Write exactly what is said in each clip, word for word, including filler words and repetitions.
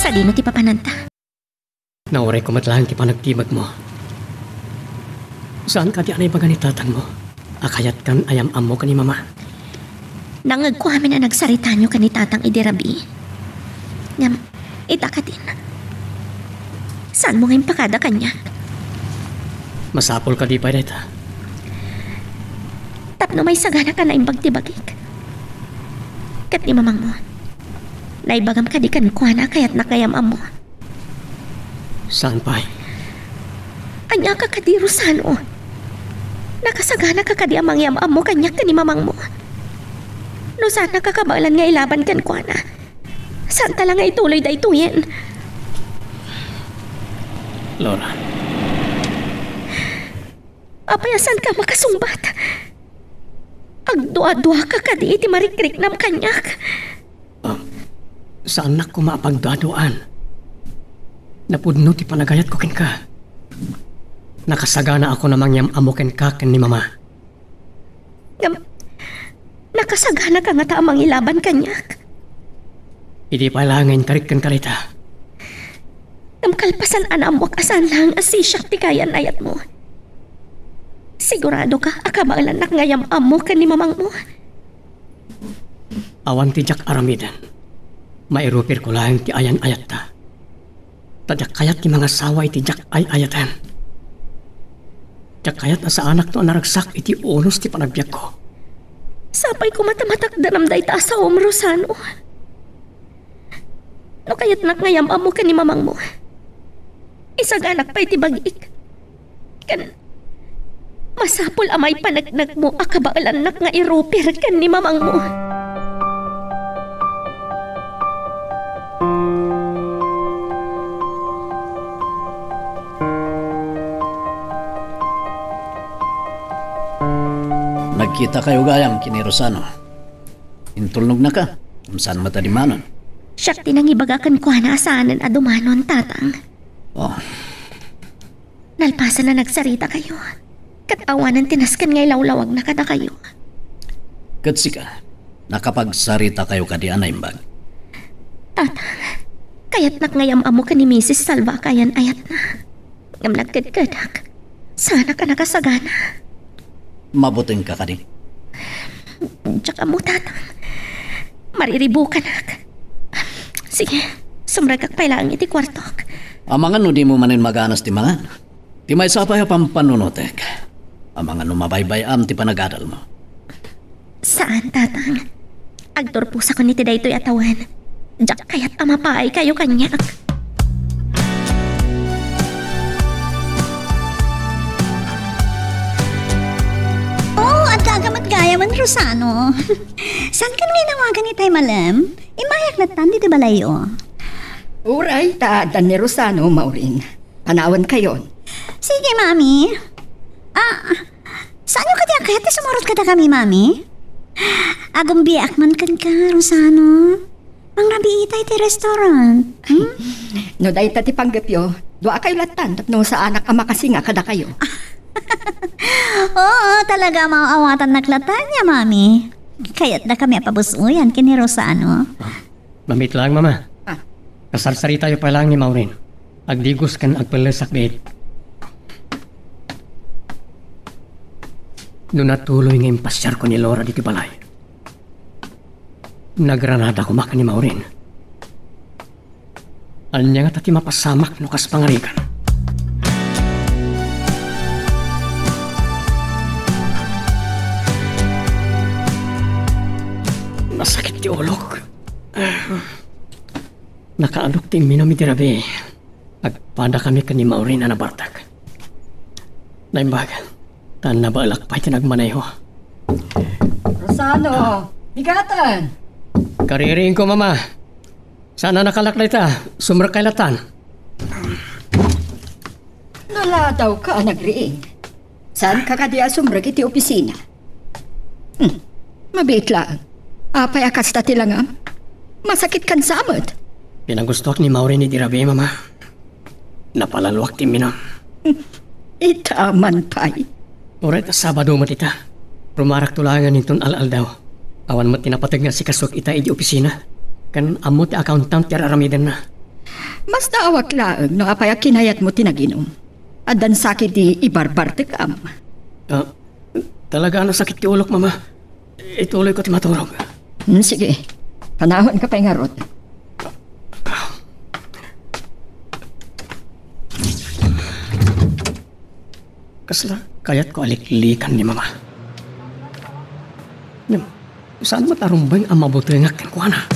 Sadino ti papananta? Naurayko met laeng ti panagtibagmo. Saan kadi a naibaga ni tatangmo a kayatkan a yam-ammo ken ni mama? Nangngegko amin a nagsaritayo ken ni tatang idi rabii. Ngem, ita kadin, saanmo nga impakada kaniak? Masapul kadi pay dayta? Tapno maisaganak a naimbag ti bagik. Ket ni mamangmo, naibagam kadi kenkuana a kayatnak nga yam-ammo? Saan pay? Ania ka kadi, Rosano? Nakasagana ka kadi a mangyam-ammo kaniak ken ni mamangmo? No saan a kakabaelan nga ilaban kenkuana, saanta la nga ituloy daytoyen. Laura. Apay a saanka makasungbat? Agdua-dua ka kadi iti marikriknam kaniak? Ah, saannak koma a pagduaduaan. Napudno ti panagayatko kenka. Nakasagana a mangyam-ammo kenka ken ni mama. Ngem, nakasagana ka ngata a mangilaban kaniak? Idi pay laeng nga inkarik kenka dayta. Ngem kalpasan a naammoak a saan laeng a sisiak ti kayan-ayatmo, sigurado ka a kabaelannak nga yam-ammo ken ni mamangmo? Awan ti diak aramiden. Mairupirko laeng ti ayan-ayatta. Ta diak kayat ti mangasawa iti diak ay-ayaten. Diak kayat a saanakto a naragsak iti unos ti panagbiagko. Sapay koma ta matakderam dayta a saom, Rosano. No kayatnak nga yam-ammo ken ni mamangmo, isaganak pay ti bagik. Ken masapul a maipaneknekmo a kabaelannak nga irupir ken ni mamangmo. Nagkitakayo gayam ken ni Rosano. Intulnognaka, ngem saan met a dimanon? Siak ti nangibaga kenkuana a saanen a dumanon, Tatang. Oh. Nalpasan a nagsaritakayo, ket awanen ti nasken nga ilawlawagna kadakayo. Ket sika, nakapagsaritakayo kadi a naimbag? Tatang, kayatnak nga yam-ammo ken ni Misis Salva a kayan-ayatna. Ngem nagkedkedak. Saanak a nakasagana. Mabutingka kadi? Diak ammo, Tatang. Mariribukanak. Sige, sumrekak pay laeng iti kuartok. Amangan no dimo manen maganas ti mangan. Ti maysa pay a pampanunotek. Amangan no mabaybay-am ti panagadalmo. Saan, Tatang. Agturposakon iti daytoy a tawen. Diak kayat a mapaaykayo kaniak. Oh, adda agamat gayamen, Rosano. Saankan nga inawagan itay malem? Immayak lattan ditoy balayyo. Uray, ta addan ni Rosano, Maureen. Panawankayon. Sige, Mami. Ah, saanyo kadi a kayat ti sumurot kadakami, Mami? Agumbiak man kenka, Rosano. Mangrabii ita iti restaurant. Hmm? No dayta ti panggepyo, duakayo lattan tapno saanak a makasinga kadakayo. Oo, talaga a maawatannak lattan ya, Mami. Kayatdakami a pabusuyan ken ni Rosano. Mamit laeng, Mama. Ah. Kasarsaritakayo pay laeng ni Maureen. Agdigos ken agpellesak biit. No natuloy nga impasiarko ni Laura ditoy balay, nagranada koma ken ni Maureen. Ania ngata ti mapasamak no kas pangarigan? Nasakit ti ulok. Nakaadok ti imminum idi rabii. Agpadakami ken ni Maureen a nabartek. Naimbag, ta nabaelak pay ti nagmaneho. Rosano, bigaten! Kaririingko, Mama. Saan a nakalak dayta, sumrekkay lattan. Naladawka a nagriing. Saanka kadi a sumrek iti opisina? Hmm. Mabiit laeng. Apay a kasta ti langam? Masakitkan sa met. Pinagustoak ni Maureen idi rabii, Mama. Napalaluak ti imminum. Ita man pay. Uray ta Sabado met ita. Rumarakto laengen inton al-aldaw. Awan met ti napateg nga asikasuek ita idi opisina. Ken ammo ti accountant ti ar-aramidenna. Masdaawak laeng no apay a kinayatmo ti naginum. Addan sakit ti ibarbartekam. Ah, talaga a nasakit ti ulok, Mama. Ituloyko ti maturog. Hmm, sige. Panawanka pay ngarud. Kasla kayatko a liklikan ni Mama. Ngem, saan met a rumbeng a mabutengak kenkuana.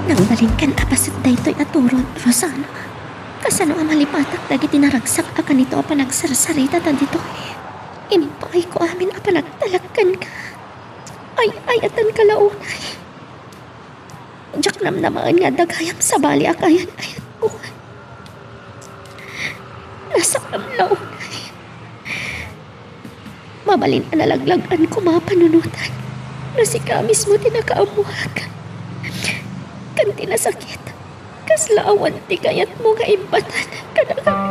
Nangbalinkan a paset daytoy a turod, Rosano. Kasano a malipatak dagiti naragsak a kanito a panagsarsarita ta ditoy? Impaayko amin a panagtalek kenka. Ay-ayatenka la unay. Diak namnamaen nga adda gayam sabali a kaayan-ayatko. Nasakam la unay. Mabalin a nalaglag-an koma a panunotan no sika mismo ti nakaammoak. Ken ti nasakit, kasla awan ti kayatmo nga imbatan kadakami.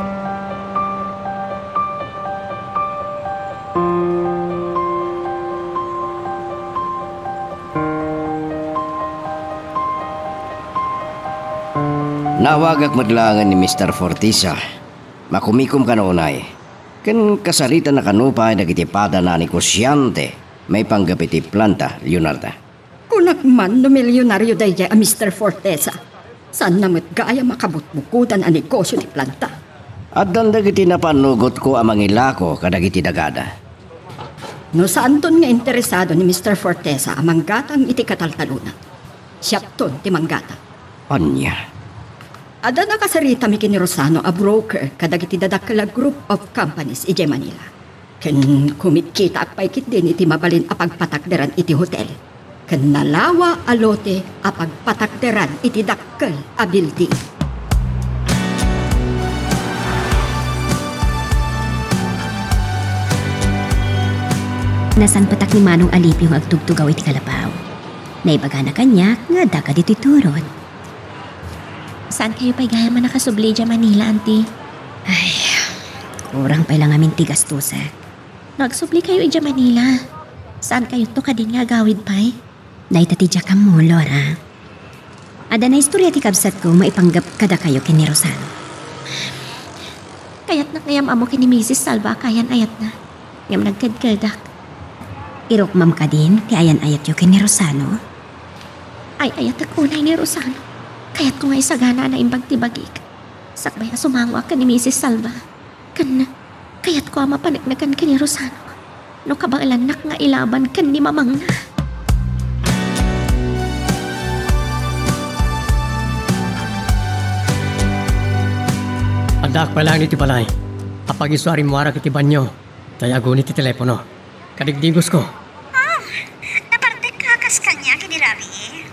Nawagak met laengen ni Mister Fortesa. Makumikom kano unay. Ken kasaritana kano pay dagiti padana a negosiante maipanggep iti planta, Leonarda. Kunak man no milionario daydiay a Mister Fortesa. Saanna met gayam a kabutbukodan a negosio ti planta. Addan dagiti napannugotko a mangilako kadagiti dagada. No saanton nga interesado ni Mister Fortesa a manggatang iti kataltalona, siakton ti manggatang. Ania? Adda nakasaritami ken ni Rosano a broker kadagiti dadakkel a group of companies idiay Manila. Ken kumitkitaak pay ketdin iti mabalin a pagpatakderan iti hotel ken nalawa a lote a pagpatakderan iti dakkel a building. Nasangpetak ni Manong Alipio nga agtugtugaw iti kalapaw. Naibagana kaniak nga adda kaditoy turod. Saankayo pay gayam a nakasubli idiay Manila, Auntie? Ay, kurang pay la ngamin ti gastusek. No agsubli kayo idiay Manila, saankayonto kadin nga agawid pay? Dayta ti diak ammo, Laura. Adda naistorya ti kabsatko maipanggep kadakayo ken ni Rosano. Kayatnak nga yam-ammo ken ni Misis Salva a kaayan-ayatna, ngem nagkedkedak. Irukmam kadin ti ayan-ayatyo ken ni Rosano? Ay-ayatek unay ni Rosano. Kayatko nga isagana a naimbag ti bagik, sakbay a sumangoak ken ni Misis Salva. Ken kayatko a mapaneknekan ken ni Rosano no kabaelannak nga ilaban ken ni mamangna. Addaak pay laeng iti balay. Apag-isu a rimmuarak iti banio, ta aguni ti telepono. Kadigdigosko. Ah, napardengka kas kaniak idi rabii.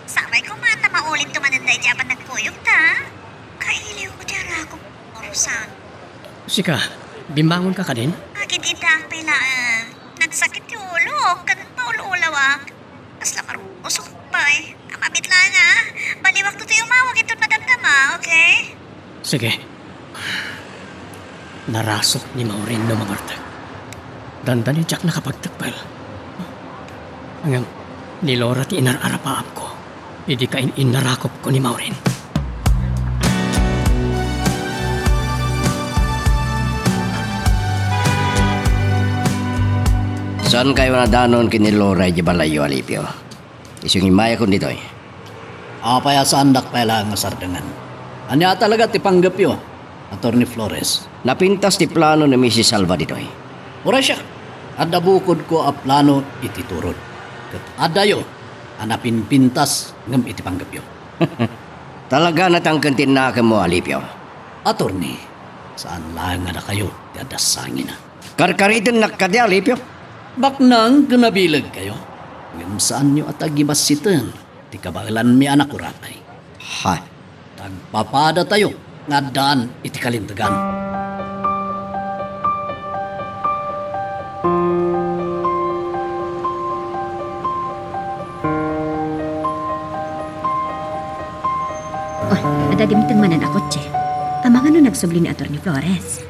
Sakbay koma ta maulimto manen daydi a pannagkuyogta. Kailiwko ti arakop, Rosano. Sika, bimmangonka kadin? Agid-iddaak pay laeng. Nagsakit ti ulok ken maul-ulawak. Kasla marusok pay. Amabit laeng, a. Baliwakto ti umawag inton madamdama, okay? Sige. Narasuk ni Maureen no mangartek. Dandani diak nakapagtekpel. Ngem ni Laura ti inar-arapaapko idi kain-innarakopko ni Maureen. Saankayo a nadanon ken ni Laura idiay balayyo, Alipio? Isu nga immayakon ditoy. Apay a saandak pay laeng nga sardengen? Ania talaga ti panggepyo, Attorney Flores? Napintas ti plano ni Misis Salva ditoy. Uray siak, adda bukodko a plano iti turod. Ket addayo a napinpintas ngem iti panggepyo. Talaga a natangken ti innakemmo, Alipio. Attorney, saan laeng a dakayo ti adda sangina. Karkaritennak kadi, Alipio? Baknang ken nabilegkayo, ngem saanyo a tagibassiten ti kabaelanmi a nakurapay. Ha? Tagpapadatayo nga addaan iti kalintegan. Oh, adda dimteng manen a kotse. Amangan no nagsubli ni Attorney Flores.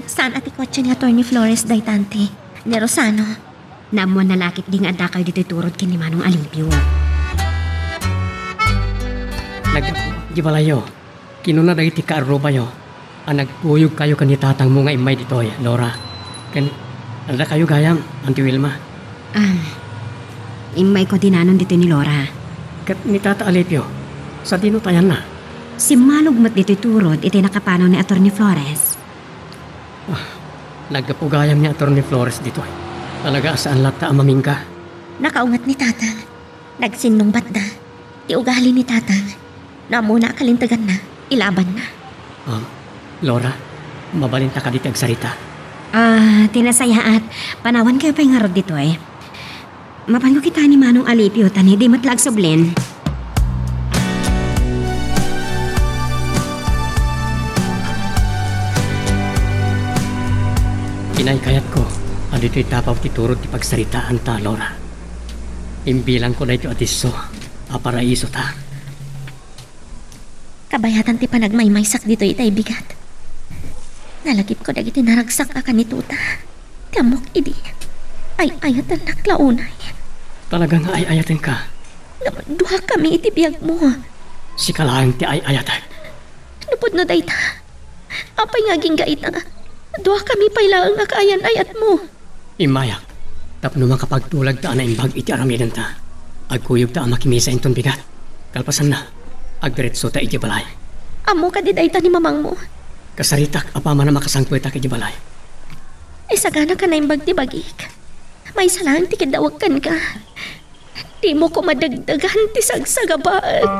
Saan a ti kotse ni Attorney Flores dayta, Auntie? Ni Rosano. Naammoanna la ketdi nga addakayo ditoy turod ken ni Manong Alipio. Naggapu idiay balayyo. Kinuna dagiti kaarrubayo a nagkuyogkayo ken ni tatangmo nga immay ditoy, Laura. Ken addakayo gayam, Auntie Wilma. Ah, immayko dinanon ditoy ni Laura. Ket ni Tata Alipio, sadino ti ayanna? Simmalog met ditoy turod iti nakapanang ni Attorney Flores. Ah, naggapu gayam ni Attorney Flores ditoy. Talaga a saan latta a mamingga. Nakaunget ni Tatang. Nagsinnungbatda. Ti ugali ni Tatang. Naammo a kalinteganna, ilabanna. Ah, Laura, mabalinta kadi ti agsarita? Ah, ti nasayaat, panawankayo pay ngarud ditoy. Mapanko kitaen ni Manong Alipio, ta ni di met la agsublin. Kinaykayatko a ditoy tapaw ti turod ti pagsaritaanta, Laura. Imbilangko daytoy a disso a paraisota. Kabayatan ti panagmaymaysak ditoy itay bigat. Nalagipko dagiti naragsak a kanituta. Ti ammok idi, ay-ayatennak la unay. Talaga nga ay-ayatenka? Ngem duakami iti biagmo. Sika laeng ti ay-ayatek. No pudno dayta, apay nga agingga ita? Duakami pay laeng a kaayan-ayatmo. Immayak, tapno makapagtulagta a naimbag iti aramidenta. Agkuyogta a makimisa inton bigat. Kalpasanna, agdiretsota idiay balay. Ammo kadi dayta ni mamangmo? Kasaritak apaman a makasangpetak idiay balay. Isaganaka naimbag ti bagik. Maysa laeng ti kiddawek kenka. Dimo koma dagdagan ti sagsagabaek.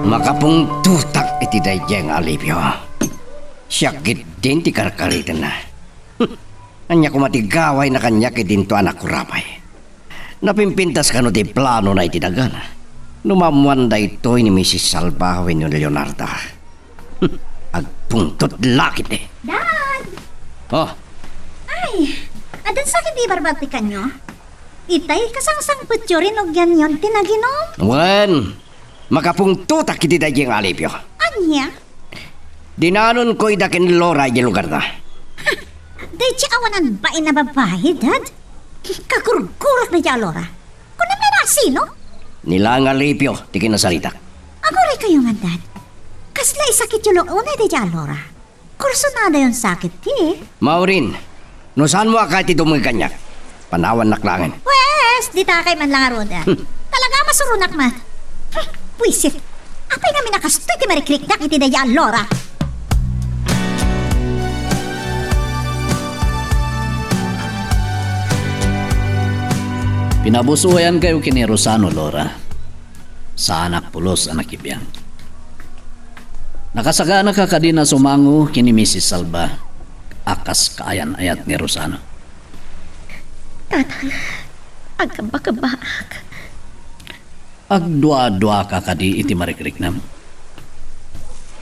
Makapungtotak iti daydiay nga Alipio. Siak ketdin ti karkaritenna. Ania koma ti gawayna kaniak idinto a nakurapay? Napimpintas kano ti planona iti dagana? No maammoan daytoy ni Misis Salva wenno ni Leonarda, agpungtot la ketdi. Dad! Oh. Ay, addan sakit ti barbatikanyo? Itay kasangsangpetyo, rinugianyon ti naginum? Wen, makapungtotak iti daydiay nga Alipio. Ania? Dinanonko ida ken Laura idiay lugarda. Daydiay awanan bain a babai, Dad. Kagurgurak daydiay a Laura. Kunam nga sino? Ni la nga Alipio ti kinasaritak. Aguraykayo ngarud, Dad. Kasla isakityo la unay daydiay a Laura. Kursunadayon sakit ti. Maureen, no saanmo a kayat ti dumngeg kaniak, panawannak laengen. Pwes, ditakay man la ngarud. Hmm. Talaga a masuronak met. Hmm, buisit. Apay ngamin a kastoy ti marikriknak iti daydiay a Laura? Pinabusuayankayo ken ni Rosano, Laura. Saanak pulos a nakibiang. Nakasaganaka kadi a sumango ken ni Misis Salva a kas kaayan-ayat ni Rosano? Tatang, agkabbakabbaak. Agduaduaka kadi iti marikriknam?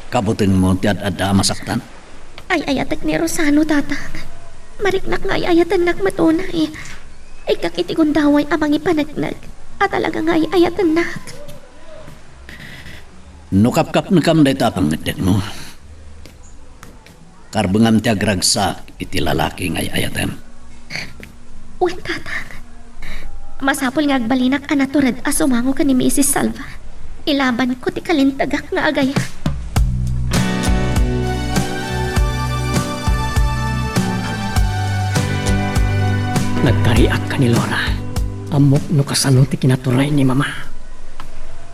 Kabutengmo ti ad-adda a masaktan? Ay-ayatek ni Rosano, Tatang. Mariknak nga ay-ayatennak met unay. Ikkak iti gundaway a mangipaneknek a talaga nga ay-ayatennak. No kapkapnekam dayta a pangngeddetmo, karbengam ti agragsak iti lalaki nga ay-ayatem. Wen, Tatang. Masapul nga agbalinak a natured a sumango ken ni Misis Salva. Ilabanko ti kalintegak nga agayam. Nagkariak ken ni Laura. Ammok no kasano ti kinaturay ni Mama.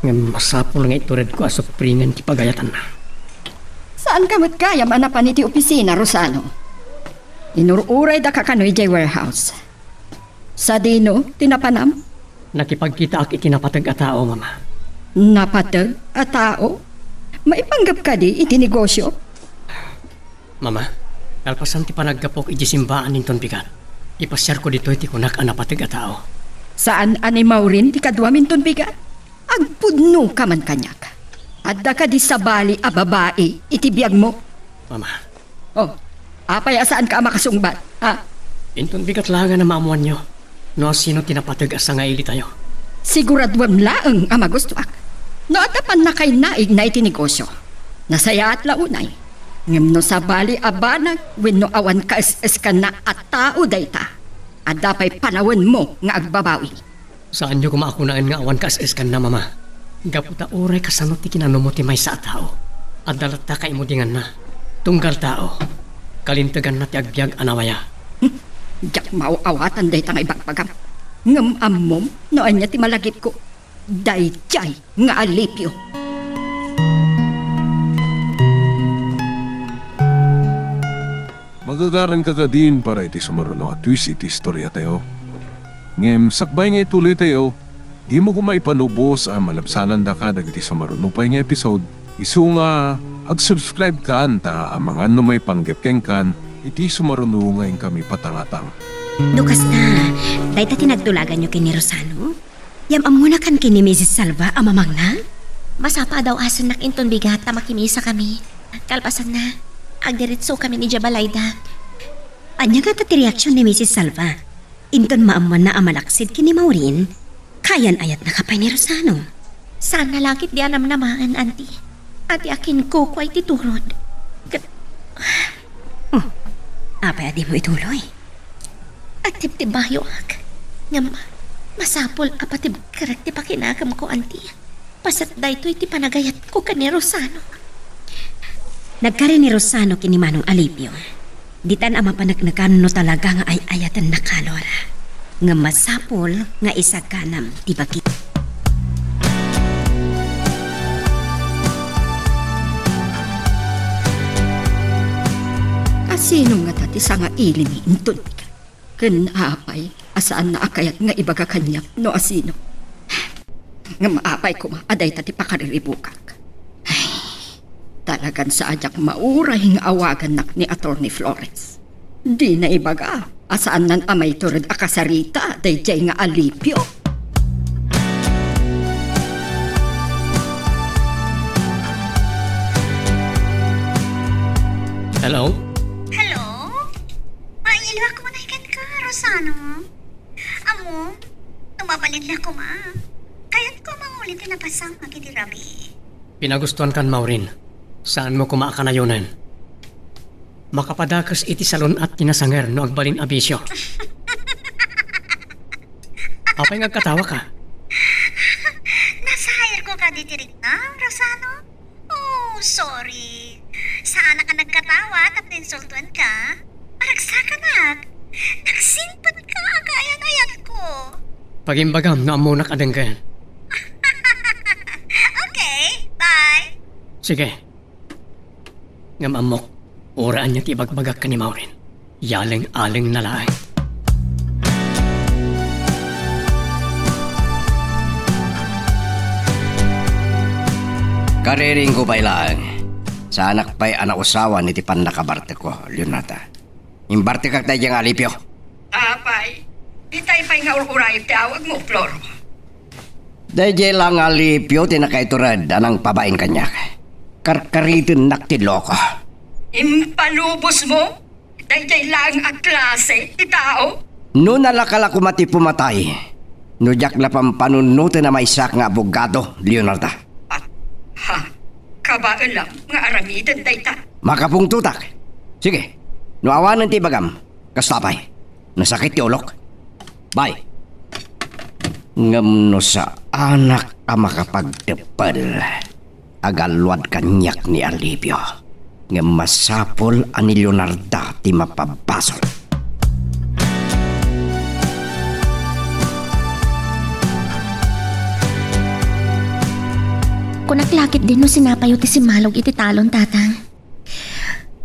Ngem masapul nga ituredko a supringen ti pagayatanna. Saanka met gayam a napan iti opisina, Rosano? Inur-uraydaka kano idiay warehouse. Sadino ti napanam? Nakipagkitaak iti napateg a tao, Mama. Napateg a tao? Maipanggep kadi iti negosio? Mama, kalpasan ti panaggapok idiay simbaan inton bigat, ipasiarko ditoy ti kunak a napateg a tao. Saan a ni Maureen ti kaduam inton bigat? Agpudnoka man kaniak. Adda kadi sabali a babai iti biagmo? Mama. Oh, apay a saanka a makasungbat, ha? Inton bigat laengen a maammoanyo no asino ti napateg a sangailitayo. Siguraduem laeng a magustuak. No adda pannakainaigna iti negosio, nasayaat la unay. Ngem no sabali a banag wenno awan kaes-eskanna a tao dayta, adda pay panawenmo nga agbabawi. Saanyo koma a kunaen nga awan kaes-eskanna, Mama. Gapu ta uray kasano ti kinanumo ti maysa a tao, adda latta kaimudinganna. Tunggal tao, kalinteganna ti agbiag a nawaya. Hmm, diak maaw-awatan dayta nga ibagbagam. Ngem ammom no ania ti malagipko? Daydiay nga alipio. Magagaran ka kadin para iti sumaruno a twist iti istoriatayo. Ngem sakbay nga ituloytayo, dimo koma ipalubos a malabsanandaka dagiti sumaruno pay nga episode. Isu nga, ag-subscribe kan ta amangan no maipanggep kenkan iti sumaruno nga inkami patangatang. No kasta, dayta ti nagtulaganyo ken ni Rosano? Yam-ammonakan ken ni Misis Salva a mamangna? Masapa a daw-asennak inton bigat ta makimisakami. Kalpasanna, agdiretsokami idiay balayda. Ania ngata ti reaksion ni Misis Salva? Inton maammoanna a malaksid ken ni Maureen, kaayan-ayatnaka pay ni Rosano. Saanna la ketdi a namnamaen, Auntie. Ania a kinkukua iti turod. Ket Oh, apay a dimo ituloy? Agtibtibayoak. Ngem, masapul a patibkerek ti pakinakemko, Auntie. Paset daytoy ti panagayatko ken ni Rosano. Nagkari ni Rosano ken ni Manong Alipio. Ditan a mapaneknekan no talaga nga ay-ayatennaka, Laura. Ngem masapul nga isaganam ti bagik. Asino ngata ti sangailimi inton bigat? Ken apay a saanna a kayat nga ibaga kaniak no asino? Ngem apay koma a dayta ti pakariribukak? Ay, talagan saannak mauray nga awagannak ni Attorney Flores. Dina ibaga a saannan a maitured a kasarita daydiay nga alipio. Hello? Hello? Mailiwak mo na ikan ka, Rosano? Amo, no mabalin la koma. Kayat ko manguli ti napasang agiti rabii. Pinagustuan kan, Maureen. Saan mo koma a kanayonen? Makapadakes iti salun-at ti nasanger no agbalin a bisio. Apay nga agkatawa ka? Nasair ko kadi ti riknam, Rosano? Oh, sorry. Saanak a nagkatawa tapno insultuan ka. Maragsakanak. Nagsimpet ka, agayat-ayat ko. Pagimbagam no ammonak a denggen. Okay, bye. Sige. Ngem ammok, uray ania ti ibagbagak ken ni Maureen. Yaleng-aleng na laeng. Kariringko pay laeng. Saanak pay a nausawan iti pannakabartekko, Leonarda. Imbartekak daydiay nga alipio. Apay, itay pay nga ur-urayek ti awagmo, Flor. Daydiay la nga alipio ti nakaitured a nangpabain kaniak. Karkaritennak ti loko. Impalubos mo? Daydiay laeng a klase ti tao? No nalaka la koma ti pumatay, no diak la pampanunoten a maysak nga abogado, Leonarda. Ah, ha, kabaelam nga aramiden dayta. Makapungtotak. Sige, no awanen ti ibagam, kasta pay. Nasakit ti ulok. Bye. Ngem no saanak a makapagteppel, agalluad kaniak ni Alipio. Ngem masapul a ni Leonarda ti mapabasol. Kunak la ketdin no sinapayo ti simmalog iti talon, Tatang.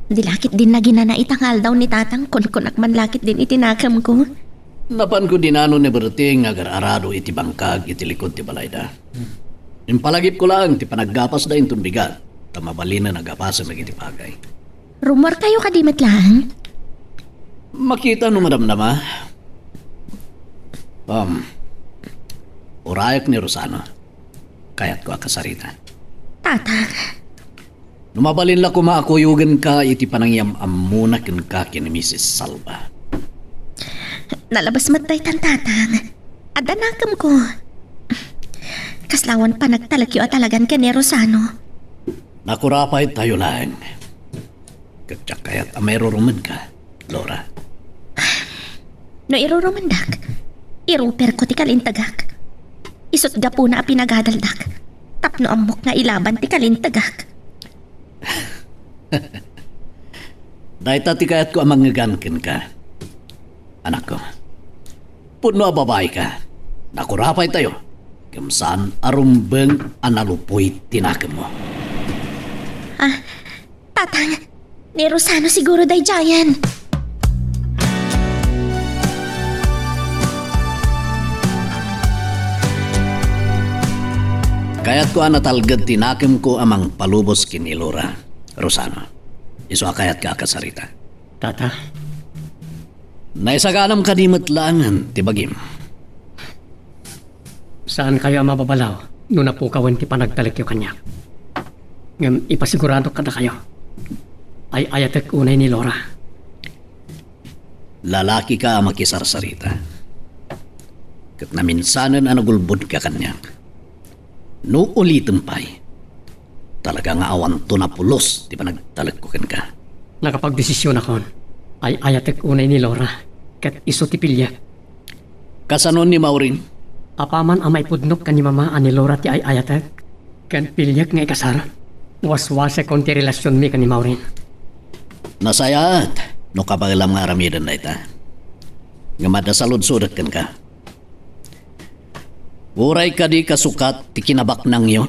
Di la ketdin naginana ita nga aldaw ni Tatang, kunkunak man la ketdin iti nakemko. Napanko dinano ni Berting nga agar-arado iti bangkag iti likud ti balayda. Impalagipko laeng ti panaggapasda inton bigat, ta mabalinen a gapasen dagiti pagay. Rummuarkayo kadi met laeng? Makita no madamdama. Um, urayek ni Rosana. Kayatko a kasarita. Tatang. No mabalin la koma a kuyogenka iti panangiyam-ammona kenka ken ni Misis Salva. Nalabas met daytan, Tatang. Adda nakemko. Kasla awan panagtalekyo a talagan ken ni Rosano. Nakurapay tayo laeng. Ket diak kayat a mairurumedka, Laura. No irurumendak, iruperko ti kalintegak. Isut' gapuna a pinagadaldak tapno ammok nga ilaban ti kalintegak. Dayta ti kayatko a mangngegan kenka, anakko. Pudno a babaika, nakurapay tayo, ngem saan a rumbeng a nalupoy ti nakemmo. Ah, Tatang, ni Rosano siguro daydiayen. Kayatko a natalged ti nakemko a mangpalubos ken ni Laura, Rosano. Isu a kayatka a kasarita. Tata? Naisaganam kadi met laengen ti bagim? Saankayo a mababalaw no napukawen ti panagtalekyo kaniak. Ngem ipasiguradok kadakayo, ay-ayatek unay ni Laura. Lalakika a makisarsarita. Ket naminsanen a nagulbodka kaniak. No ulitem pay, talaga nga awanto napulos ti panagtalekko kenka. Nakapagdesisionakon. Ay-ayatek unay ni Laura, ket isu ti piliek. Kasano ni Maureen? Apaman a maipudnok ken ni Mama a ni Laura ti ay-ayatek, ken piliek nga ikasar, waswasekon ti relasionmi ken ni Maureen. Nasayaat no kabaelam nga aramiden dayta. Ngem adda saludsodek kenka. Uray kadi kasukat ti kinabaknangyo?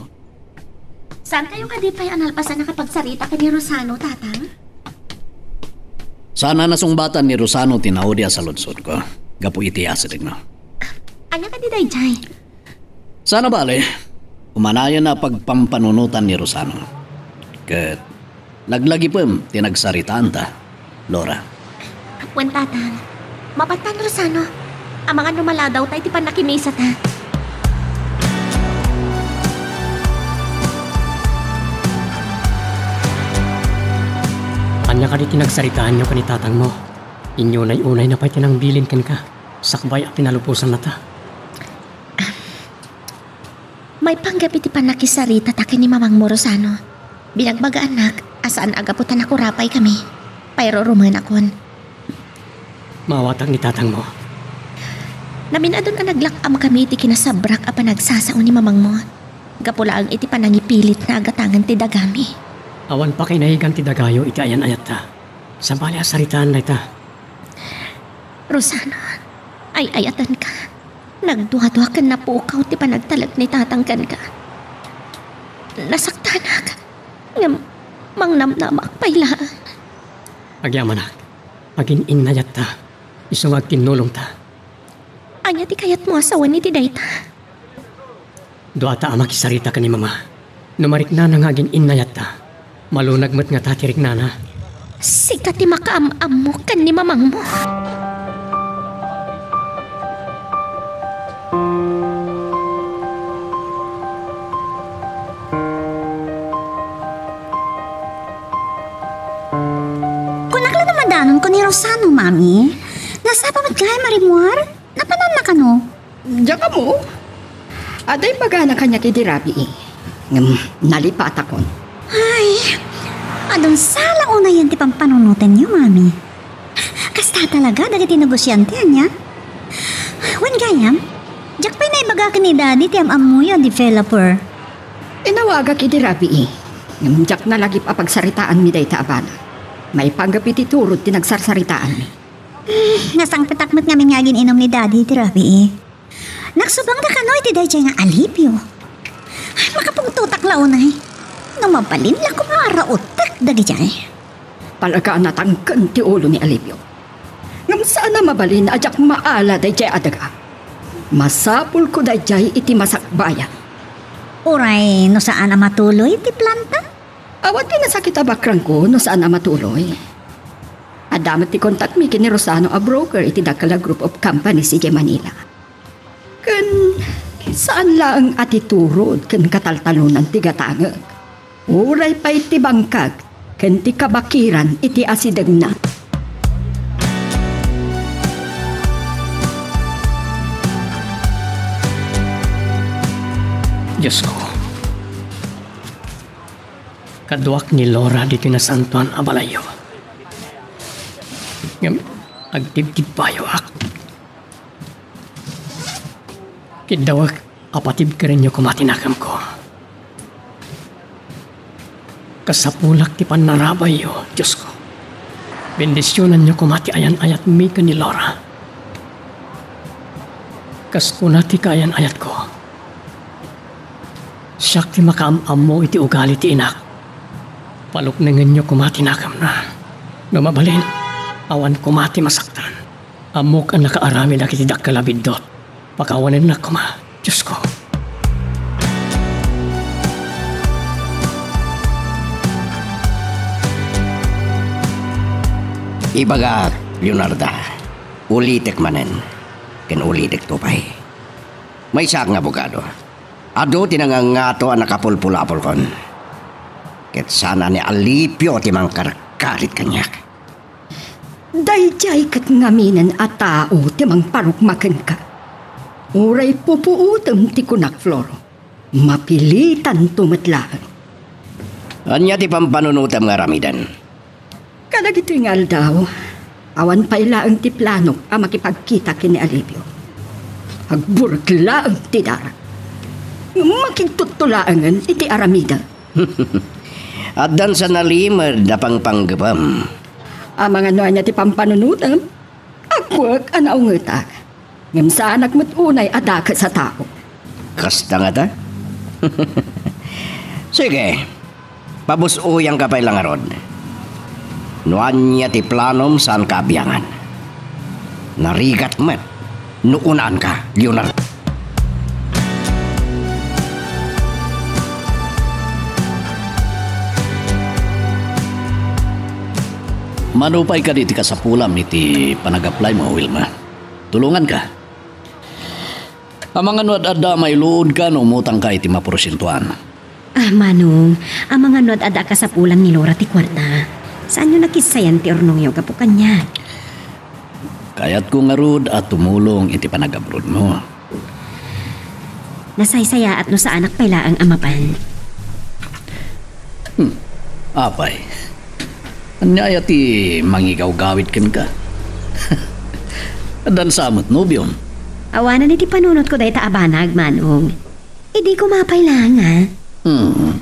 Saankayo kadi pay a nalpasan a nakapagsarita ken ni Rosano, Tatang? Saan a nasungbatan ni Rosano ti naudi a saludsodko gapu iti asidegna. Ania kadi daydiay? Saan a bale, umanayon a pagpampanunotan ni Rosano. Ket laglagipem ti nagsaritaanta, Laura. Wen, Tatang. Mapattan, Rosano. Amangan no maladawta iti pannakimisata. Ania kadi ti nagsaritaanyo ken ni tatangmo? Inyunay-unayna pay ti nangbilin kenka, sakbay a pinalubosannata. Maipanggep iti pannakisaritata ken ni mamangmo, Rosano. Binagbagaannak a saan a gapu ta nakurapaykami. Pairurumenakon. Maawatak ni tatangmo. Namin-adun a naglak-amkami iti kinasabrak a panagsasao ni mamangmo. Gapu laeng iti panangipilitna a gatangen ti dagami. Awan pakinahigan ti dagayo iti ayan-ayatta. Sabali a saritaan dayta. Rosano, ay-ayatenka. Nagduadua ken napukaw ti panagtalek ni tatang kenka. Nasaktanak, ngem mangnamnamak pay laeng. Agyamanak, agin-innayatta, isu nga agtinnulongta. Ania ti kayatmo a sawen iti dayta? Duata a makisarita ken ni Mama. No mariknana nga agin-innayatta, malunag met ngata ti riknana. Sika ti makaam-ammo ken ni mamangmo. Kunak la no madanonko ni Rosano, Mami. Nasapa met ngay a marimmuar? Napananna kano? Diak ammo. Adda imbagana kaniak idi rabii. Ngem nalipatakon. Ay, adun sala unayen ti pampanunotenyo, Mami. Kasta talaga dagiti negosiante, ania? Wen gayam, diak pay naibaga ken ni Daddy ti am-ammoyo a developer. Inawagak idi rabii. Ngem diak nalagip a pagsaritaanmi dayta a bana. Maipanggep iti turod ti nagsarsaritaanmi. Hmm, nasangpetak met ngamin nga agin-inum ni Daddy iti rabii. Nagsubangda kano iti daydiay nga alipio. Ay, makapungtotak la unay. No mabalin la koma a rauttek dagidiay. Talaga a natangken ti ulo ni Alipio. Ngem saan a mabalin a diak maala daydiay a daga. Masapulko daydiay iti masakbayan. Uray no saan a matuloy ti planta? Awan ti nasakit a bakrangko no saan a matuloy. Adda met ti kontakmi ken ni Rosano a broker iti dakkel a group of companies idiay Manila. Ken saan laeng a ti turod ken kataltalonan ti gatangek. Uray pay ti bangkag ken ti kabakiran iti asidegna. Diosko, kaduak ni Laura ditoy nasantoan a balayyo. Ngem agtibtibbayoak. Kiddawek a patibkerenyo koma ti nakemko. Kasapulak ti pannarabayyo, Diosko. Bendisionanyo koma ti ayan-ayatmi ken ni Laura. Kas kuna ti kaayan-ayatko, siak ti makaam-ammo iti ugali ti inak. Paluknengenyo koma ti nakemna. No mabalin, awan koma ti masaktan. Ammok a nakaaramid dagiti dakkel a biddut. Pakawanennak koma, Diosko. Ibagak, Leonarda, ulitek manen, ken ulitekto pay. Maysaak nga abogado. Adu ti nangangato a nakapulpulapolkon. Ket saan a ni Alipio ti mangkarkarit kaniak. Daydiay ket ngaminen a tao ti mangparukma kenka. Uray pupuotem ti kunak, Floro, mapilitanto met laeng. Ania ti pampanunotem nga aramiden? Kadagitoy nga aldaw, awan pay laeng ti planok a makipagkita ken ni Alipio. Agburek laeng ti darak. Ngem makigtutto laengen iti aramidek. Addan sa nalimed a pangpanggepem. Amangan no ania ti pampanunotem, agbuek a naungetak. Ngem saanak met unay a dakes a tao. Kasta ngata? Sige, pabus-oyanka pay la ngarud. No ania ti planom, saanka a biangan. Narigat met no unaanka, Leonardo. Mano pay kadi ti kasapulam iti panag-applymo, Wilma? Tulonganka. Amangan no ad-adda a mailuodka no umutangka iti maporsentuan. Ah, Manong, amangan no ad-adda a kasapulan ni Laura ti kuarta. Saanyo nakissayan ti urnongyo gapu kaniak? Kayatko ngarud a tumulong iti panag-abroadmo. Nasaysayaat no saanak pay laeng a mapan. Hmm. Apay, ania aya ti mangigawgawid kenka? Addan sa met nobiom? Awanan iti panunotko dayta a banag, Manong. Idi koma pay laeng, a? Hmm.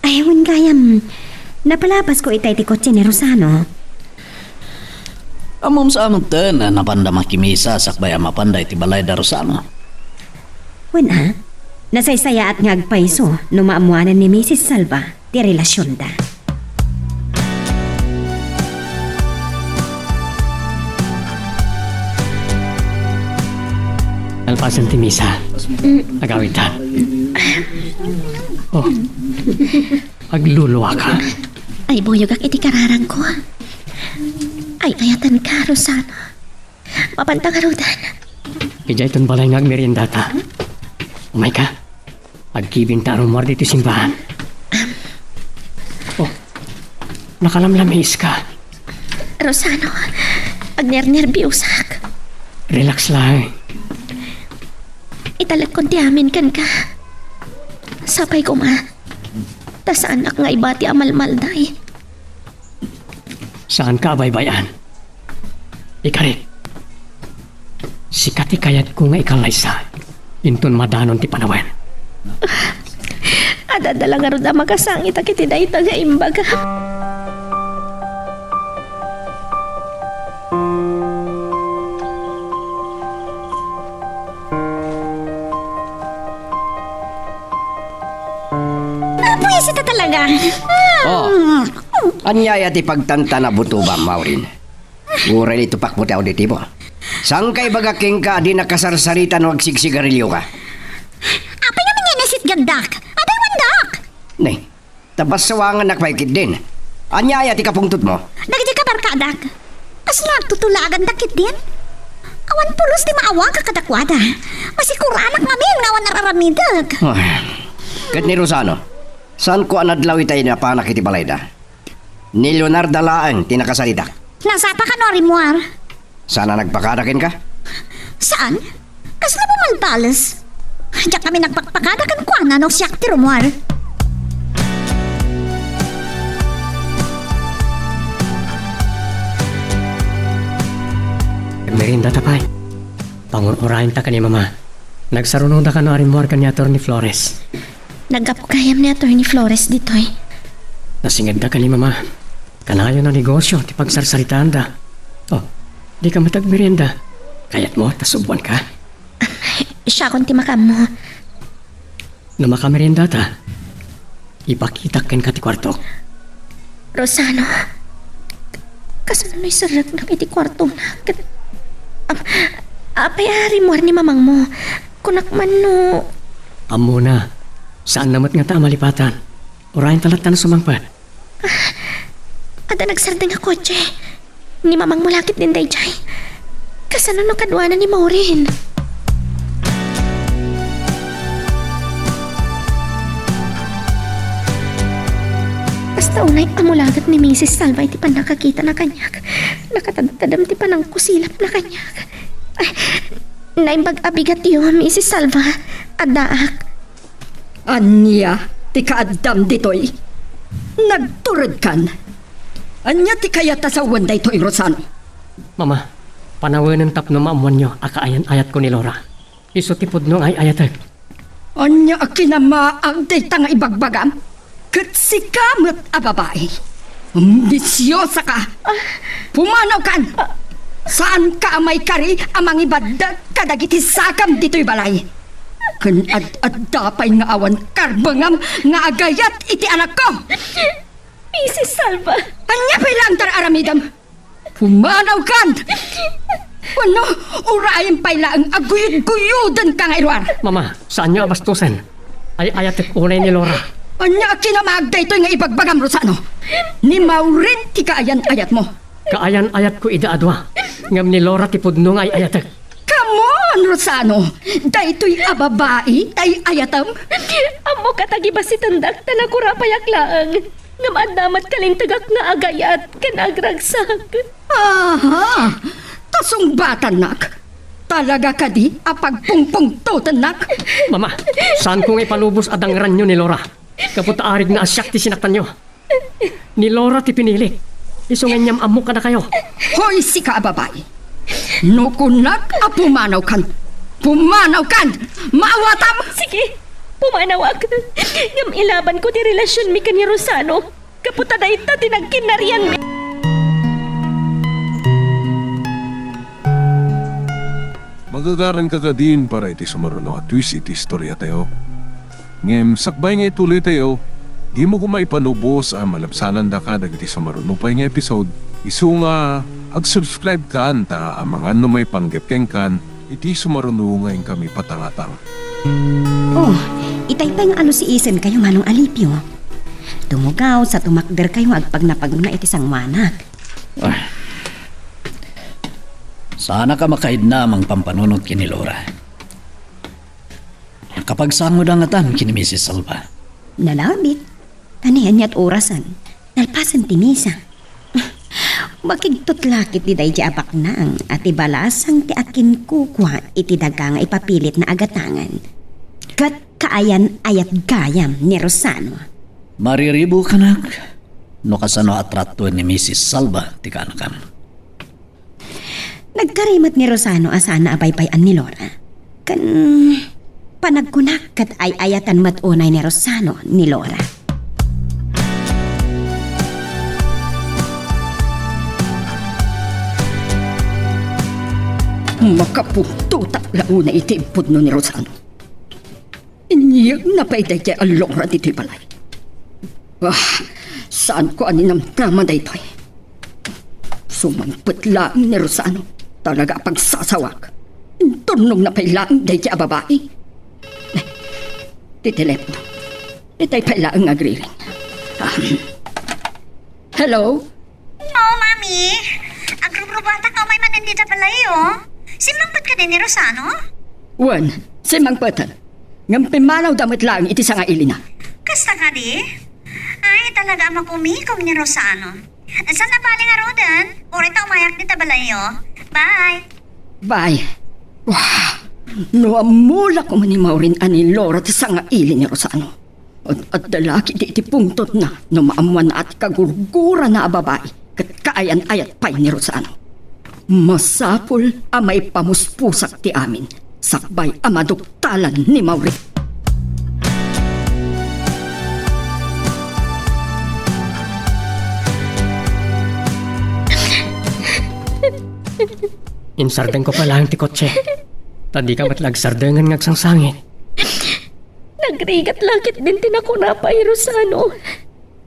Ay, wen gayam, napalabasko itay ti kotse ni Rosano. Ammom sa met ten a napanda makimisa sakbay a mapanda iti balay da Rosano. Wen a, nasaysayaat nga agpayso no maammoanan ni Misis Salva ti relasionda. Nalpasen ti misa. Mm. Agawidtan. Oh. Agluluaka. Ay, buyogak iti kararangko. Ay, ayatenka, Rosano. Mapanta ngaruden. Idiay ton balay nga agmeriendata. Umayka. Agkibinta a rummuar ditoy simbahan. Oh, nakalamlamiiska. Rosano, agnernerbiosak. Relax lang. Italekkon ti amin kenka. Sapay koma, ta saanak nga ibati a malmalday. Saanka a baybay-an. Ikarik, sika ti kayatko nga ikallaysa inton madanon ti panawen. Ad-adda la ngarud a makasangitak iti dayta nga imbaga. Apo, isi ta talaga. Oh. Ania aya ti pagtantanabutoba, Maureen? Uray itupak mo ti auditibo. Saanka ibaga kenka a di nakasarsarita no agsigsigarilioka? Apay nga manginisitgandak? Adaywandak! Ne, ta bassuangannak pay ketdin. Ania aya ti kapungtotmo? Dagiti kabarkadak, kasla agtutulagandak ketdin? Awan pulos ti maawagak kadakuada. Masikuranak ngamin nga awan ar-aramidek. Ay, ket ni Rosano, saanko a nadlaw itay napanak iti balayda. Ni Leonarda laeng ti nakasaritak. Nasapa kano a rimmuar? Saan a nagpakada kenka? Saan? Kasla bumalbales? Diak kami nagpakpakada kenkuana no siak ti rumuar. Meriendata pay. Pangur-urayenta ken ni Mama. Nagsarunoda kano a rimmuar ken ni Attorney Flores? Naggapu gayam ni Attorney Flores ditoy. Nasingedda ken ni Mama. Kanayon a negosio ti pagsarsaritaanda. Oh, dika met agmerienda. Kayatmo ta suboanka? Siakon ti makaammo. No makameriendata, ipakitak kenka ti kuartok. Rosano, kasano no iserreknak iti kuartona? Ket, ap-, apay a rimmuar ni mamangmo? Kunak man no... Ammona, saanna met ngata a malipatan. Urayenta latta no sumangpet. Ah, adda nagsardeng a kotse. Ni mamangmo la ketdin daydiay. Kasano no kaduana ni Maureen? Basta unay ammolaget ni Misis Salva iti pannakakitana kaniak. Nakatadtadem ti panangkusilapna kaniak. Ay, naimbag a bigatyo, Misis Salva. Addaak. Ania ti kaaddam ditoy? Nagturedkan. Ania ti kayat a sawen daytoy, Rosano? Mama, panawenen tapno maammoanyo a kaayan-ayatko ni Laura. Isu ti pudno nga ay-ayatek. Ania a kinamaag dayta nga ibagbagam? Ket sika met a babai. Ambisiosaka. Pumanawkan! Saanka a maikari a mangibaddeg kadagiti sakam ditoy balay. Ken ad-adda pay nga awan karbengam nga agayat iti anakko. Misis Salva! Ania pay laeng ti ar-aramidem? Pumanawkan! Wenno, urayen pay laeng a guyod-guyodenka nga iruar. Mama, saanyo a bastosen. Ay-ayatek unay ni Laura. Ania a kinamaag daytoy nga ibagbagam, Rosano? Ni Maureen ti kaayan-ayatmo. Kaayan-ayatko ida a dua, ngem ni Laura ti pudno nga ay-ayatek. Come on, Rosano! Daytoy a babai ti ay-ayatem? Ammok a tagibasitendak ta nakurapayak laeng. Ngem adda met kalintegak nga agayat ken agragsak. Aha! Ta sungbatannak? Talaga kadi a pagpungpungtotennak? Mama, saanko nga ipalubos a dangranyo ni Laura. Gapu ta arigna a siak ti sinaktanyo. Ni Laura ti pinilik. Isu nga aniam-ammok kadakayo. Hoy, sika a babai! No kunak a pumanawkan, pumanawkan! Maawatam! Sige, pumanawak. Ngem ilabanko ti relasionmi ken ni Rosano. Gapu ta dayta ti nagkinnarianmi. Magagaranka kadin para iti sumaruno a twist iti istoriatayo. Ngem sakbay nga ituloytayo, dimo koma ipalubos a malabsanandaka dagiti sumaruno pay nga episode, isu nga ag-subscribekan ta amangan no maipanggep kenkan iti sumaruno nga inkami patangatang. Oh, itay pay nga alusiisenkayo, Manong Alipio. Tumugaw sa tumakderkayo nga agpagnapagna iti sanguanak. Ah. Saanak a makaidna a mangpampanunot ken ni Laura. Nakapagsangoda ngatan ken ni Misis Salva? Nalabit. Ania, aniat orasen? Nalpasen ti misa. Makigtutla ketdi daydiay a baknang a ti balasang ti akinkukua iti daga nga ipapilitna a gatangen. Ket kaayan-ayat gayam ni Rosano. Mariribukanak no kasano a tratoen ni Misis Salva ti kaanakam. Nagkari met ni Rosano a saan a baybay-an ni Laura. Ken panagkunak ket ay-ayatan met unay ni Rosano ni Laura. Makapungtotak la unay iti impudno ni Rosano. Inyegna pay daydiay a Laura ditoy balay. Ah, saanko a ninamnama daytoy. Sumangpet laeng ni Rosano. Talaga a pagsasawak. Inturnongna pay laeng daydiay a babai. Ti telepono. Itay pay laeng agriring. Ah. Hello? Oh, Mami. Agrubrubatak nga umay manen dita balay, oh. Simmangpet kadi ni Rosano? Wen, simmangpeten. Ngem pimmanawda met laeng iti sangailina. Kasta kadi? Ay, talaga a makumikom ni Rosano. Saan a bale ngaruden? Uray ta umayak dita balay, oh. Bye. Bye. Wah, No ammo la koma ni Maureen a ni Laura ti sangaili ni Rosano, ad-adda la ketdi iti pungtotna no maammoanna a ti kagurgurana a babai ket kaayan-ayat pay ni Rosano. Masapul a maipamuspusak ti amin sakbay a maduktalan ni Maureen. Insardengko pay laeng ti kotse. Ta dika met la agsardengen nga agsangsangit. Nagrigat la ketdin ti nakurapay, Rosano.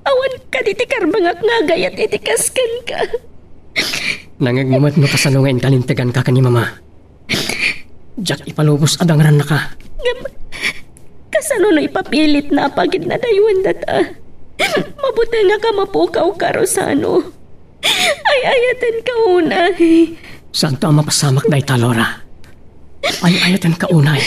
Awan kadi ti karbengak nga agayat iti kas kenka. Nangngegmo met no kasano nga inkalinteganka ken ni Mama. Diak ipalubos a dangrannaka. Ngem, kasano no ipapilitna a pagidnadaywan data? Mabutengak a mapukawka, Rosano. Ay-ayatenka unay. Saanto a mapasamak dayta, Laura. Ay-ayatenka unay.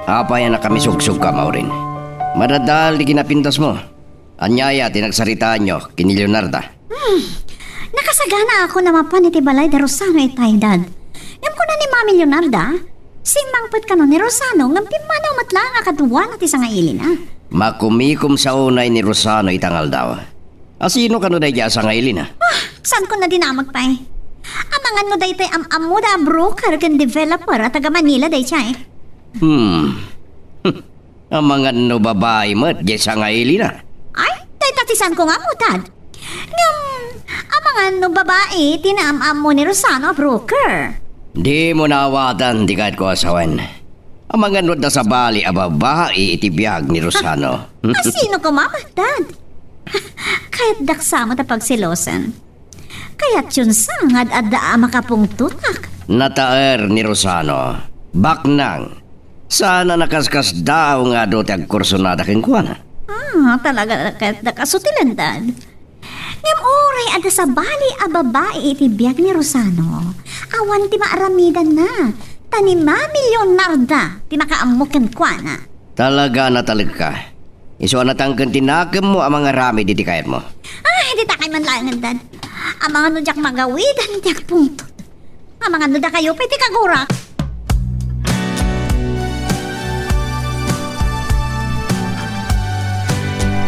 Apay a nakamisugsoka, Maureen? Madadael ti kinapintasmo. Ania aya ti nagsaritaanyo ken ni Leonarda? Hmm. Nakasaganaakon a mapan iti balay da Rosano itay, Dad. Ngem kuna ni Mami Leonarda, simmangpet kano ni Rosano ngem pimmanaw met laeng a kaduana ti sangailina. Makumikomsa unay ni Rosano ita nga aldaw. A sino kano daydiay a sangailina? Ah, saanko a dinamag pay? Amangan no daytoy am-ammoda a broker ken developer a taga Manila daydiay. Hmm. Amangan no babai met diay sangailina? Ay, dayta ti saanko nga ammo, Dad. Ngem, amangan no babai ti naam-ammo ni Rosano a broker. Dimo naawatan ti kayatko a sawen. Amangan no adda sabali a babai iti biag ni Rosano. A sino koma, Dad? Kayatdak sa met a pagselosen. Kayatyon sa nga ad-adda a makapungtotak. Nataer ni Rosano. Baknang. Saan a nakaskasdaaw nga adu ti agkursunada kenkuana. Ah, talaga kayatdak a sutilen, Dad. Ngem uray adda sabali a babai iti biag ni Rosano, awan ti maaramidanna, ta ni Mami Leonarda ti makaammo kenkuana. Talaga a natalekka. Isu a natangken ti nakemmo a mangaramid iti kayatmo. Ay, dita kay man laengen, Dad. Amangan no diak magawidan ti agpungtot. Amangan no dakayo pay ti kagurak.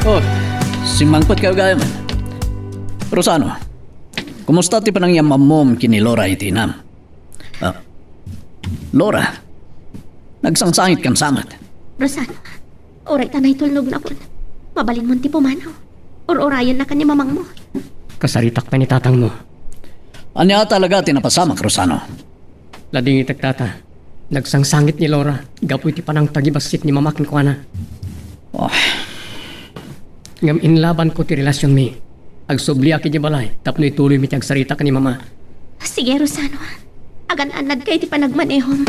Oh, simmangpet kayo gayam. Rosano, kumusta ti panangyam-ammom ken ni Laura iti inam? Ah, Laura, nagsangsangit kan samet. Rosano, uray ta naitulnog nakon. Mabalinmon ti pumanaw. Ur-urayennak ni mamangmo. Kasaritak pay ni tatangmo. Ania talaga ti napasamak, Rosano? Ladingitek, Tata. Nagsangsangit ni Laura gapu iti panangtagibassit ni Mama kenkuana. Oh. Ngem inlabanko ti relasionmi. Agsubliak idiay balay tapno ituloymi ti agsarita ken ni Mama. Sige, Rosano. Agan-annadka iti panagmanehom.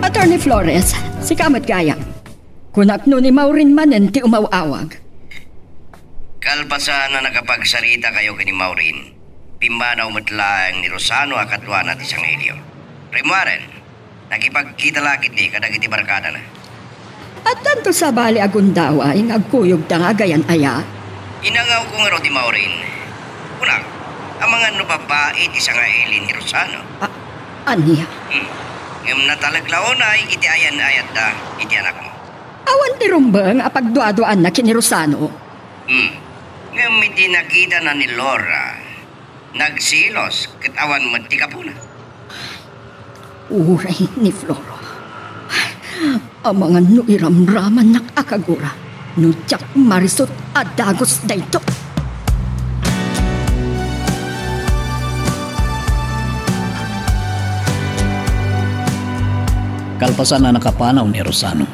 Attorney Flores, sika met gayam. Kunak no ni Maureen manen ti umaw-awag. Kalpasan a nakapagsarita kayo ken ni Maureen, pimmanaw met laeng ni Rosano a kaduana ti sangailiyo. Rimmuaren, nakipagkita la ketdi kadagiti barkadana. Addanto sabali a gundaway nga agkuyogda nga agayan aya? Inangawko ngarud ni Maureen. Kunak, amangan no babai ti sangaili ni Rosano. A-, ania? Hmm. Ngem natalek la unay iti ayan-ayatda iti anakmo. Awan ti rumbeng a pagduaduaanna ken ni Rosano. Hmm. Ngem iti nakitana ni Laura, nagselos ket awan met ti gapuna. Uray ni Flora. Amangan no iramramannak a kagura no diak marisut a dagus daytoy. Kalpasan a nakapanaw ni Rosano,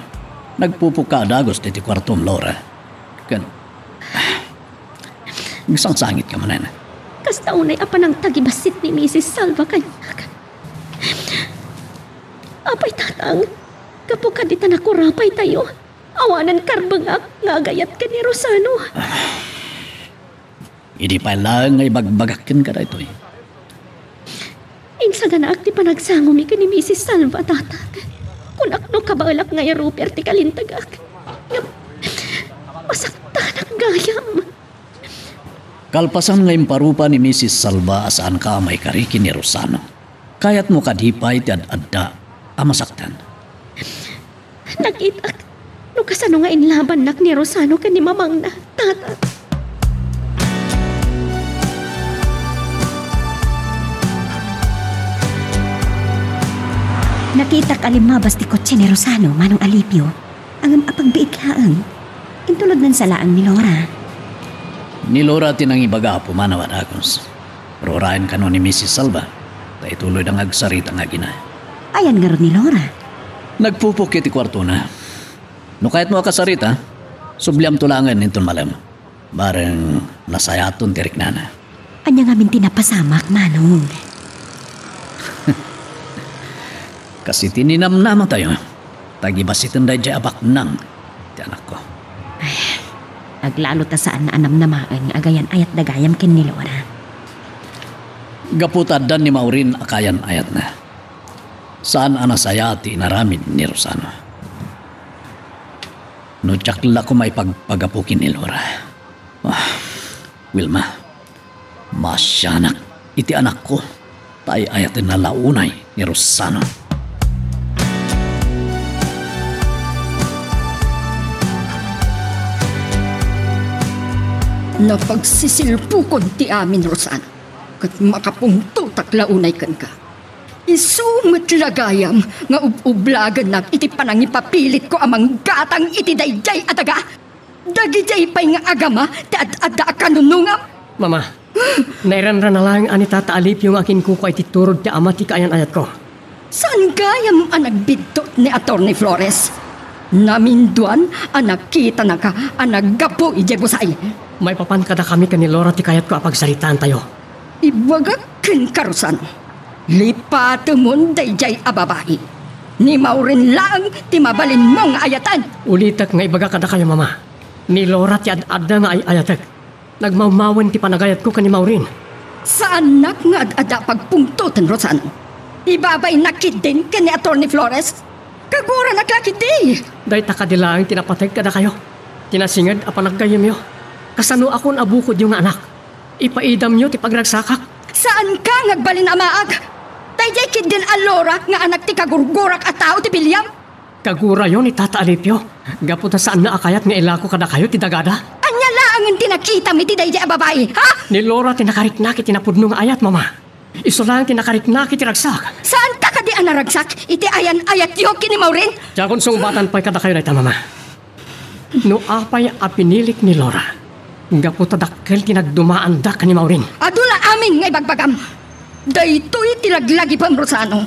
nagpupukka a dagus ditoy kuartom, Laura. Ken, agsangsangit ka manen. Kasta unay a panangtagibassit ni Misis Salva kaniak. Apay, Tatang, gapu kadi ta nakurapay tayo, awanen karbengak nga agayat ken ni Rosano. Idi pay laeng nga ibagbagak kenka daytoy. Saganaak ti panagsangomi ken ni Misis Salva, Tatak. Kunak no kabaelak nga iruper ti kalintagak. Ngem masaktanak gayam. Kalpasan nga imparupa ni Misis Salva a saanka a maikari ken ni Rosano, kayatmo kadi pay ti ad-adda a masaktan? Nakitak no kasano nga inlabannak ni Rosano ken ni mamangna, Tatak. Nakitak a limmabas ti kotse ni Rosano, Manong Alipio. Ngem apagbiit laeng. Intulodnansa laeng ni Laura. Ni Laura ti nangibaga a pumanaw a dagus. Rurayen kano ni Misis Salva, ta ituloyda nga agsarita nga agina. Ayan ngarud ni Laura? Nagpupok iti kuartona. No kayatmo a kasarita, subliamto laengen inton malem. Bareng nasayaton ti riknana. Ania ngamin ti napasamak, Manong? Kas iti ninamnamatayo, tagibasiten daydiay a baknang ti anakko. Ay, aglalo ta saan a namnamaen nga agayan-ayatda gayam ken ni Laura. Gapu ta adda ni Maureen a kayan-ayatna. Saan a nasayaat ti inaramid ni Rosano. No diak la koma ipagpagapu ken ni Laura. Ah, Wilma, maasianak iti anakko, ta ay-ayatenna la unay ni Rosano. Napagsisilpukon ti amin, Rosano, ket makapungtotak la unay kenka. Isu met la gayam nga ub-ublagennak iti panangipapilitko a manggatang iti daydiay a daga. Dagidiay pay nga agama ti ad-adda a kanunongam. Mama, nairanrana laeng a ni Tata Alipio nga akinkukua iti turod ti ama ti kaayan-ayatko. Saan gayam a nagbiddut ni Attorney Flores? Naminduan a nakitanaka a naggapu idiay busay. Maipapan kadakami ken ni Laura ti kayatko a pagsaritaantayo. Ibagak kenka, Rosano, lipatemon daydiay a babai. Ni Maureen laeng ti mabalinmo nga ayatan. Ulitek nga ibaga kadakayo, Mama. Ni Laura ti ad-adda nga ay-ayatek. Nagmawmawen ti panagayatko ken ni Maureen. Saannak nga ad-adda a pagpungtoten, Rosano. Ibabaynak ketdin ken ni Attorney Flores. Kaguranak la ketdi. Dayta kadi laeng ti napateg kadakayo. Ti nasinged a panaggayyemyo. Kasanoakon a bukodyo nga anak. Ipaidamyo ti pagragsakak. Saanka nga agbalin a maag. Daydiay ketdin a Laura nga anak ti kagurgurak a tao ti biliam. Kagurayo ni Tata Alipio, gapu ta saanna a kayat nga ilako kadakayo ti dagada. Ania laengen ti nakitam iti daydiay a babai, ha? Ni Laura ti nakariknak iti napudno nga ayat, Mama. Isu laeng ti nakariknak iti ragsak. Saanta kadi a naragsak iti ayan-ayatyo ken ni Maureen? Diakon sungbatan pay kadakayo dayta, Mama. No apay a pinilik ni Laura, gapu ta dakkel ti nagdumaanda ken ni Maureen. Adu la amin nga ibagbagam. Daytoy ti laglagipem, Rosano.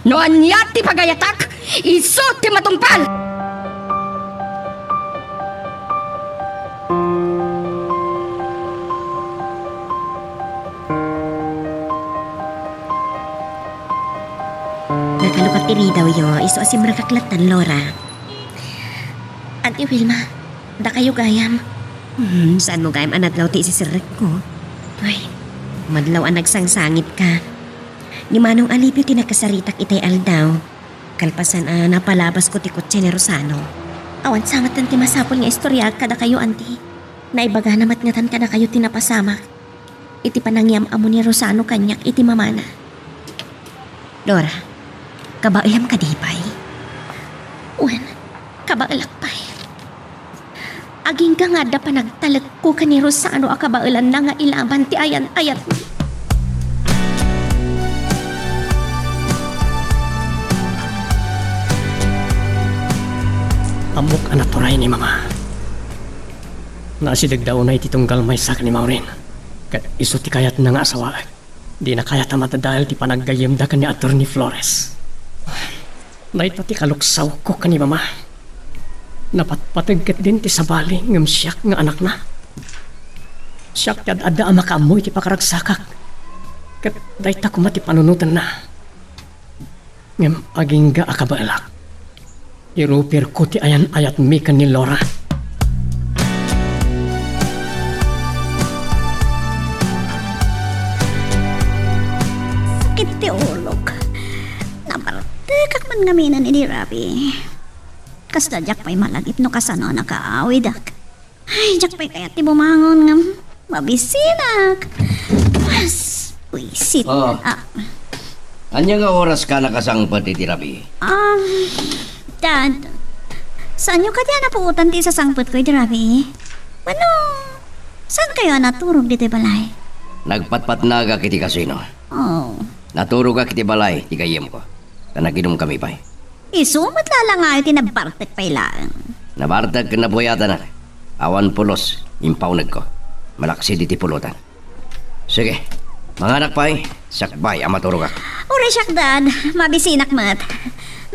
No ania ti pagayatak, isu ti matungpal! Nakalukat ti ridawyo, isu a simrekak lattan, Laura. Auntie Wilma, dakayo gayam. Hmm, saanmo gayam a nadlaw ti isisirrekko? Ay, madlaw a nagsangsangitka. Ni Manong Alipio ti nakasaritak itay aldaw. Kalpasan a napalabasko ti kotse ni Rosano. Awan sa met ti masapul nga istoryaak kadakayo, Auntie. Naibagana met ngatan kadakayo ti napasamak iti panangiyam-ammo ni Rosano kaniak iti mamana. Laura, kabaelam kadi pay? Wen, kabaelak pay. Agingga nga adda panagtalekko ken ni Rosano a kabaelanna nga ilaban ti ayan-ayatmi. Ammok a naturay ni Mama. Naasidegda unay ti tunggal maysa ken ni Maureen. Ket isu ti kayatna nga asawaek. Dina kayat a madadael ti panaggayyemda ken ni Attorney Flores. Dayta ti kaluksawko ken ni Mama. Napatpateg ketdin ti sabali ngem siak nga anakna. Siak ti ad-adda a makaammo iti pakaragsakak. Ket dayta koma ti panunotenna. Ngem agingga a kabaelak, iruperko ti ayan-ayatmi ken ni Laura. Sakit ti ulo. Kak man ngaminen idi rabii. Kasla diak pay malagip no kasano a nakaawidak. Ay, diak pay kayat ti bumangon ngem mabisinak. Mas, buisit. Oh. Ah. Ania nga oras ka nakasangpet iti rabii? Um, Dad, saanyo kadi a napuotan ti isasangpetko iti rabii? Wenno, saan kayo a naturog ditoy balay? Nagpatpatnagak iti kasino. Oh. Naturogak iti balay ti gayyemko. Ta nagidum kami pay. Isu met lalangayo ti nabartek pay laeng. Nabartek ken napuyatanak. Awan pulos, impawnegko. Malaksid iti pulutan. Sige, manganak pay, sakbay a maturogak. Uray siak, Dad. Mabisinak met.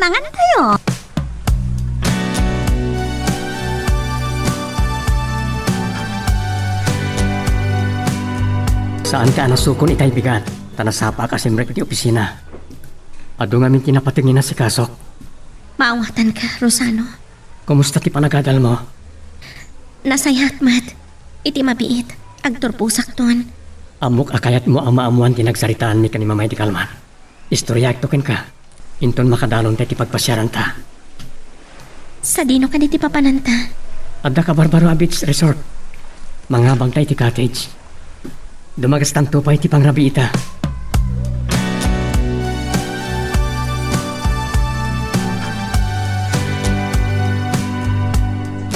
Mangan tayo. Saan ka a nasukon itay bigat, ta nasapaak a simrek iti opisina. Adu ngamin ti napateg nga inasikasok. Maawatanka, Rosano. Kumusta ti panagadalmo? Nasayaat met. Iti mabiit, agturposakton. Ammok a kayatmo a maammoan ti nagsaritaanmi ken ni Mamay di Kalman. Istoriaekto kenka. Inton makadalonta iti pagpasiaranta. Sadino kadi ti papananta? Adda ka Barbaro a Beach Resort. Mangabangta iti cottage. Dumagastanto pay ti pangrabiita.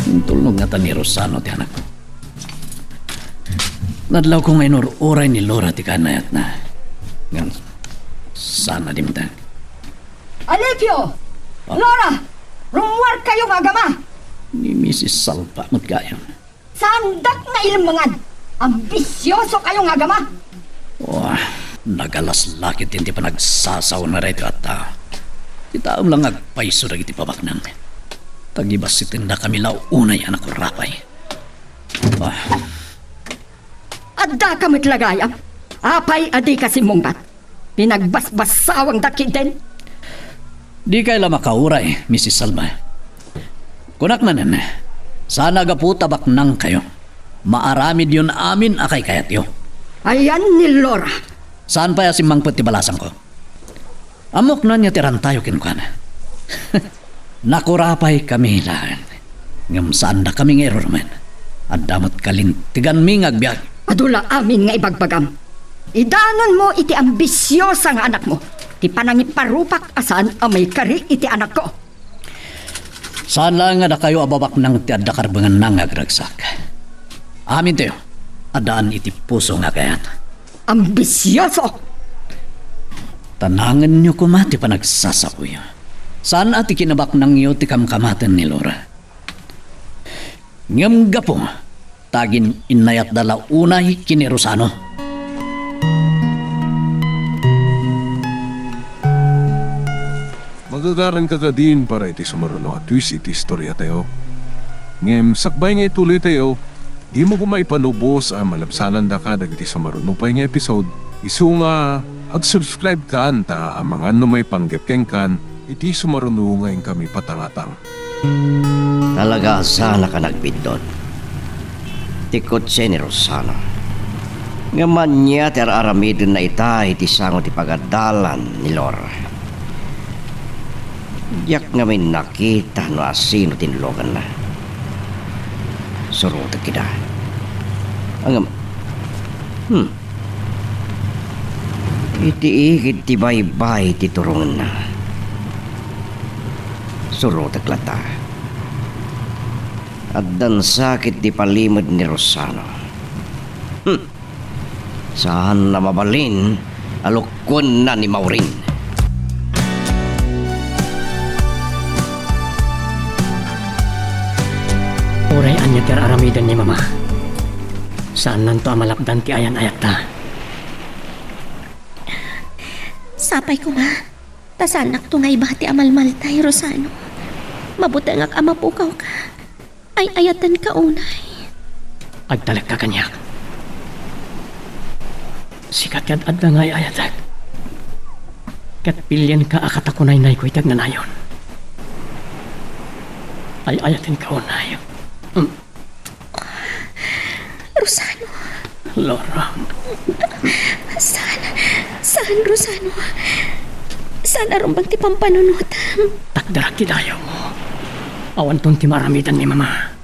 Intulnog ngata ni Rosano ti anakko. Nadlawko nga inur-uray ni Laura ti kaanayatna. Ngem, saan a dimteng. Alipio! Ah. Laura! Rummuar kayo nga agama! Ni Misis Salva met gayam. Saandak nailemmengan! Ambisioso kayo nga agama! Wah, nagalas la ketdin ti panagsasaona daytoy a tao. Ti taem la nga agpayso dagiti pabaknang. Tagibassitendakami la unay a nakurapay. Ah. Addaka met la gayam. Apay a dika simmungbat? Pinagbasbasawangdak ketdin. Dikay la makauray, Misis Salva. Kunak manen, saan a gapu ta baknangkayo. Maaramidyon amin a kaykayatyo. Ayan ni Laura. Saan pay a simmangpet ti balasangko? Ammok no ania ti arantayo kenkuana. Nakurapaykami laeng, ngem saandakami nga irurumen. Adda met kalinteganmi nga agbiag. Adu la amin nga ibagbagam. Idanonmo iti ambisiosa nga anakmo ti panangiparupak a saan a maikari iti anakko. Saan laeng nga dakayo a babaknang ti adda karbenganna nga agragsak. Amintayo, addaan iti puso nga kayat. Ambisioso! Tanangenyo koma ti panagsasaoyo. Saan a ti kinabaknangyo ti kamkamaten ni Laura. Ngem gapu ta agin-innayatda la unay ken ni Rosano. Magagaranka kadin para iti sumaruno a twist iti istoriatayo. Ngem sakbay nga ituloytayo, dimo koma ipanubos a malabsanandaka dagiti sumaruno pay nga episode. Isu nga, ag-subscribe kan ta amangan no maipanggep kenkan iti sumaruno nga inkami patangatang. Talaga a saanka nagbiddut. Ti kotse ni Rosano. Ngem ania ti ar-aramidenna ita iti sango ti pagadalan ni Laura? Diak ngamin nakita no asino ti inluganna. Surotek ida. Ngem, hmm. Iti igid ti baybay ti turongenna. Surotek latta. Addan sakit ti palimed ni Rosano. Hmm. Saan a mabalin a lukkuenna ni Maureen. Uray ania ti ar-aramiden ni Mama, saannanto a malapdan ti ayan-ayatta. Sapay koma, ta saannakto nga ibati a malmaltay, Rosano. Mabutengak a mapukawka. Ay-ayatenka unay. Agtalekka kaniak. Sika ti ad-adda nga ay-ayatek. Ket pilienka a katakunaynayko iti agnanayon. Ay-ayatenka unay. Mm. Rosano. Laura. Saan? Saan, Rosano? Saan a rumbeng ti pampanunotam. Takderak ti dayawmo. Awanton ti maaramidan ni Mama.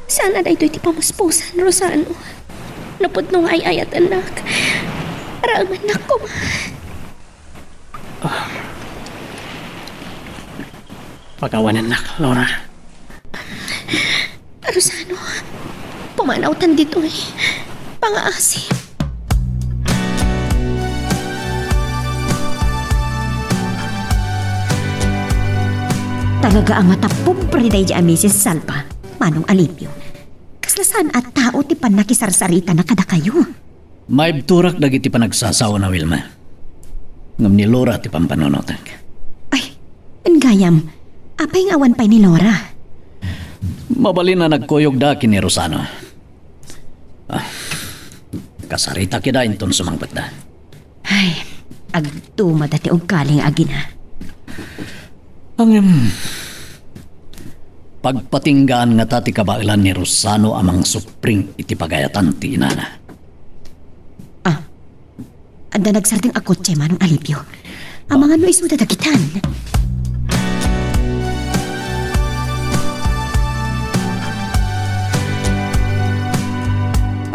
Saan a daytoy ti pamuspusan, Rosano. No pudno nga ay-ayatennak, raamannak koma. Ah. Pagawanennak, Laura. Rosano, pumanawtan ditoy. Pangaasim. Talaga a matapobre daydi a Misis Salva, Manong Alipio. Kasla saan a tao ti pannakisarsaritana kadakayo. Maibturak dagiti panagsasaona, Wilma. Ngem ni Laura ti pampanunotek. Ay, gayam, apay nga awan pay ni Laura? Mabalin a nagkuyogda ken ni Rosano. Ah, kasaritak ida inton sumangpetda. Ay, agtumada ti uggaling agina. Ngem, pagpatinggaan ngata ti kabaelan ni Rosano a mangsupring iti pagayatan ti inana. Ah, adda nagsardeng a kotse, Manong Alipio. Amangan no isuda dagitan.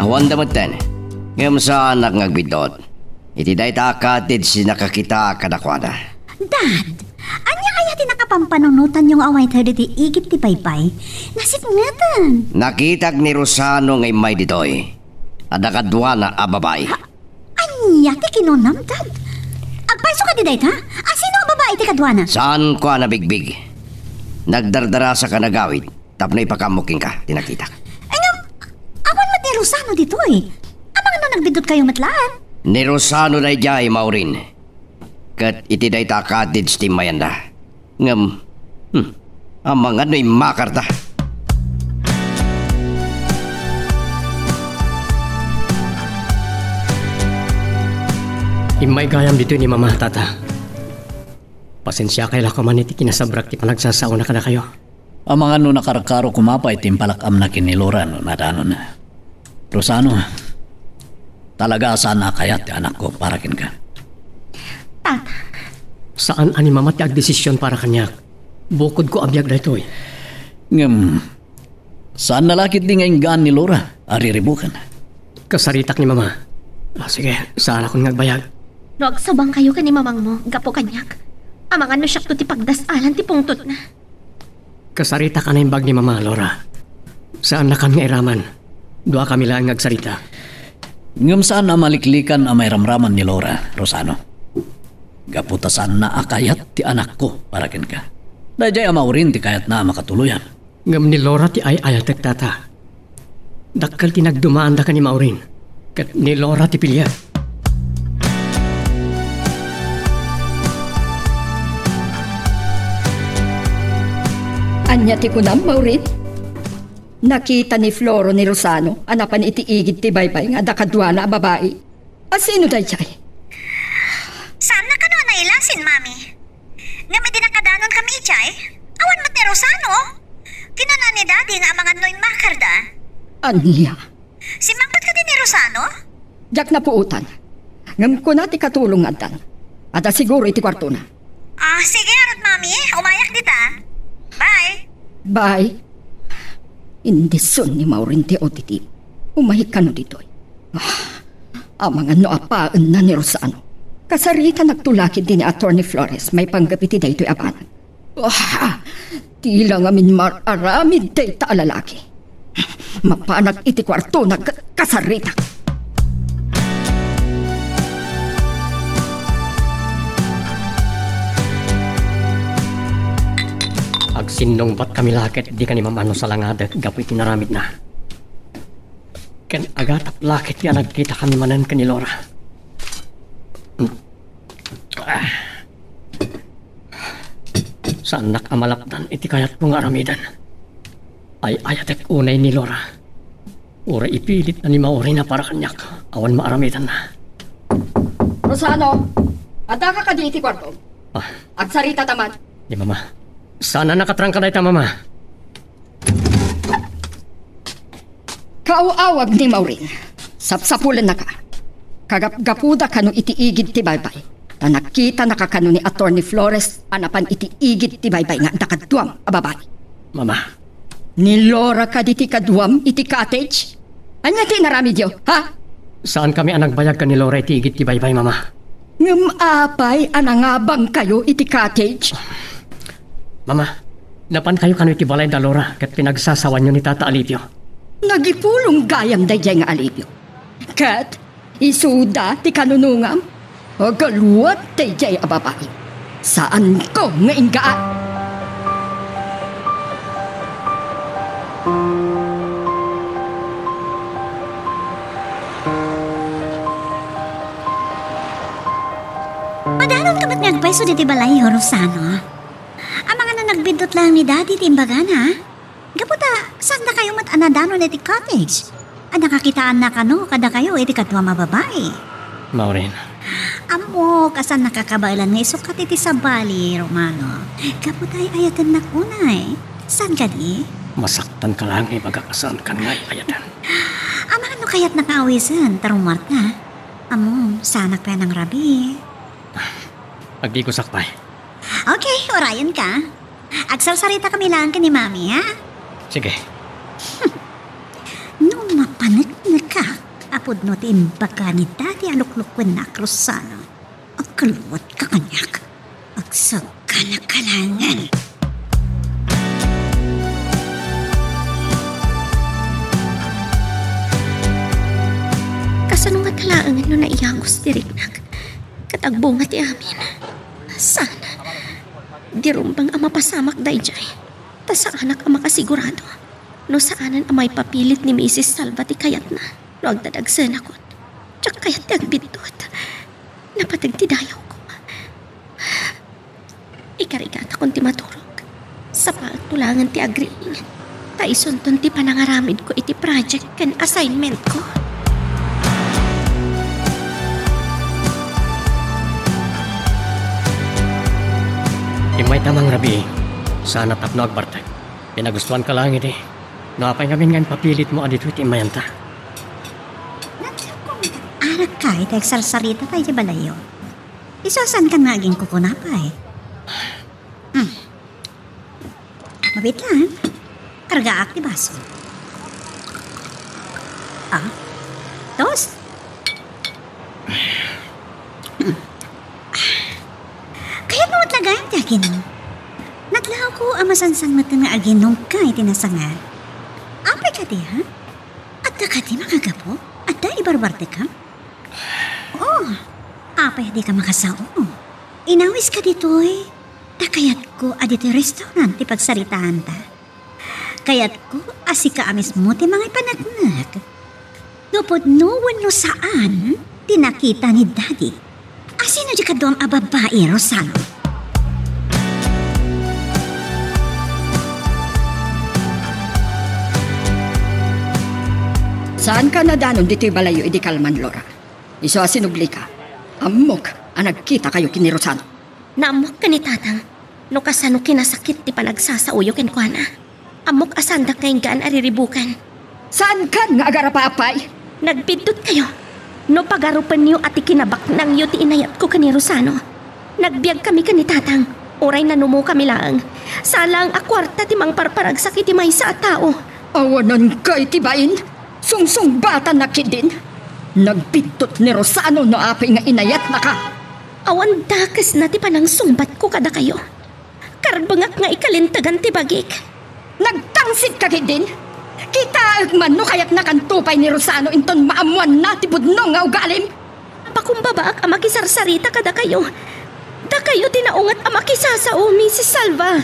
Awanda metten, ngem saanak nga agbiddut. Iti dayta a cottage ti nakakitaak kadakuada. Dad, ania aya ti nakapampanunotanyo nga umaykayo ditoy igid ti baybay? Nasipngetan. Nakitak ni Rosano nga immay ditoy. Adda kaduana a babai. Ha? Ania ti kinunam, Dad? Agpayso kadi dayta? Asino a babai ti kaduana? Saanko a nabigbig. Nagdardarasaka agawid. Tapno ipakaammo kenka ti nakitak. Ay, ngem, awan met ni Rosano ditoy. Amangan no nagbiddutkayo met laeng. Ni Rosano daydiay, Maureen. Ket iti dayta a cottage ti immayanda. Ngem, hmm, amangan no immakarda. Immay gayam ditoy ni Mama, Tata. Pasensiakay la koman iti kinasabrak ti panagsasaona kadakayo. Amangan no nakarkaro koma pay ti impalak-amna ken ni Laura no nadanonna. Rosano, talaga a saan a kayat ti anakko para kenka. Tata. Saan a ni Mama ti agdesision para kaniak. Bukodko a biag daytoy. Ngem, saan na la ketdi nga inggaan ni Laura a riribukan. Kasaritak ni Mama. Ah, sige, saanakon nga agbayag. No agsubangkayo ken ni Mamangmo gapu kaniak, amangan no siakto ti pagdas-alan ti pungtotna. Kasaritak a naimbag ni Mama, Laura. Saannakan nga iraman. Duakami laeng nga agsarita. Ngem saan a maliklikan a mairamraman ni Laura, Rosano. Gapu ta saanna a kayat ti anakko para kenka. Daydiay a Maureen ti kayatna a makatuloyan. Ngem ni Laura ti ay-ayatek, Tata. Dakkel ti nagdumaanda ken ni Maureen, ket ni Laura ti piliek. Ania ti kunam, Maureen? Nakita ni Floro ni Rosano a napan iti igid ti baybay nga adda kaduana a babai. Asino daydiay? Saanna kano a nailasin, Mami. Ngem idi nakadanonkami idiay, awan met ni Rosano. Kinuna ni Daddy nga amangan no immakarda. Ania? Simmangpet kadi ni Rosano? Diak napuotan. Ngem kuna ti katulong nga addan. Adda siguro iti kuartona. Ah, sige, ngarud, Mami. Umayak dita. Bye. Bye. Indison ni Maureen ti O T T. Umay kano ditoy. Ah, amangan no apaenna ni Rosano. Kasarita nagtulakid ni Attorney Flores maipanggep iti daytoy a banag. Ah, dila ngamin mar-aramid dayta a lalaki. Mapanak iti kuartona ket kasaritak. Agsinnungbat kami la ket dika ni Mama no salangadet gapu iti naramidna. Ken agatap la ket ti a nagkita kami manen ken ni Laura. Ah. Saannak a malapdan iti kayatko nga aramiden. Ay-ayatek unay ni Laura. Uray ipilitna ni Maureen a para kaniak, awan maaramidanna. Rosano, addaka kadi iti kuartom? Ah. Agsarita ta man. Ni Mama. Saan a nakatrangka dayta, Mama. Kaaw-awag ni Maureen. Sapsapulennaka. Kagapgapuda kano iti igid ti baybay. a nakitanaka kano ni Attorney Flores a napan iti igid ti baybay nga adda kaduam a babai. Mama. Ni Laura kadi ti kaduam iti cottage? Ania ti inaramidyo, ha? Saankami a nagbayag ken ni Laura iti igid ti baybay, Mama. Ngem apay a nangabangkayo iti cottage? Mama, napankayo kano iti balay da Laura ket pinagsasawanyo ni Tata Alipio. Nagipulong gayam daydiay nga Alipio. Ket isuda ti kanunongam. Agaluat daydiay a babai. Saanko nga inggaan. Madanonka met nga agpayso ditoy balay, Rosano. Amangan no nagbiddut laeng ni Daddy ti imbagana. Gapu ta, saandakayo met a nadanon iti cottage. A nakakitaanna kano kadakayo iti kaduam a babai. Maureen. Ammok a saannaka kabaelan nga isukkat iti sabali, Romano. Gapu ta ay-ayatennak unay. Saan kadi? Masaktanka laeng nga ibagak a saankan nga ay-ayaten. Amangan no kayatnaka awisen, ta rumuarta. Ammom, saanak pay a nangrabii. Agdigosak pay. Okay, urayenka. Agsarsaritakami laeng ken ni Mami, ha? Sige. No mapaneknekak a pudno ti imbaga ni Daddy a luklukuennak, Rosano, agkaluatka kaniak. Agsagganaka laengen. Kasano ngata laengen no naiyagos ti riknak? Ket agbunga ti amin. Saan? Di rumbeng a mapasamak daydiay. Ta saanak a makasigurado no saanen a maipapilit ni Misis Salva ti kayatna no agdadagsenakon. Diak kayat ti agbiddut. Napateg ti dayawko. Ikarigatakon ti maturog. Sapaekto laengen ti agriing. Ta isunton ti panangaramidko iti project ken assignmentko. Immayta mangrabii. Saan a tapno agbartek. Pinagustuanka laeng idi. No apay ngamin nga impapilitmo a ditoy ti immayanta? Nagsakom, arakka iti agsarsarita pay iti balayyo. Isu a saankan nga agingkukuna pay. Hmm. Mabiit laeng. Kargaak ti baso. Ah? Toast? Kayatmo met la gayam ti aginom? Nadlaawko a masansan metten nga aginomka iti nasanga. Apay kadi, ha? Adda kadi makagapu? Adda ibarbartekam? Oh, apay a dika makasao? Inawiska ditoy, ta kayatko a ditoy restaurant ti pagsaritaanta. Kayatko a sika a mismo ti mangipanneknek. No pudno wenno saan ti nakita ni Daddy. Asino di kaduam a babai, Rosano? Saanka nadanon ditoy balayyo idi kalman, Laura. Isu a sinublika. Ammok a nagkitakayo ken ni Rosano. Naammok ken ni Tatang no kasano kinasakit ti panagsasaoyo kenkuana. Ammok a saandak nga inggaan a riribukan. Saankan nga agarapapay? Nagbiddutkayo no pagarupenyo a ti kinabaknangyo ti inayatko ken ni Rosano. Nagbiagkami ken ni Tatang, uray nanumokami laeng. Saan laeng a kuarta ti mangparparagsak iti maysa a tao. Awananka iti bain? Sungsungbatannak ketdin. Nagbiddut ni Rosano no apay nga inayatnaka. Awan dakesna ti panangsungbatko kadakayo. Karbengak nga ikalintegan ti bagik. Nagtangsit ka ketdin? Kitaek man no kayatnakanto pay ni Rosano inton maammoanna ti pudno nga ugalim. Pakumbabaak a makisarsarita kadakayo. Dakayo ti naunget a makisasao, Misis Salva.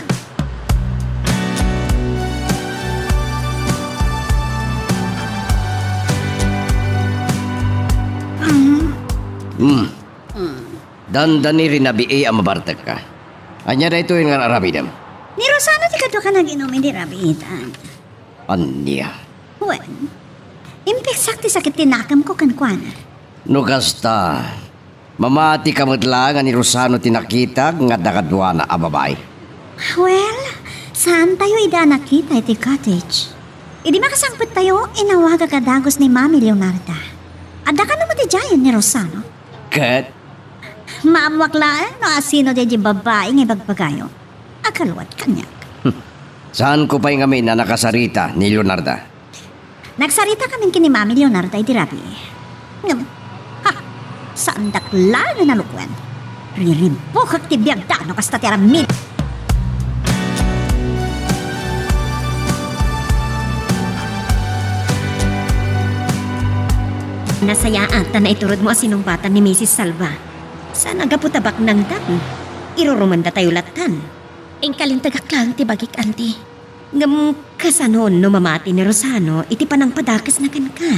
Mm. Hmm. Mm. Dandani rinabii a mabartekka. Ania daytoy nga aramidem? Ni Rosano ti kaduak a nag-inum idi rabiitan. Ania? Wen, impigsak ti sakit ti nakemko kenkuana. No kasta, mamatika met laeng a ni Rosano ti nakitak nga adda kaduana a babai. Well, saantayo ida a nakita iti cottage. Idi makasangpettayo, inawagak a dagus ni Mami Leonarda. Adda kano met idiayen ni Rosano? Ket? Maammoak laeng no asino daydiay babai nga ibagbagayo. Agaluad kaniak. Saanko pay ngamin a nakasarita ni Leonarda? Nagsaritamin ken ni Mami Leonarda idi rabii. Ngem, ha, saandak laeng a nalukwen. Riribukek ti biagda no kasta ti aramid. Nasayaat ta naiturodmo a sinungbatan ni Misis Salva. Saan a gapu ta baknangdan. Irurumendatayo lattan. Inkalintegak laeng ti bagik, Auntie. Ngem kasano no mamati ni Rosano iti panangpadakesna kenka?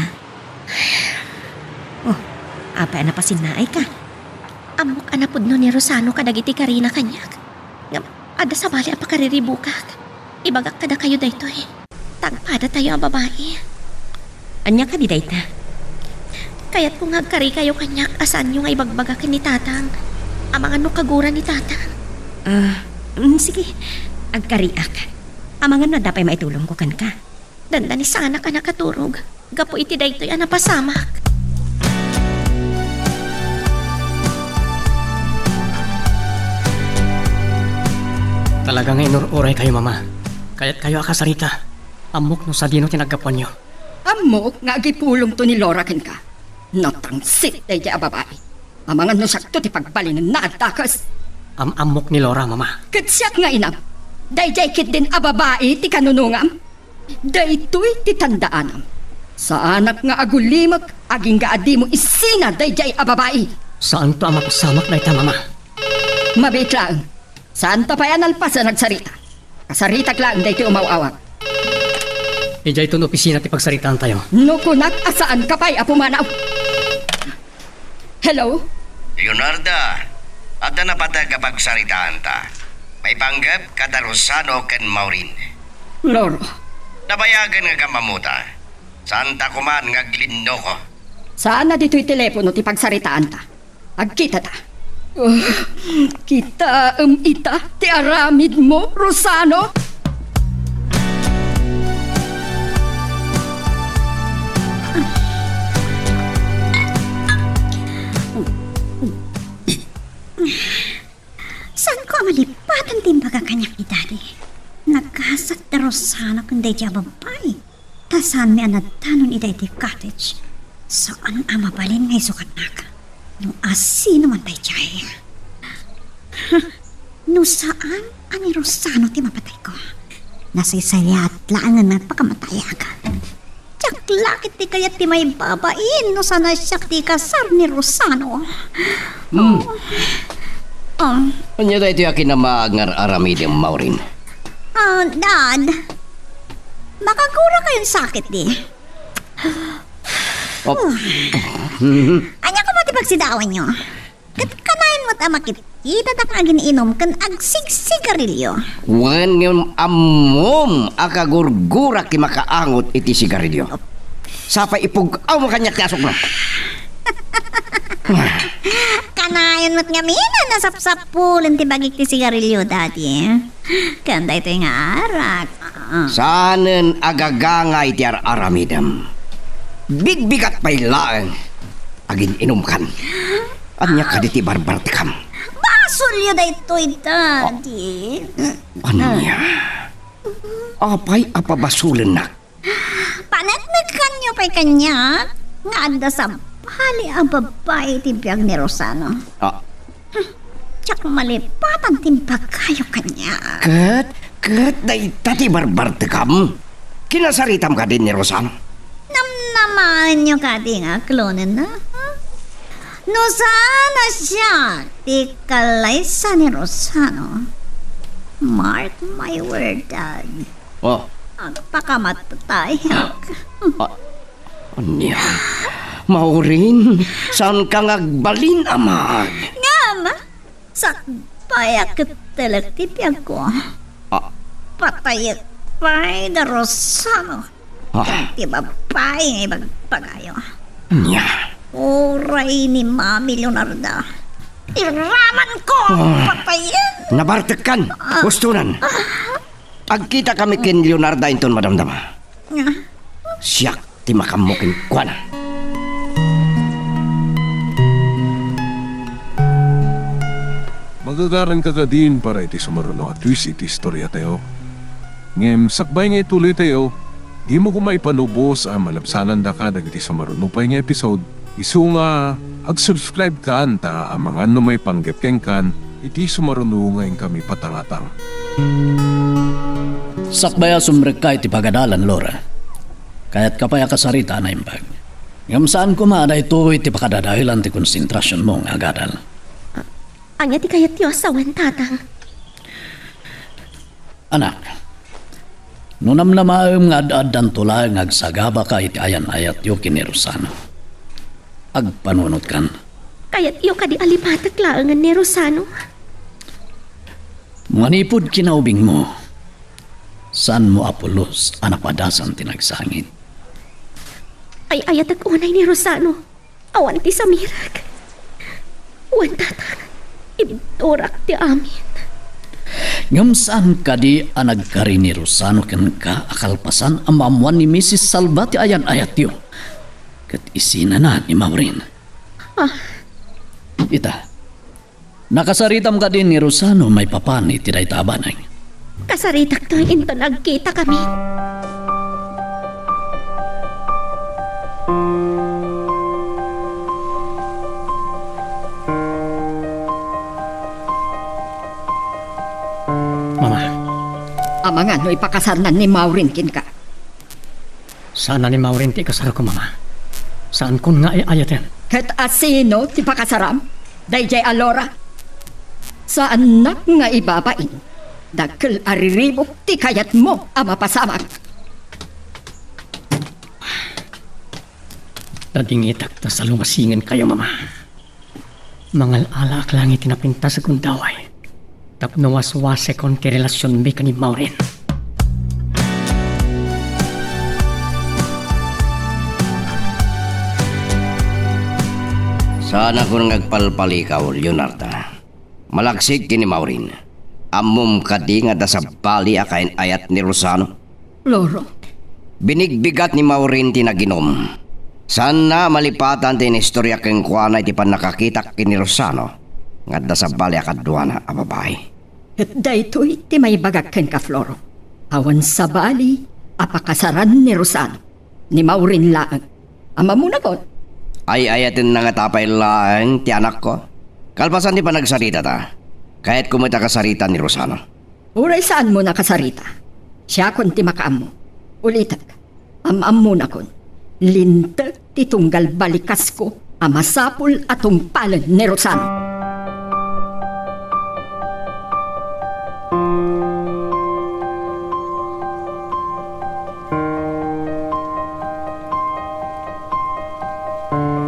Oh, apay a napasinnaayka? Ammok a napudno ni Rosano kadagiti karina kaniak. Ngem adda sabali a pakariribukak. Ibagak kadakayo daytoy. Tagpadatayo a babai. Ania kadi dayta? Kayatko nga agkarikayo kaniak a saanyo nga ibagbaga ken ni Tatang. Amangan no kagura ni Tatang. Ah, mm, sige. Agkariak. Amangan no adda pay maitulongko kenka. Dandani saanak a nakaturog gapu iti daytoy a napasamak. Talaga nga inur-uraykayo, Mama. Kayatkayo a kasarita. Ammok no sadino ti naggapuanyo. Ammok nga agipulongto ni Laura kenka. Natangsit daydiay a babai. Amangan no siakto ti pagbalinenna a dakes. Am-ammok ni Laura, Mama. Ket siak nga inam. Daydiay ketdin a babai ti kanunongam. Daytoy ti tandaanam. Saanak nga agulimek agingga a dimo isina daydiay a babai. Saanto a mapasamak dayta, Mama. Mabiit laeng. Saanta pay a nalpas a nagsarita. Kasaritak laeng daytoy umaw-awag. Idiayton opisina ti pagsaritaantayo. No kunak a saanka pay a pumanaw. Hello? Leonarda, adda napateg a pagsaritaanta. Maipanggep kada Rosano ken Maureen. Loro. Nabayagen nga agam-ammota. Saanta koman nga aglinnoko. Saan a ditoy telepono ti pagsaritaanta. Agkitata. Ah, kitaem ita ti aramidmo, Rosano? Saanko a malipatan ti imbaga kaniak ni Daddy. Nagasat da Rosano ken daydiay a babbai. Ta saanmi a nadanon ida iti cottage. Saan a mabalin nga isukatnak no asino man daydiay. No saan a ni Rosano ti mapatayko, nasaysayaat laengen nga agpakamatayak. Diak la ket ti kayat ti maibabain no saan a siak ti ikasar ni Rosano. Hmm. Oh. Ania daytoy a kinamaag nga ar-aramidem, Maureen? Ah, Dad, makagura kayon sakit di. Oh. Ania koma ti pagsidawanyo? Ket kanayon met a makitkitada nga agin-inom ken agsigsigarilio. Wen ngem ammom a kagurgurak ti makaangot iti sigarilio. Sapay ipug-awmo kaniak ti asukmo. Kanayon met ngamin a nasapsapulen ti bagik ti sigarilio, Daddy. Ken daytoy nga arak. Ah. Saanen a gagangay ti ar-aramidem. Bigbigat pay laeng. Agin-inumkan. Ania kadi ti barbartekam? Basolyo daytoy, Daddy. Ania? Apay a pabasolennak? Paneknekanyo pay kaniak nga adda sabali a babbai ti biag ni Rosano. Ah. Hmm, diak malipatan ti imbagayo kaniak. Ket, ket dayta ti barbartekam? Kinasaritam kadi ni Rosano? Namnamaenyo kadi nga aklonenna, ha? No saan a siak ti kalaysa ni Rosano, mark my word, Dad. Oh. Agpakamatatayak. Ah, ania? Maureen, saanka nga agbalin a maag? Ngem, sakbay a kettelek ti biagko. Ah. Patayek pay da Rosano. Ah. Ti babbai nga ibagbagayo. Ania? Uray ni Mami Leonarda. Iramanko! Ah. Patayen! Nabartekkan! Ah. Ustonan! Ah. Agkitakami ken Leonarda inton madamdama. Ah. Siak ti makaammo kenkuana. Agagaranka kadin para iti sumaruno a twist iti istoriatayo. Ngem sakbay nga ituloytayo, dimo koma ipanubos a malabsanandaka dagiti sumaruno pay nga episode. Isu nga ag-subscribe kan ta amangan no maipanggep kenkan iti sumaruno nga inkami patangatang. Sakbay a sumrekka iti pagadalan, Laura. Kayatka pay a kasarita a naimbag. Ngem saan koma a daytoy ti pakadadaelan ti konsentrasionmo nga agadal. Ania ti kayatyo a sawen, Tatang? Anak, no namnamaem nga ad-addanto laeng nga agsagabaka iti ayan-ayatyo ken ni Rosano, agpanunotkan. Kayatyo kadi a lipatek laengen ni Rosano? Manipud kinaubingmo, saanmo a pulos a napadasan ti nagsangit. Ay-ayatek unay ni Rosano. Awan ti samirek. Wen, Tatang, ibturak ti amin. Ngem saan kadi a nagkari ni Rosano kenka a kalpasan a maammuan ni Misis Salva ti ayan-ayatyo? Ket isinana ni Maureen. Ah. Ita, nakasaritam kadi ni Rosano maipapan iti dayta a banag? Kasaritakto inton agkitakami. Mama. Amangan no ipakasarnan ni Maureen kenka. Saan a ni Maureen ti ikasarko, Mama. Saankon nga ay-ayaten. Ket asino ti pakasaram? Daydiay a Laura? Saannak nga ibabain. Dakkel a riribuk ti kayatmo a mapasamak. Nadingitak ta salungasingenkayo, Mama. Mangal-alaak laeng iti napintas a gundaway tapno waswasekon ti relasionmi ken ni Maureen. Saanakon nga agpalpalikaw, Leonarda. Malaksid ken ni Maureen. Ammom kadi nga adda sabali a kayan-ayat ni Rosano? Loro. Binigbigat ni Maureen ti naginom. Saanna a malipatan ti inistorya kenkuana iti pannakakitak ken ni Rosano nga adda sabali a kaduana a babai. Ket daytoy ti maibagak kenka, Floro. Awan sabali a pakasaran ni Rosano, ni Maureen laeng. Ammomon a kon. Ay-ayatenna ngata pay laeng ti anakko. Kalpasan ti panagsaritata, kayatko met a kasarita ni Rosano. Uray saanmo a kasarita, siakon ti makaammo. Ulitek, am-ammonakon, linteg ti tunggal balikasko a masapul a tungpalen ni Rosano.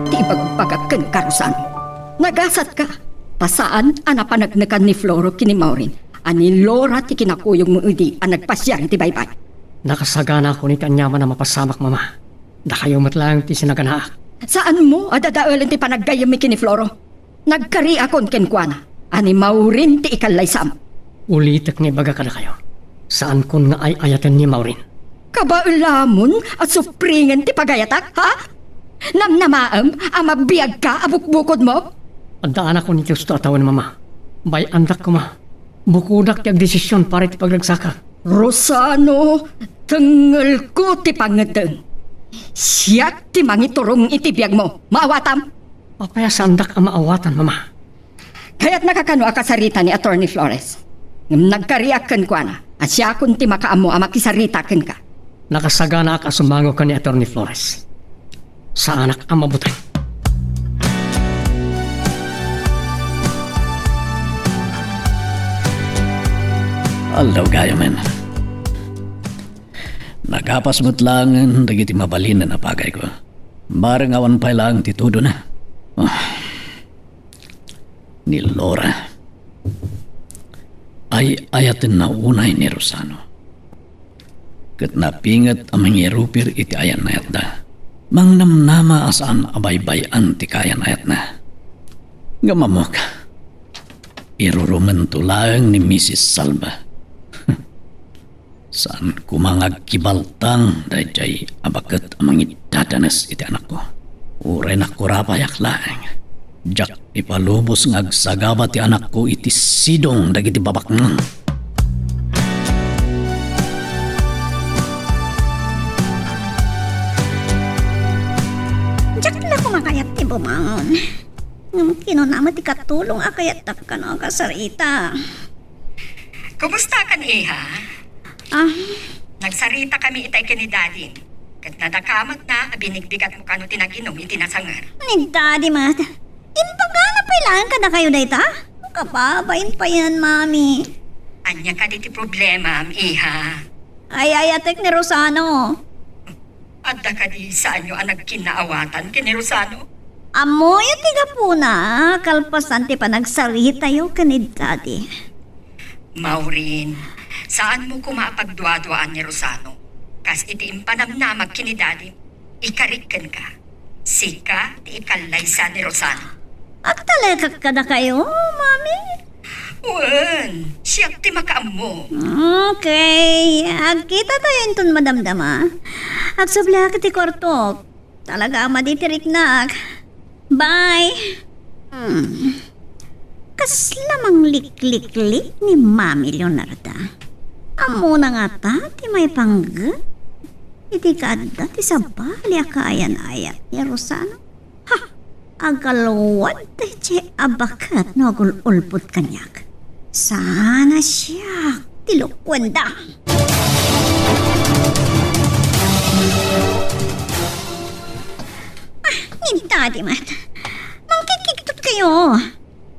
Ti ibagbagak kenka, Rosano, nagasatka, ta saan a napaneknekan ni Floro ken ni Maureen a ni Laura ti kinakuyogmo idi a nagpasiar iti baybay. Nakasaganakon iti aniaman a mapasamak, Mama. Dakayo met laeng ti sinaganaak. Saanmo a dadaelen ti panaggayyemmi ken ni Floro? Nagkariakon kenkuana a ni Maureen ti ikallaysam. Ulitek nga ibaga kadakayo, saankon nga ay-ayaten ni Maureen. Kabaelamon a supringen ti pagayatak, ha? Namnamaem a mabiagka a bukbukodmo? Addaanakon iti husto a tawen, Mama. Bay-andak koma. Bukodak ti agdesision para iti paglagsakak. Rosano, tengngelko ti pangngeddeng. Siak ti mangiturong iti biagmo. Maawatam? Apay a saandak a maawatan, Mama? Kayatnaka kano a kasarita ni Attorney Flores? Ngem nagkariak kenkuana a siakon ti makaammo a makisarita kenka. Nakasaganaak a sumango ken ni Attorney Flores. Saanak a mabuteng. Aldaw gayamen. Nagapas met laengen dagiti mabalinen a pagayko. Bareng awan pay laeng ti tudona. Ah. Ni Laura. Ay-ayatenna unay ni Rosano. Ket napinget a mangiruper iti ayan-ayatda. Mangnamnama a saan a baybay-an ti kayan-ayatna. Ngem ammok, irurumento laeng ni Misis Salva. Saan koma nga agkibaltang daydiay a baket a mangiddadanes iti anakko. Uray nakurapayak laeng, diak Ipalubos nga agsagaba ti anakko iti sidong dagiti babaknang. Diak la koma kayat ti bumangon. Ngem kinuna met ti katulong a kayatdak kano a kasarita. Kumusta kan, iha? Ah. Nagsarita kami itay ken ni Daddy. Ket nadakamatna a binigbigatmo kano ti naginum iti nasanger. Ni Daddy met. Impagana pay laeng kadakayo dayta? Kababain payen, Mami. Ania kadi ti problemam, iha? Ay-ayatek ni Rosano. Adda kadi saanyo a nagkinnaawatan ken ni Rosano? Ammoyo ti gapuna, kalpasan ti panagsaritayo ken ni Daddy. Maureen, saanmo koma a pagduaduaan ni Rosano. Kas iti impanamnamag ken ni Daddy, ikarik kenka. Sika ti ikallaysa ni Rosano. Agtalekak kadakayo, Mami? Wen, siak ti makaammo. Okay, agkitatayo inton madamdama. Agsubliak iti kuartok. Talaga a madi ti riknak. Bye. Hmm. Kasla manglikliklik ni Mami Leonarda. Ammona ngata ti maipanggep iti kaadda ti sabali a kaayan-ayat ni Rosano. Ha! Agalwad daydiay a baket no agul-ulbod kaniak. Saan a siak ti lokuenda. Ah, ni Daddy met. Mangkikiktot kayo.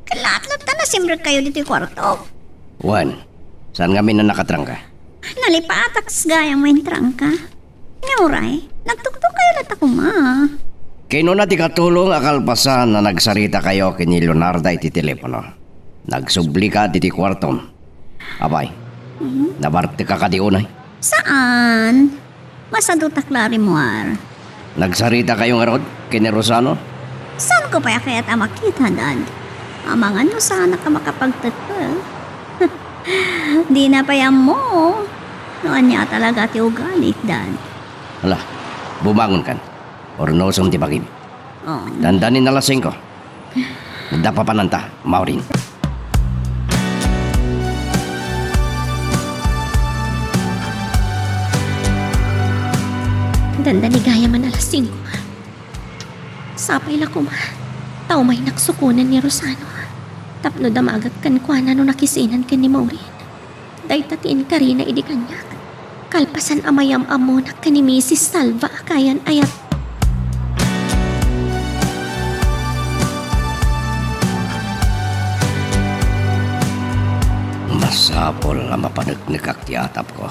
Kalatlatta nasimrek kayo ditoy kuarto. Wen, saan ngamin a nakatrangka? Nalipatak gayam a intrangka. Nia uray, nagtuktok kayo latta koma. Kinuna ti katulong a kalpasan a nagsarita kayo ken ni Leonarda iti telepono. Nagsublika ditoy kuartom. Apay, Mhm. nabartek ka kadi unay? Saan? Masadutak la a rimmuar. Nagsarita kayo ngarud ken ni Rosano? Saanko pay a kayat a makita, Dad? Amangan no saanak a makapagtekpek. Dina pay ammo no ania talaga ti ugalik, Dad. Hala, bumangon kan. Urnosom ti bagim. Oh. Dandanin alas singko. Adda papananta, Maureen. Dandani gayam a alas singko. Sapay la koma ta umaynak sukonen ni Rosano tapno damagek kenkuana no nakisinan ken ni Maureen. Dayta ti inkarina idi kaniak, kalpasan a mayam-ammonak ken ni Misis Salva a kayan-ayat. Masapul a mapaneknekak ti atapko.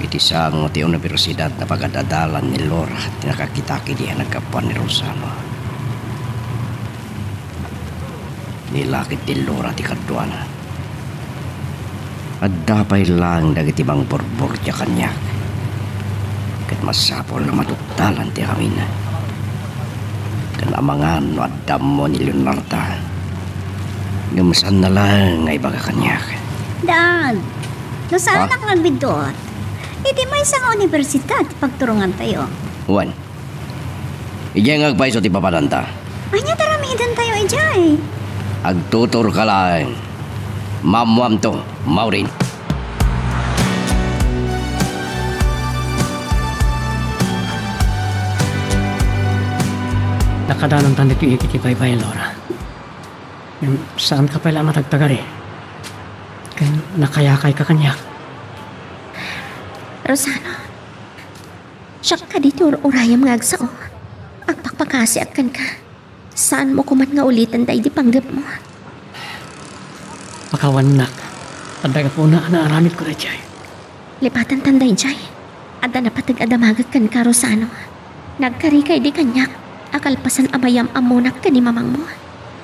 Iti sango ti universidad, napagadadalan ni Laura ti nakakitak idi a naggapuan ni Rosano. Nilakid ti Laura ti kaduana. Adda pay laeng dagiti mangburburdia kaniak. Ket masapul a matupdalan ti amin. Ken amangan no adda ammo ni Leonarda. Ngem saanna laeng nga ibaga kaniak. Dad, no saanak Ah? nagbiddut, iti maysa nga universidad ti pagturongantayo. Wen, idiay nga agpayso ti papananta. Ania ti aramidentayo idiay? Agtuturka laeng. Maammoamto, Maureen. Nakadanontan ditoy iti baybay, Laura. Ngem saanka pay la a matagtagari. Ken nakayakayka kaniak. Rosano, siak kadi ti ur-urayam nga agsao. Agpakpakasiak kenka. Saanmo koman nga uliten daydi panggepmo. Pakawannak. Adda gapuna a naaramidko daydiay. Lipatantan daydiay. Adda napateg a damagek kenka, Rosano. Nagkarika idi kaniak a kalpasan a mayam-ammonak ken ni mamangmo.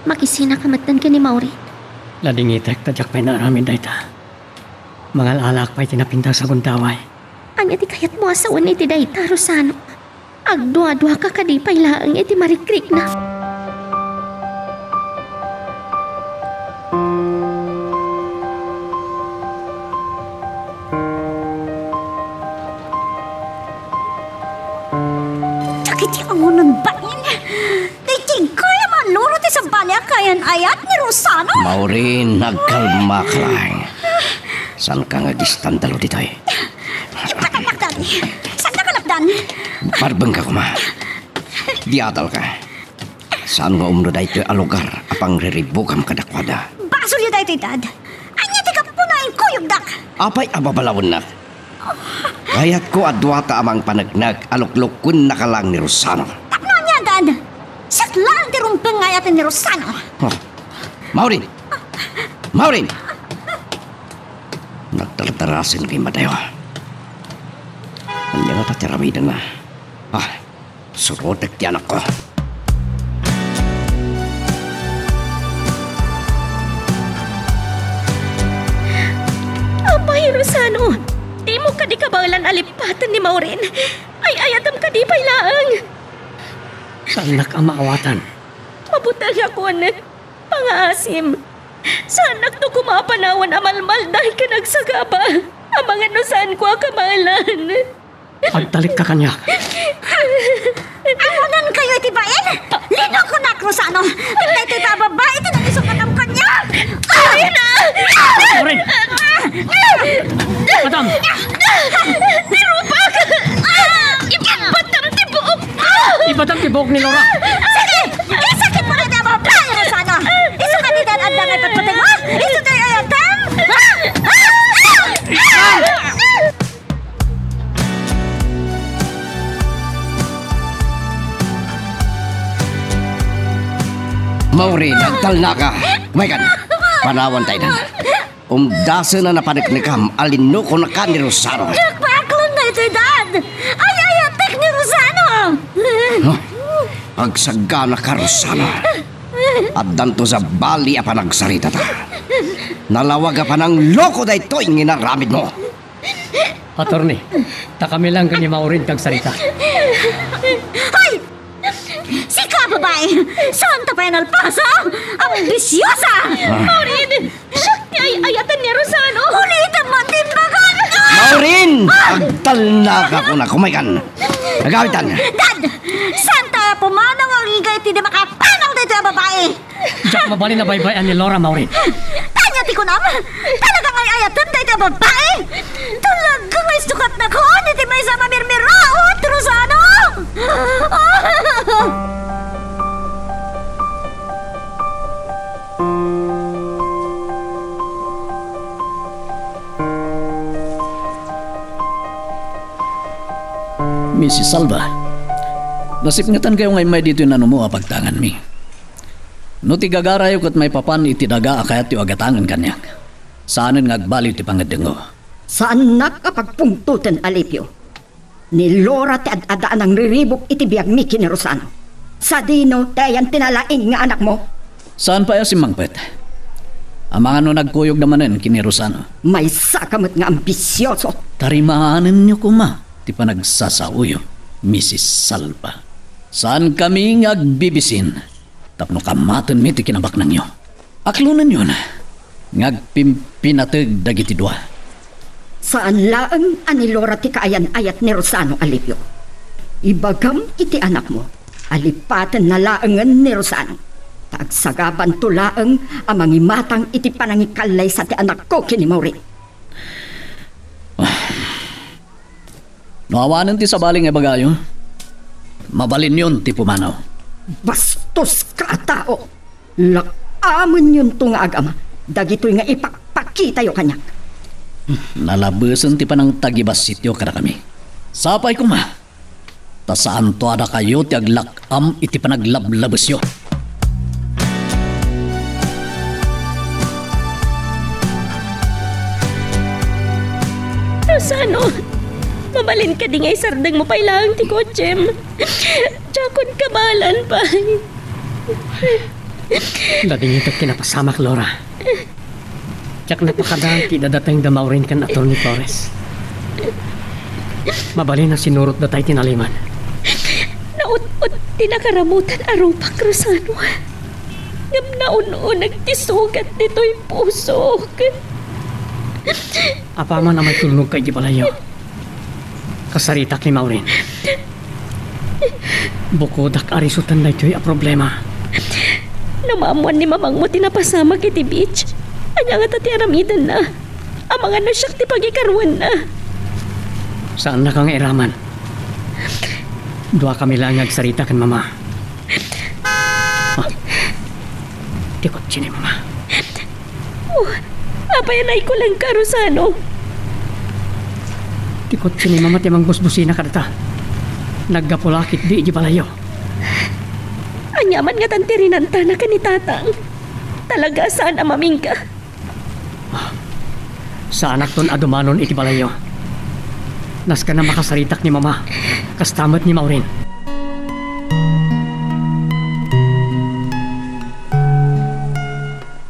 Makisinaka metten ken ni Maureen. Ladingitek ta diak pay naaramid dayta. Mangal-alaak pay ti napindang sa gundaway. Ania ti kayatmo a sawen iti dayta, Rosano? Agduaduaka kadi pay laeng iti marikrikna? Dagiti angunan bain, daytoy Ayat ni Rosano? Maureen, agkalmaka lang. Saanka nga agistandalo ditoy? Ipatakpak, Daddy. Saannak a lapdan? Parbengka koma. Di adalka. Saan nga umno daytoy a lugar a pangriribukam kadakuada? Basolyo daytoy, Dad. Ania ti gapu nga inkuyogdak? Apay a babalawennak? Kayatko a duata a mangpaneknek a luklukennaka lang ni Rosano. Tapno ania, Dad? Siak laeng ti rumbeng nga ayaten ni Rosano. Oh. Maureen! Maureen! Nagdardarasen nga immadayo. Ania ngata ti aramidenna? Ah, surotek ti anakko. Apay, Rosano, dimo kadi kabaelan a lippaten ni Maureen? Ay-ayatem kadi pay laeng? Saannak a maawatan. Mabutengakon. Pangaasim. Saannakto koma a panawen a malmalday ken agsagaba. Amangan no saanko a kabaelan. Agtalekka kaniak. Amonankayo iti bain? Linukonak, Rosano. Daytoy a babai ti nangisukatan kaniak. Lorraine! Madam! Ni Rupak! Ibatam ti buok! Ibatam ti buok ni Laura! Sige! Isakit mo na ti a babai, Rosano! Isu ka ni Dan Adda nga ipatpatay mo? Isu tayo ay Adam? Maureen, agtalnaka. Kumaykan. Panawan tayo na. Umdasen a napaneknekam a linukonaka ni Rosano. Diak paaklon daytoy, Dad! Ay-ayatek ni Rosano! Huh? Agsagana ka, Rosano. Addanto sabali a panagsaritata. Nalawag a panangloko daytoy nga inaramidmo. Attorney, ta kami lang ken ni Maureen ti agsarita. Hoy! Sika, babai! Saanta pay a nalpaso? Ambisiosa! Ah. Maureen! Siak ti ay-ayaten ni Rosano! Ulitem man ti imbagam! Maureen! Ah! Agtalnaka kuna, kumaykan! Agawitan! Dad! Saanta a pumanaw nga agingga iti di makapanaw daytoy a babai! Diak mabalin a baybay-an ni Laura, Maureen. Ania ti kunam? Talaga nga ay-ayatem daytoy a babai? Talaga nga isukatnakon iti maysa a mamirmiraot, Rosano! Missus Salva, nasipngetankayo nga immay ditoy nanumo a pagtanganmi. No ti gagarayo ket maipapan iti daga a kayatyo a gatangen kaniak, saanen nga agbaliw ti pangeddengko. Saannak a pagpungtoten, Alipio. Ni Laura ti ad-adda a nangriribuk iti biagmi ken ni Rosano. Sadino ti ayan ti nalaing nga anakmo? Saan pay a simmangpet? Amangan no nagkuyogda manen ken ni Rosano. Maysaka met nga ambisioso. Tarimaanenyo koma ti panagsasaoyo, Missus Salva. Saankami nga agbibisin tapno kamatenmi ti kinabaknangyo. Aklonenyon nga agpimpinateg dagiti dua. Saan laeng a ni Laura ti kaayan-ayat ni Rosano, Alipio. Ibagam iti anakmo a lipatenna laengen ni Rosano, ta agsagabanto laeng a mangimatang iti panangikallaysa ti anakko ken ni Maureen. No awanen ti sabali nga ibagayo, mabalinyon ti pumanaw. Bastoska a tao! Lak-amenyonto nga agama dagitoy nga ipakpakitayo kaniak. Nalabesen ti panangtagibasityo kadakami. Sapay koma, ta saanto a dakayo ti aglak-am iti panaglablabesyo. Rosano, mabalin kadi nga isardengmo pay laeng ti kotsem? Diakon kabaelan pay. Nadingitek ti napasamak, Laura. Diak napakadaan ti idadateng da Maureen ken Attorney Flores. Mabalin a sinurotda tay tinaliman. Naut-ot ti nakaramutan a rupak, Rosano. Ngem naun-uneg ti sugat ditoy pusok. Apaman a maitulnogka iti balayyo, kasaritak ni Maureen. Bukodak a risoten daytoy a problema. No maammuan ni mamangmo ti napasamak iti beach, ania ngata ti aramidenna? Amangan no siak ti pagikaruanna. Saannaka nga iraman. Duakami laeng nga agsarita ken Mama. Ah, ti kotse ni Mama. Oh, apay a naikulanka, Rosano? Ti kotse ni Mama ti mangbusbusina kadata. Naggapu la ketdi idiay balayyo. Ania man ngatan ti rinantana ken ni Tatang? Talaga a saan a mamingga. Saanakton a dumanon iti balayyo. Nasken a makasaritak ni Mama. Kasta met ni Maureen.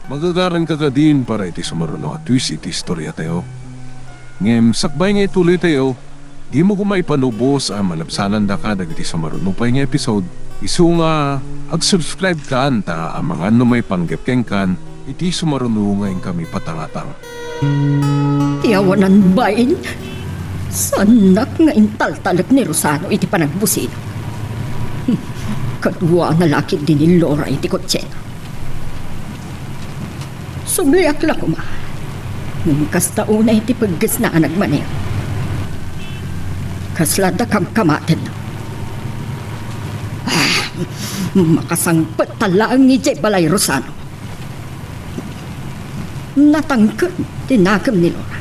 Magagaranka kadin para iti sumaruno a twist iti istoriatayo. Ngem sakbay nga ituloytayo, dimo koma ipanubos a malabsanandaka dagiti sumaruno pay nga episode, isu nga ag-subscribe kan ta amangan no maipanggep kenkan iti sumaruno nga inkami patangatang. Ti awanan bain, saannak nga intaltalek ni Rosano iti panagbusina. Kaduana la ketdi ni Laura iti kotsena. Subliak la koma. Ngem kasta unay ti peggesna a nagmaneho. Kasla adda kamkamatenna. Ah, makasangpet ta laeng idiay balay Rosano. Natangken ti nakem ni Laura.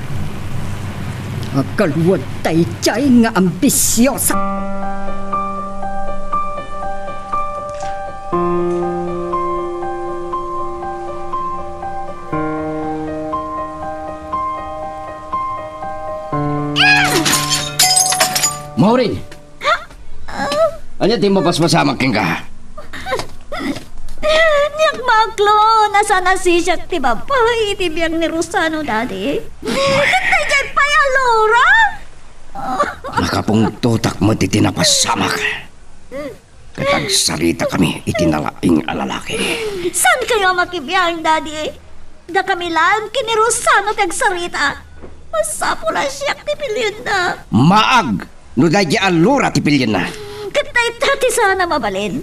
Agkalwad daydiay nga ambisiosa. Maureen! Ania ti mapaspasamak kenka? Diak maklon a saan a sisiak ti babai iti biag ni Rosano, Daddy. Ket daydiay pay a Laura? Nakapungtotak met iti napasamak. Ket agsaritakami iti nalaing a lalaki. Saankayo a makibiang, Daddy? Dakami laeng ken ni Rosano ti agsarita. Masapul a siak ti pilienna. Maag no daydiay a Laura ti pilienna. Ket dayta ti saan a mabalin.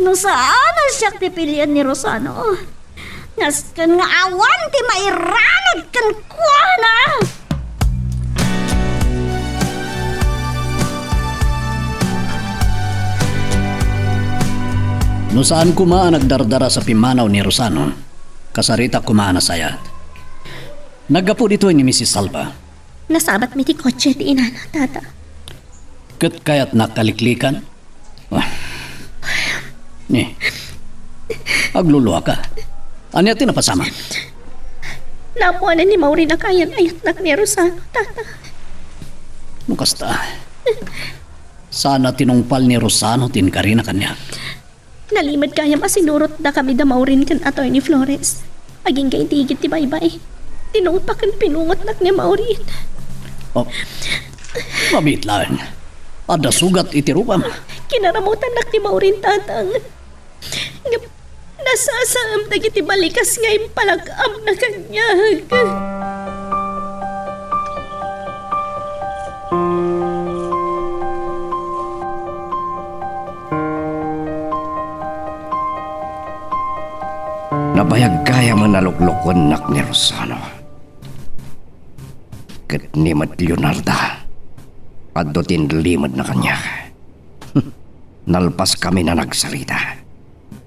No saan a siak ti pilien ni Rosano, nasken nga awan ti mairanag kenkuana. No saan koma a nagdardaras a pimmanaw ni Rosano, kasaritak koma a nasayaat. Naggapu ditoy ni Misis Salva. Nasabatmi ti kotse ti inana, Tata. Ket kayatnak a liklikan? Ah. Ni, agluluaka. Ania ti napasamak? Naammoanan ni Maureen a kayan-ayatnak ni Rosano, Tata. No kasta, saan a tinungpal ni Rosano ti inkarina kaniak. Nalimed gayam a sinurotdakami da Maureen ken Attorney Flores. Agingga iti igid ti baybay, tinungpak ken pinungotnak ni Maureen. Oh, mabiit laeng. Adda sugat iti rupam. Kinaramutannak ni Maureen, Tatang. Ngem nasasaem dagiti balikas nga impalag-amna kaniak. Nabayag gayamen a luklukuennak ni Rosano. Ket ni met Leonarda, adu ti inlimedna kaniak. Nalpaskamin a nagsarita.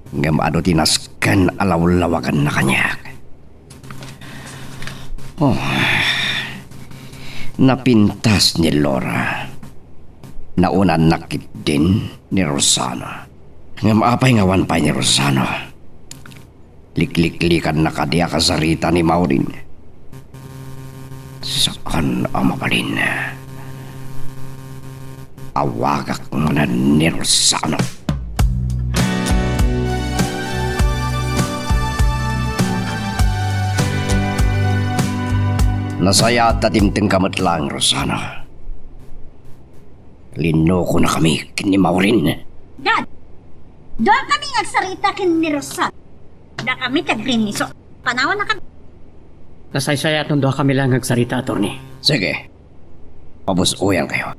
Ngem adu ti nasken a lawlawaganna kaniak. Oh, napintas ni Laura. Naunannak ketdin ni Rosano. Ngem apay nga awan pay ni Rosano? Likliklikanna kadi a kasarita ni Maureen? Saan a mabalin. Awagak manen ni Rosano. Nasayaat ta dimtengka met laeng, Rosano. Linukonakami ken ni Maureen. Dad, duakami nga agsarita ken ni Rosano. Dakami ti agrinniso. Panawanakami. Nasaysayaaton duakami laeng nga agsarita, Attorney. Sige. Pabus-oyankayo.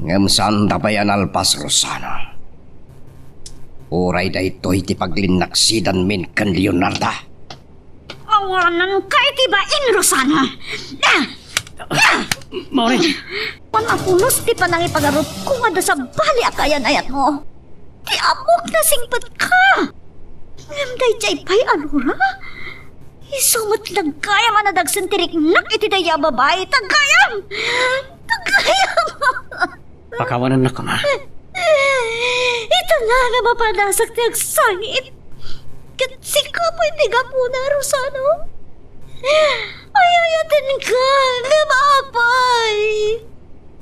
Ngem saanta pay a nalpas, Rosano. Uray daytoy ti paglinnaksidanmin ken Leonarda. Awananka iti bain, Rosano. Ah! Ah! Maureen! Manapulos ti panangipagarupko nga adda sabali a kaayan-ayatmo. Ti ammok nasingpetka. Ngem daydiay pay a Lora? Isu met la gayam a nadagsen ti riknak iti daydiay a babai. Tagayam! Tagayam! Pakawanennak koma. Ita la nga mapadasak ti agsangit. Ket sika pay ti gapuna, Rosano. Ay-ayatenka, ngem apay.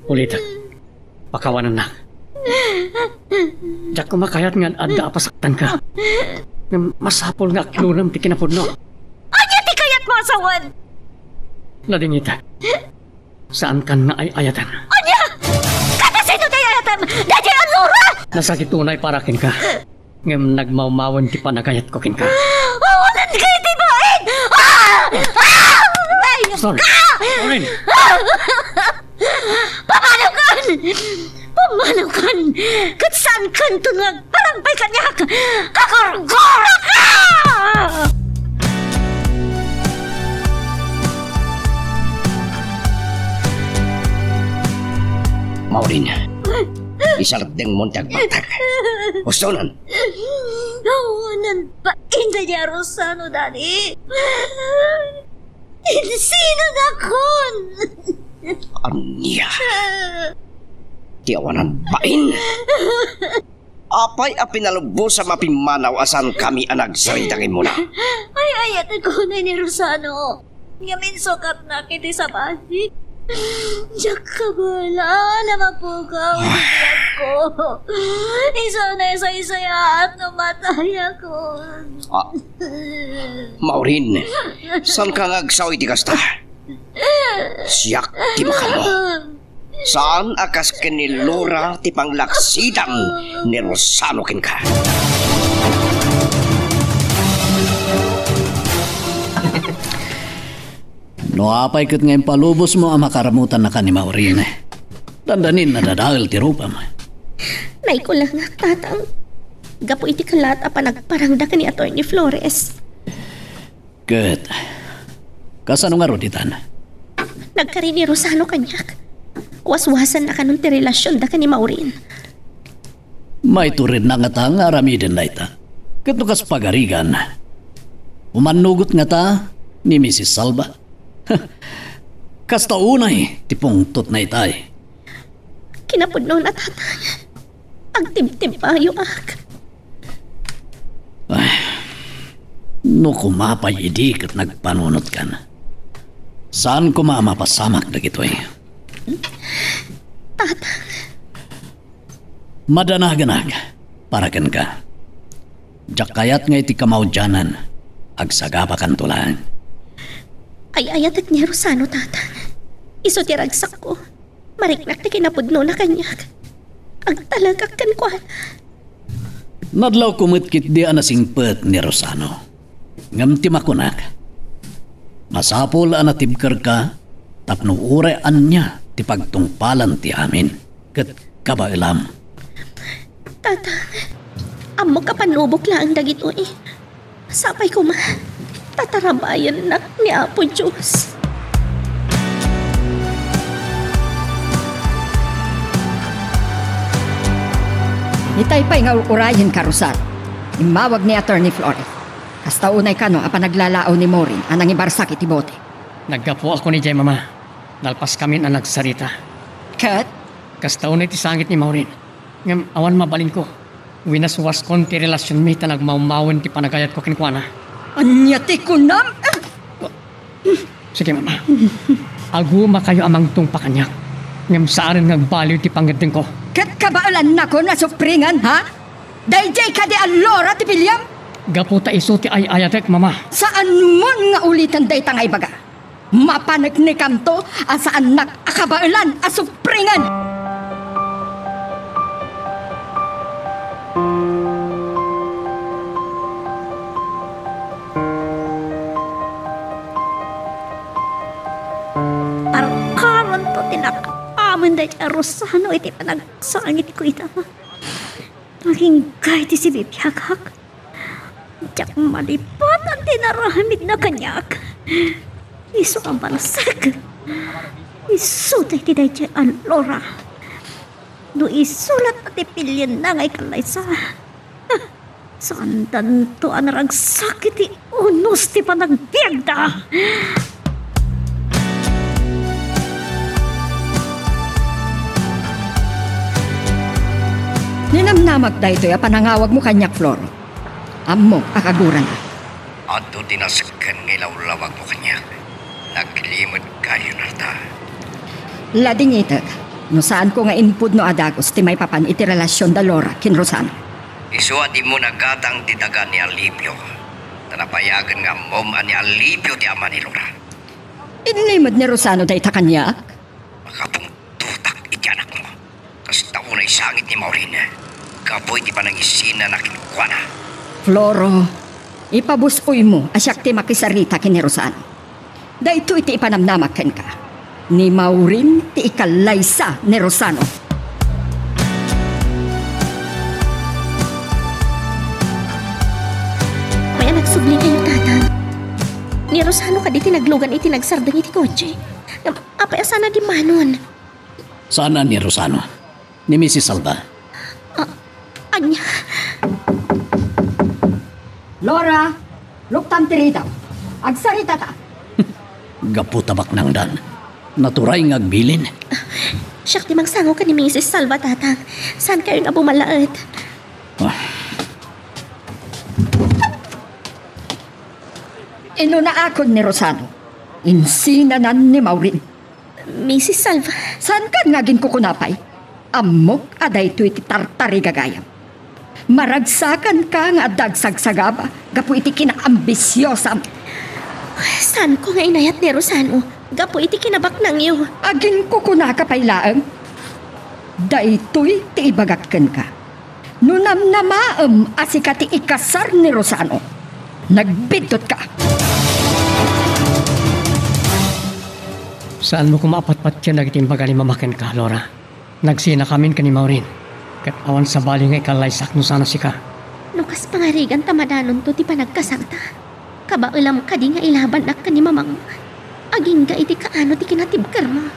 Ulitek, pakawanennak. Diak koma kayat nga ad-adda a pasaktanka. Ngem masapul nga akilulem ti kinapudno. Ania ti kayatmo a sawen? Nadingitek. Saankan nga ay-ayatem. Ania? Kadasino ti ay-ayatem? Daydiay a Lora! Nasakit unay para kenka. Ngem nagmawmawen ti panagayatko kenka. Awanen ka iti bain! Ah! Ah! Ay, Sorry. Ah! Maureen! Ah! Pamanaw kan! Pamanaw kan! Ket saan kanto nga agparang pay kaniak! Kakurkuraka! Maureen, isardengmon ti agbatak. Ustonan! Awanen pa inda ni Rosano, Daddy. Insinanakon! Ania? Ti awanan bain? Apay a pinalubos a mapimmanaw a saankami a nagsarita kenmuna? Ay-ayatek unay ni Rosano. Ngem insukatnak iti sabali. Diak kabaelan a mapukaw iti biagko. Isu a naisaysayaat no matayakon. Ah, Maureen, saanka nga agsaw iti kasta? Siak ti makaammo. Saan a kas ken ni Lora ti panglaksidan ni Rosano kenka. No apay ket nga impalubosmo a makaramutannaka ni Maureen, dandanin nadadael ti rupam. Naikulangak, Tatang, gapu iti kellaat a panagparangda ken ni Attorney Flores. Ket kasano ngarud itan? Nagkari ni Rosano kaniak. Waswasanna kanon ti relasionda ken ni Maureen. Maituredna ngata nga aramiden dayta. Ket no kas pagarigan, umannugot ngata ni Misis Salva. Kasta unay ti pungtotna itay. Kinapudnona, Tatang. Agtibtibbayoak. Ay, no koma pay idi ket nagpanunotkan. Saan koma a mapasamak dagitoy? Tatang. Madanaganak para kenka. Diak kayat nga iti kamaudianan, agsagabakanto laeng. Ay-ayatek ni Rosano, Tatang. Isu ti ragsakko. Mariknak ti kinapudnona kaniak. Agtalekak kenkuana. Nadlawko met ketdi a nasingpet ni Rosano. Ngem ti makunak, masapul a natibkerka tapno uray ania ti pagtungpalan ti amin ket kabaelam. Tatang, ammok a pannubok laeng dagitoy. Sapay koma, tatarabayannak ni Apo Dios. Itay pay nga ur-urayenka, Rosal. Immawag ni Attorney Flores. Kasta unay kano a panaglalaaw ni Maureen a nangibarsak iti bote. Naggapuakon idiay, Mama. Nalpaskamin a nagsarita. Ket? Kasta unay ti sangit ni Maureen. Ngem awan mabalinko. Winaswaskon ti relasionmi ta nagmawmawen ti panagayatko kenkuana. Ania ti kunam? Sige, Mama. Agumakayo a mangtungpa kaniak. Ngem saanen nga agbaliw ti pangngeddengko. Ket kabaelannakon a supringan, ha? Daydiay kadi a Lora ti piliam? Gapu ta isu ti ay-ayatek, Mama. Saanmon nga uliten dayta nga ibaga. Mapaneknekanto a saannak a kabaelan a supringan. Parkaranto ti nakaammo daydiay a Rosano iti panagsangitko ita. Agingga iti sibibiagak. Diak malipanan ti naramidna kaniak. Isu a balsek. Isu daydi daydiay a Laura. No isu latta ti pilienna nga ikallaysa, saandanto a naragsak iti unos ti panagbiagda. Ninamnamak daytoy a panangawagmo kaniak, Flor. Ammok a kagurana. Adu ti nasken nga ilawlawagmo kaniak. Naglimed kayo, Narda. Ladingitek, no saanko nga impudno a dagus ti maipapan iti relasion da Laura ken Rosano. Isu a dimo nagatang ti daga ni Alipio, ta napayagen nga ammom a ni Alipio ti ama ni Laura. Inlimed ni Rosano dayta kaniak? Makapungtotak iti anakmo. Kasta unay sangit ni Maureen, gapu iti panangisina na kenkuana. Floro, ipabus-oymo a siak ti makisarita ken ni Rosano. Daytoy ti ipanamnamak kenka. Ni Maureen ti ikallaysa ni Rosano. Apay a nagsubli kayo, Tatang? Ni Rosano kadi ti naglugan iti nagsardeng iti kotse. Ngem apay a saan a dimmanon? Saan a ni Rosano. Ni Misis Salva. Ah, ania? Laura, luktam ti ridaw. Agsaritata. Gapu ta baknangdan. Naturay nga agbilin. Siak ti mangsango ken ni Misis Salva, Tatang. Saan kayon a bumalaet? Ah. Inunaakon ni Rosano. Insinanan ni Maureen. Misis Salva. Saankan nga aginkukuna pay? Ammok a daytoy ti tartariga gayam. Maragsakanka nga adda agsagsagaba gapu iti kinaambisiosam. Saanko nga inayat ni Rosano gapu iti kinabaknangyo. Aginkukunaka pay laeng? Daytoy ti ibagak kenka. No namnamaem a sika ti ikasar ni Rosano, nagbiddotka. Saanmo koma a patpatien dagiti imbaga ni Mama kenka, Laura. Nagsinakamin ken ni Maureen, ket awan sabali nga ikallaysak no saan a sika. No kas pangarigan ta madanonto ti panagkasarta, kabaelam kadi nga ilabannak ken ni Mamangmo, agingga iti kaano ti kinatibkermo?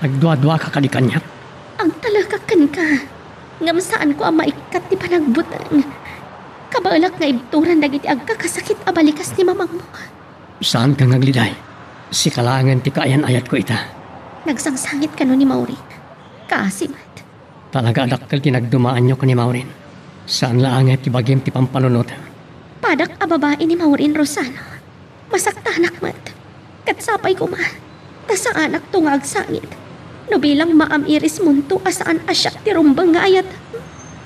Agduaduaka kadi kaniak? Agtalekak kenka, ngem saanko a maikkat ti panagbuteng. Kabaelak nga ibturan dagiti agkakasakit a balikas ni Mamangmo. Saanka nga agliday. Sika laengen ti kaayan-ayatko ita. Nagsangsangit kano ni Maureen? Kaasi met. Talaga a dakkel ti nagdumaanyo ken ni Maureen. Saan laengen ti bagim ti pampanunotem. Padak a babai ni Maureen, Rosano. Masaktanak met. Ket sapay koma, ta saanakto nga agsangit no bilang maam-irismonto a saan a siak ti rumbeng nga ayat.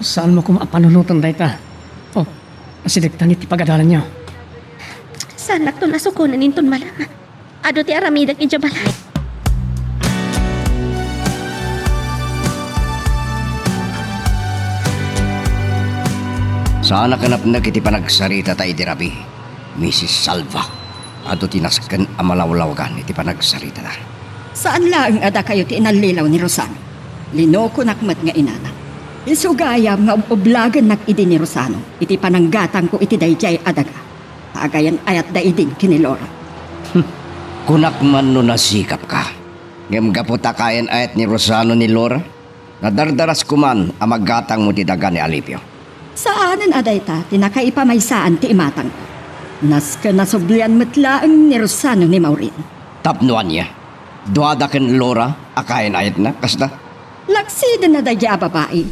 Saanmo koma a panunoten dayta? Oh, asidegtan iti pagadalanyo. Saannakton a sukonen inton malem. Adu ti aramidek idiay balay. Saanak a napnek iti panagsaritata idi rabii, Misis Salva. Adu ti nasken a malawlawagan iti panagsaritada. Saan laeng a dakayo ti inallilaw ni Rosano. Linokonak met nga inana. Isu gayam nga ub-ublagennak idi ni Rosano iti pananggatangko iti daydiay a daga. Agayan-ayatda idin ken ni Laura. Hmm. Kunak man no nasikapka. Ngem gapu ta kaayan-ayat ni Rosano ni Laura, nadardaras koman a magatangmo ti daga ni Alipio. Saanen a dayta ti nakaipamaysaan ti imatangko. Nasken a sublian met laeng ni Rosano ni Maureen. Tapno ania? Duada ken Laura a kaayan-ayatna, kasta? Laksidenna daydiay a babai,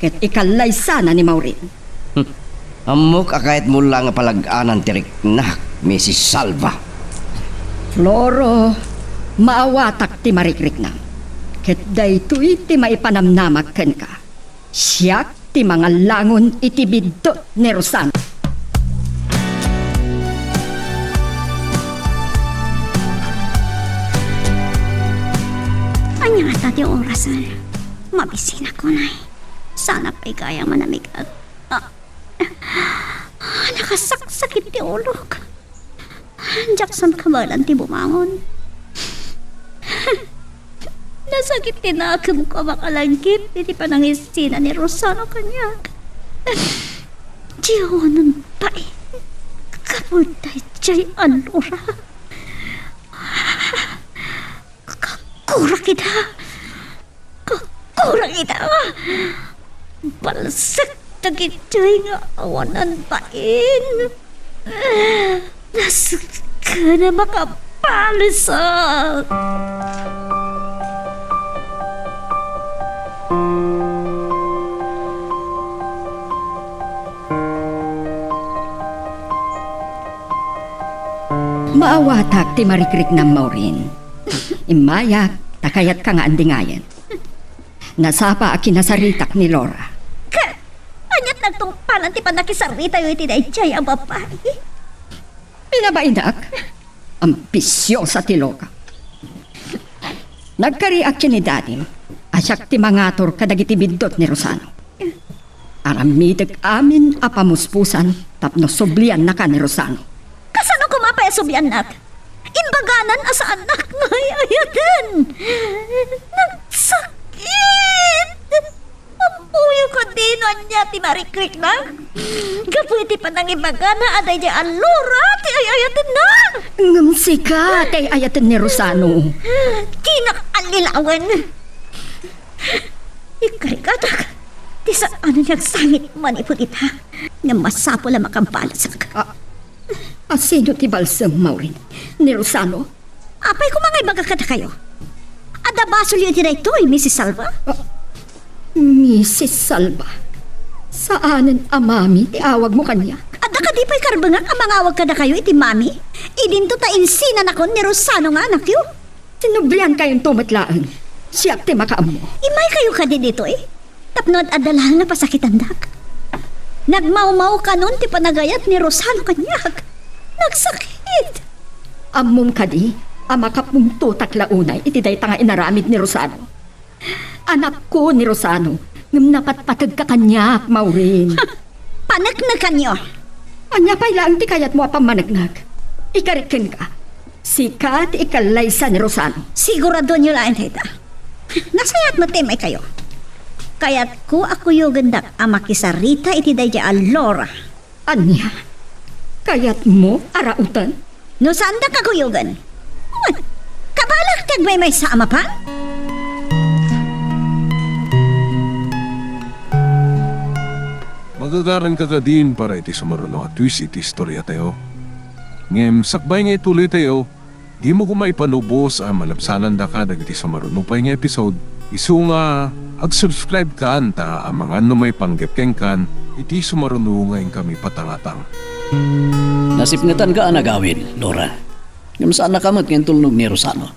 ket ikallaysana ni Maureen. Hmm. Ammok a kayatmo la nga palag-anan ti riknak, Misis Salva. Floro, maawatak ti marikriknam, ket daytoy ti maipanamnamak kenka. Siak ti mangallangon iti biddut ni Rosano. Ania ngata ti orasen? Mabisinak unay. Saan pay gayam a namig-at. Ah. Nakasaksakit ti ulok. Diak saan kabaelan ti bumangon. Sakit ti nakemko a makalangip iti panangisina ni Rosano kaniak. Diyonon pay. Kapud daydiay a lora. Kakurak ida. Kakurak ida. Balsek dagitoy nga awanan bain. Nasken a makabalisak. Maawatak ti marikriknam, Maureen. Immayak, ta kayatka nga andingayen. Nasapa a kinasaritak ni Laura. Ket, aniat nagtungpalan ti pannakisaritayo iti daydiay a babai? Pinabainak, ambisiosa ti loka. Nagkariak ken ni Dadim a siak ti mangatur kadagiti biddut ni Rosano. Aramidek amin a pamuspusan tapno subliannaka ni Rosano. Kasano koma pay a subliannak? Imbaganan a saannak nga ay-ayaten. Nagsakit! Ammoyo kadi no ania ti marikriknak? Gapu iti panangibagana a daydiay a lora ti ay-ayatenna. Ngem sika ti ay-ayaten ni Rosano. Dinak allilawen. Ikarigatak ti saan a nagsangit manipud ita. Ngem masapul a makabalisak. A, a sino ti balsem, Maureen? Ni Rosano? Apay koma nga ibaga kadakayo? Adda basolyo iti daytoy, Missus Salva? Ah, Missus Salva? Saanen a Mami ti awagmo kaniak? Adda kadi pay karbengak a mangawag kadakayo iti Mami? Idinto ta insinanakon ni Rosano nga anakyo. Sinubliankayonto met laeng. Siak ti makaammo. Immaykayo kadi ditoy? Tapno ad-adda laeng a pasakitandak. Nagmawmawkanon ti panagayat ni Rosano kaniak. Nagsakit. Ammom kadi a makapuntotak la unay iti dayta nga inaramid ni Rosano? Anakko ni Rosano, ngem napatpategka kaniak, Maureen. Paneknekanyo. Ania pay laeng ti kayatmo a pammaneknek? Ikarik kenka. Sika ti ikallaysa ni Rosano. Siguradoenyo laeng dayta. Nasayaat met ti immaykayo. Kayatko a kuyogendak a makisarita iti daydiay a Laura. Ania? Kayatmo a rauten? No saandak a kuyogen, wen, kabalak ti agmaymaysa a mapan? Magagaranka kadin para iti sumaruno a twist iti istoriatayo. Ngem sakbay nga ituloytayo, dimo koma ipalubos a malabsanandaka dagiti sumaruno pay nga episode, isu nga agsubscribe kan ta amangan no maipanggep kenkan iti sumaruno nga inkami patangatang. Nasipngetanka a nagawid, Laura. Ngem saannaka met nga intulnog ni Rosano.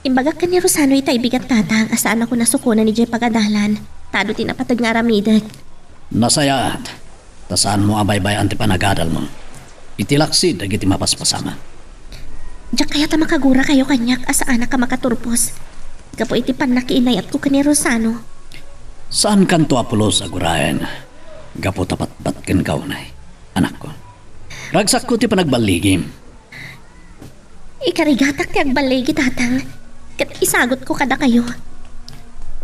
Imbagak ken ni Rosano itay bigat, Tatang, a saanakon a sukonen idiay pagadalan, ta adu ti napateg nga aramidek. Nasayaat, ta saanmo a baybay-an ti panagadalmo iti laksid dagiti mapaspasamak. Diak kayat a makagurakayo kaniak a saanak a makaturpos gapu iti pannakiinayatko ken ni Rosano. Saankanto a pulos a guraen gapu ta batbat kenka unay, anakko. Ragsakko ti panagballigim. Ikarigatak ti agballigi, Tatang, ket isagutko kadakayo.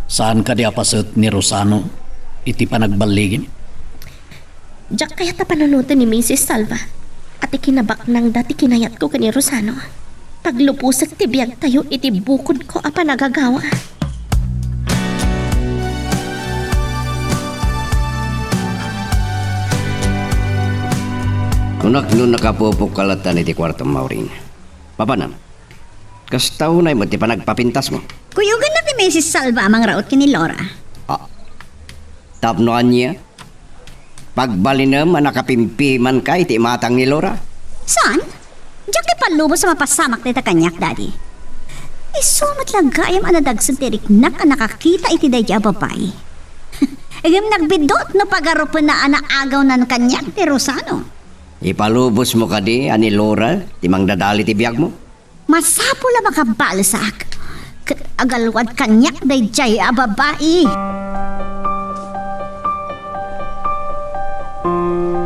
Saan kadi a paset ni Rosano iti panagballigim? Diak kayat a panunoten ni Misis Salva a ti kinabaknangda ti kinayatko ken ni Rosano. Paglupusek ti biagtayo iti bukodko a panagagawa. Kunak no nakapupok ka latan iti kuartom, Maureen. Papanam, kasta unay met ti panagpapintasmo. Kuyogennak ni Misis Salva a mangraut ken ni Laura. Ah, tapno ania? Pagbalinem a nakapimpimanka iti imatang ni Laura? Saan? Diak ipallubos a mapasamak dayta kaniak, Daddy. Isu met la gayam a nadagsen ti riknak a nakakita iti daydiay a babai. Ngem nagbiddut no pagarupenna a naagawnan kaniak ni Rosano. Ipalubosmo kadi a ni Laura ti mangdadal iti biagmo? Masapul a makabalisak ket agalwad kaniak daydiay a babai. Hmm.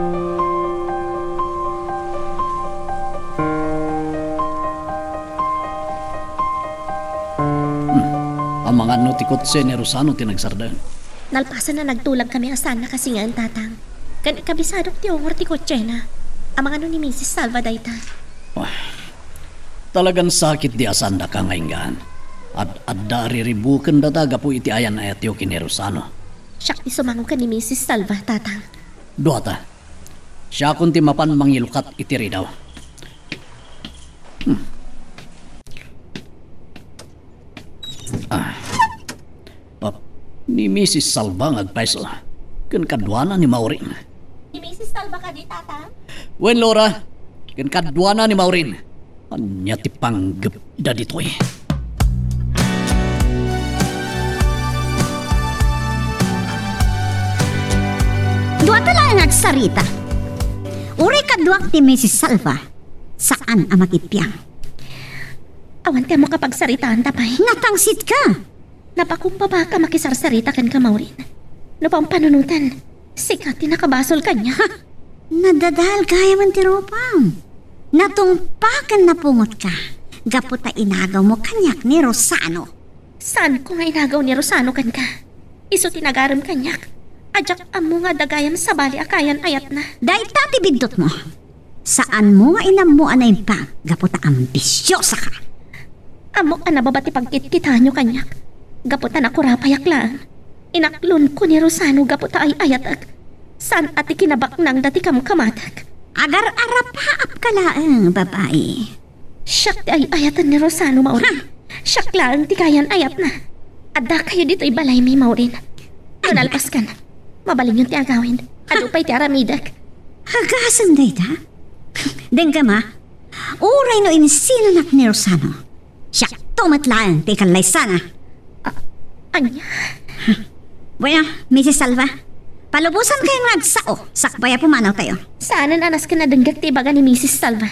Amangan no ti kotse ni Rosano ti nagsardeng. Nalpasen a nagtulagkami a saan nakasingaen, Tatang. Ken ikabisadok ti ungor ti kotsena. Amangan no ni Misis Salva dayta. Ah, talagan sakit di a saandaka nga inggaan. Ad-adda a riribukendata gapu iti ayan-ayatyo ken ni Rosano. Siak ti sumango ken ni Misis Salva, Tatang. Duata. Siakon ti mapan mangilukat iti ridaw. Hmm. Ah. Ah, ni Misis Salva nga agpayso. Ken kaduana ni Maureen. Ni Misis Salva kadi, Tatang? Wen, Laura. Ken kaduana ni Maureen. Ania ti panggepda ditoy? Duata laeng nga agsarita. Uray kaduak ni Misis Salva, saan a makippiang. Awan ti ammok a pagsaritaanta pay. Natangsitka! Napakumbabak a makisarsarita kenka, Maureen. No pampanunoten, sika ti nakabasol kaniak. Ha! Nadadael gayamen ti rupam. Natungpa ken napungotka gapu ta inagawmo kaniak ni Rosano. Saanko nga inagaw ni Rosano kenka. Isu ti nagarem kaniak. A diak ammo nga adda gayam sabali a kayan-ayatna. Dayta ti biddutmo. Saanmo nga inammo a naimbag gapu ta ambisiosaka. Ammok a nababa ti pagkitkitaenyo kaniak. Gapu ta nakurapayak laeng. Inaklonko ni Rosano gapu ta ay-ayatek. Saan a ti kinabaknangda ti kamkamatek. Agar-arapaapka laeng, babai. Siak ti ay-ayaten ni Rosano, Maureen. Ha? Siak laeng ti kayan-ayatna. Addakayo ditoy balaymi, Maureen. No nalpaskan, mabalinyon ti agawid. Adu pay ti aramidek. Agasem dayta? Denggem a, uray no insinonak ni Rosano, siakto met laeng ti ikallaysana. A-, ania? Bueno, Misis Salva, palubosankayo nga agsao, sakbay a pumanawtayo. Saanen a nasken a denggek ti ibaga ni Misis Salva.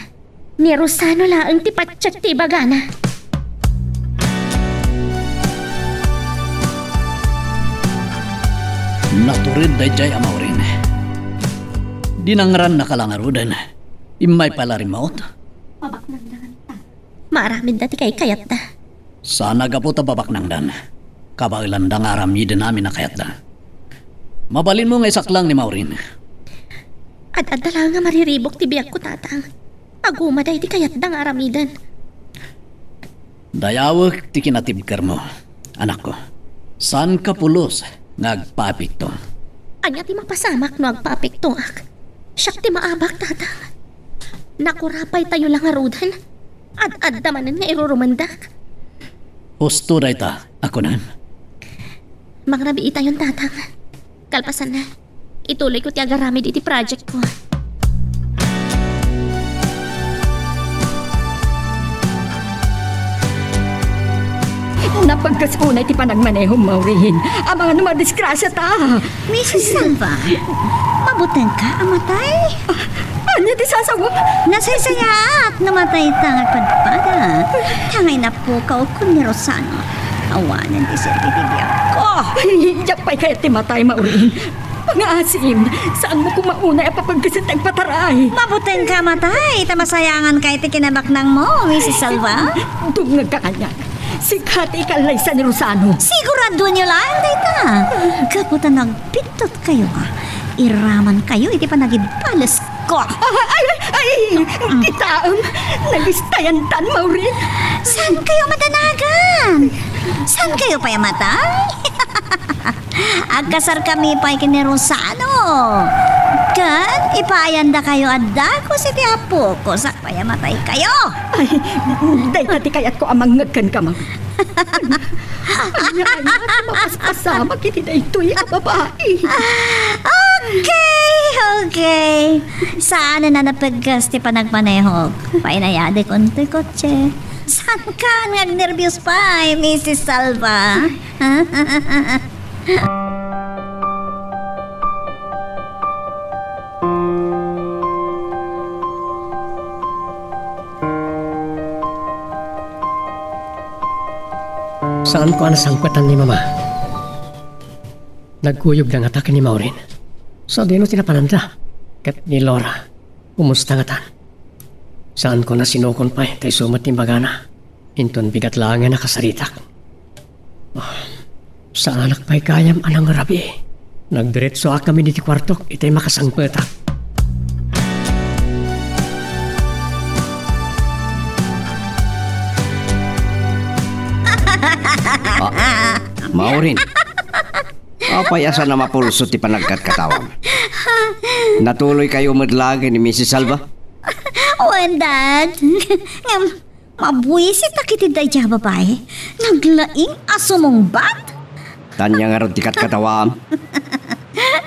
Ni Rosano laeng ti patiek ti ibagana. Natured daydiay a Maureen. Dinangrannaka la ngaruden. Immay pay la rimmuot. Pabaknangdan. Maaramidda ti kaykayatda. Saan a gapu ta babaknangdan. Kabaelanda nga aramiden amin a kayatda. Mabalinmo nga isaklang ni Maureen. Ad-adda laeng a mariribuk ti biagko, Tatang. Agumada iti kayatda nga aramiden. Dayawek ti kinatibkermo, anakko. Saanka pulos nga agpaapekto. Ania ti mapasamak no agpaapektoak? Siak ti maabak, Tatang. Nakurapaytayo la ngaruden. Ad-adda manen nga irurumendak. Husto dayta a kunam. Mangrabiitayon, Tatang. Kalpasanna, ituloyko ti agaramid iti projectko. Napaggas unay ti panagmanehom, Maureen. Amangan no madisgrasiata. Misis Salva, mabutengka a matay? Ania ti sasawem? Nasaysayaat no matayta nga agpadpada. Tangay napukawko ni Rosano. Awanen ti serbi ti biagko. Ay, diak pay kayat ti matay, Maureen. Pangaasim, saanmo koma unay a papaggasen ti agpataray? Mabutengka a matay, ta masayanganka iti kinabaknangmo, Misis Salva. Dumngegka kaniak. Sika ti ikallaysa ni Rosano. Siguraduenyo laeng dayta. Gapu ta nagpindutkayo, iramankayo iti panagibalesko. Ay, ay, ay, ay, kitaem, nagistayantan, Maureen. Saankayo madanagan? Saankayo pay a matay? Agkasarkami pay ken ni Rosano. Ken ipaayandakayo a dagus iti apoko, sak pay a mataykayo. Ay, dayta ti kayatko a mangngeg kenka, Maureen. Ania, ania, mapaspasamak iti daytoy a babai. Okay, okay. Saan a napaggas ti panagmanehok? Painayadek untoy kotse. Saanka nga agnerbios pay, Misis Salva? Saanko a nasangpetan ni Mama. Nagkuyog la ngata ken ni Maureen. Sadino ti napananda? Ket ni Laura, kumusta ngatan? Saanko a sinukon pay ta isu met ti imbagana. Inton bigat laengen a kasaritak. Saanak pay gayam a nangrabii. Nagdiretsoak ngamin iti kuartok itay makasangpetak. Ah, Maureen. Apay a saan a mapulso ti panagkatkatawam? Natuloykayo met laeng ni Missus Salva? Wen, Dad. Ngem, mabuisit a ket daydiay a babai. Naglaing a sumungbat. Ania ngarud ti katkatawam?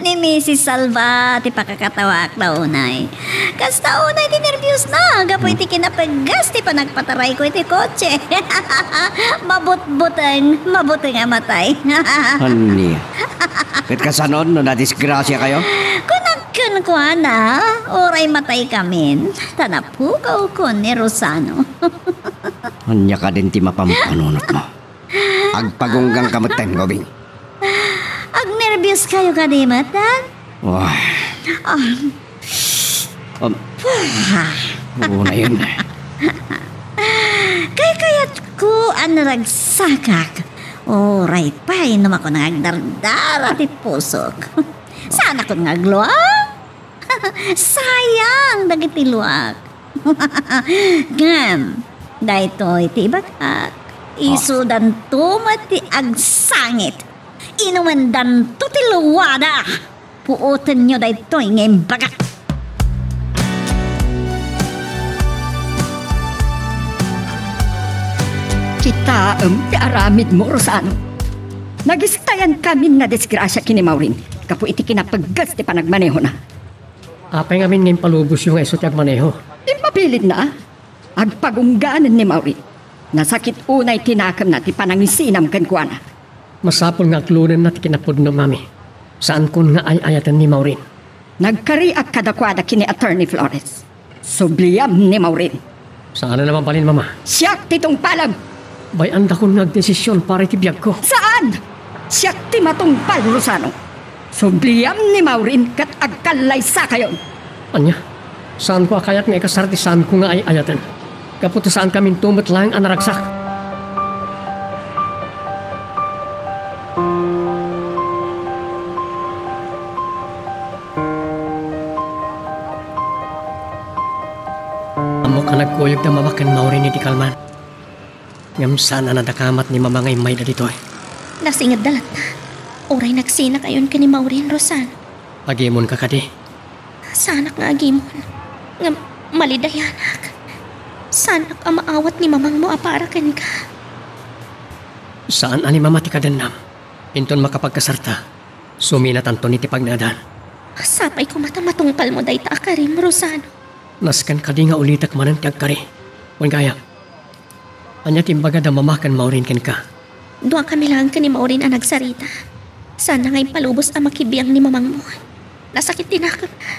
Ni Missus Salva ti pakakatawaak da unay. Kasta unay ti nerbiosna gapu iti kinapiggas ti panagpatarayko iti kotse. Mabutbuteng, mabuteng a matay. Ania? Ket kasanon no nadisgrasiakayo? Kunak kenkuana, uray mataykamin, ta napugawkon ni Rosano. Ania kadin ti mapampanunotmo? Agpagunggangka metten, Gobing. Agnerbios kayo kadi met, Dad? Wah. Ah. Um, oo na yun. Kaykayatko a naragsakak. Uray pay no makunak nga agdardara ti pusok. Saanakon nga agluak? Sayang dagiti luak. Ngem, daytoy ti ibagak, isudanto met ti agsangit. Inumendanto ti luada. Puotenyo daytoy nga imbagak. Kitaem ti aramidmo, Rosano. Nagistayankamin a nadisgrasia ken ni Maureen gapu iti kinapiggas ti panagmanehona. Apay ngamin nga impalubosyo nga isu ti agmaneho? Impabilinna. Agpagungganen ni Maureen. Nasakit unay ti nakemna ti panangisinam kenkuana. Masapul nga aglonenna ti kinapudno, Mami. Saankon nga ay-ayaten ni Maureen. Nagkariak kadakuada ken ni Attorney Flores. Subliam ni Maureen. Saan a mabalin, Mama. Siak ti tungpalem! Bay-andakon nga agdesision para iti biagko. Saan! Siak ti matungpal, Rosano. Subliam ni Maureen ket agkallaysakayon. Ania? Saanko a kayat nga ikasar ti saanko nga ay-ayaten. Gapu ta saankaminto met laeng a naragsak. Ammok a nagkuyogda Mama ken Maureen iti kalman. Ngem saan a nadakamat ni Mama nga immayda ditoy. Nasingedda latta. Uray nagsinakayon ken ni Maureen, Rosano. Agimonka kadi? Saanak nga agimon. Ngem malidayanak. Saanak a maawat ni mamangmo a para kenka. Saan a ni Mama ti kadennam. Inton makapagkasarta, suminatanton iti pagnaedan. Sapay koma ta matungpalmo dayta a karim, Rosano. Nasken kadi nga ulitek manen ti agkari? Wen gayam, ania ti imbaga da Mama ken Maureen kenka? Duakami laeng ken ni Maureen a nagsarita. Saanna nga impalubos a makibiang ni mamangmo. Nasakit ti nakemna.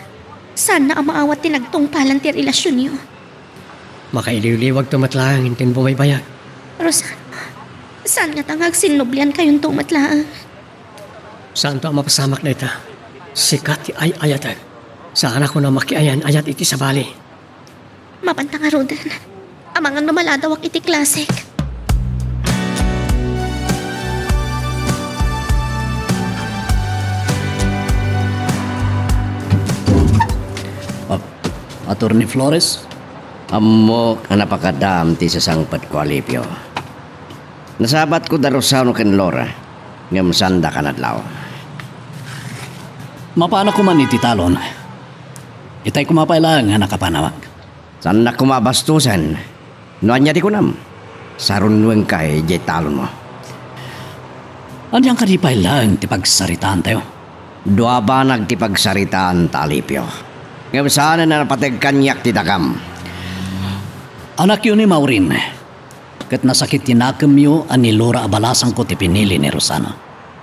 Saanna a maawat ti nagtungpalan ti relasionyo. Makailiwliwagto met laeng inton bumaybayag. Rosano, saan ngata nga agsinnubliankayonto met laeng? Saanto a mapasamak dayta. Sika ti ay-ayatek. Saanakon a makiayan-ayat iti sabali. Mapanta ngaruden. Amangan no maladawak iti klasek. Ah, Attorney Flores? Ammok a napakadaam ti sasangpetko, Alipio. Nasabatko da Rosano ken Laura, ngem saandaka nadlaw. Mapanak koma iti talon. Itay koma pay laeng a nakapanawak. Saannak koma a bastosen. No ania ti kunam, sarunnoenka idiay talonmo. Anian kadi pay laeng ti pagsaritaantayo? Dua banag ti pagsaritaanta, Alipio. Ngem saanen a napateg kaniak ti dakam. Anakyo ni Maureen. Ket nasakit ti nakemyo a ni Laura a balasangko ti pinili ni Rosano.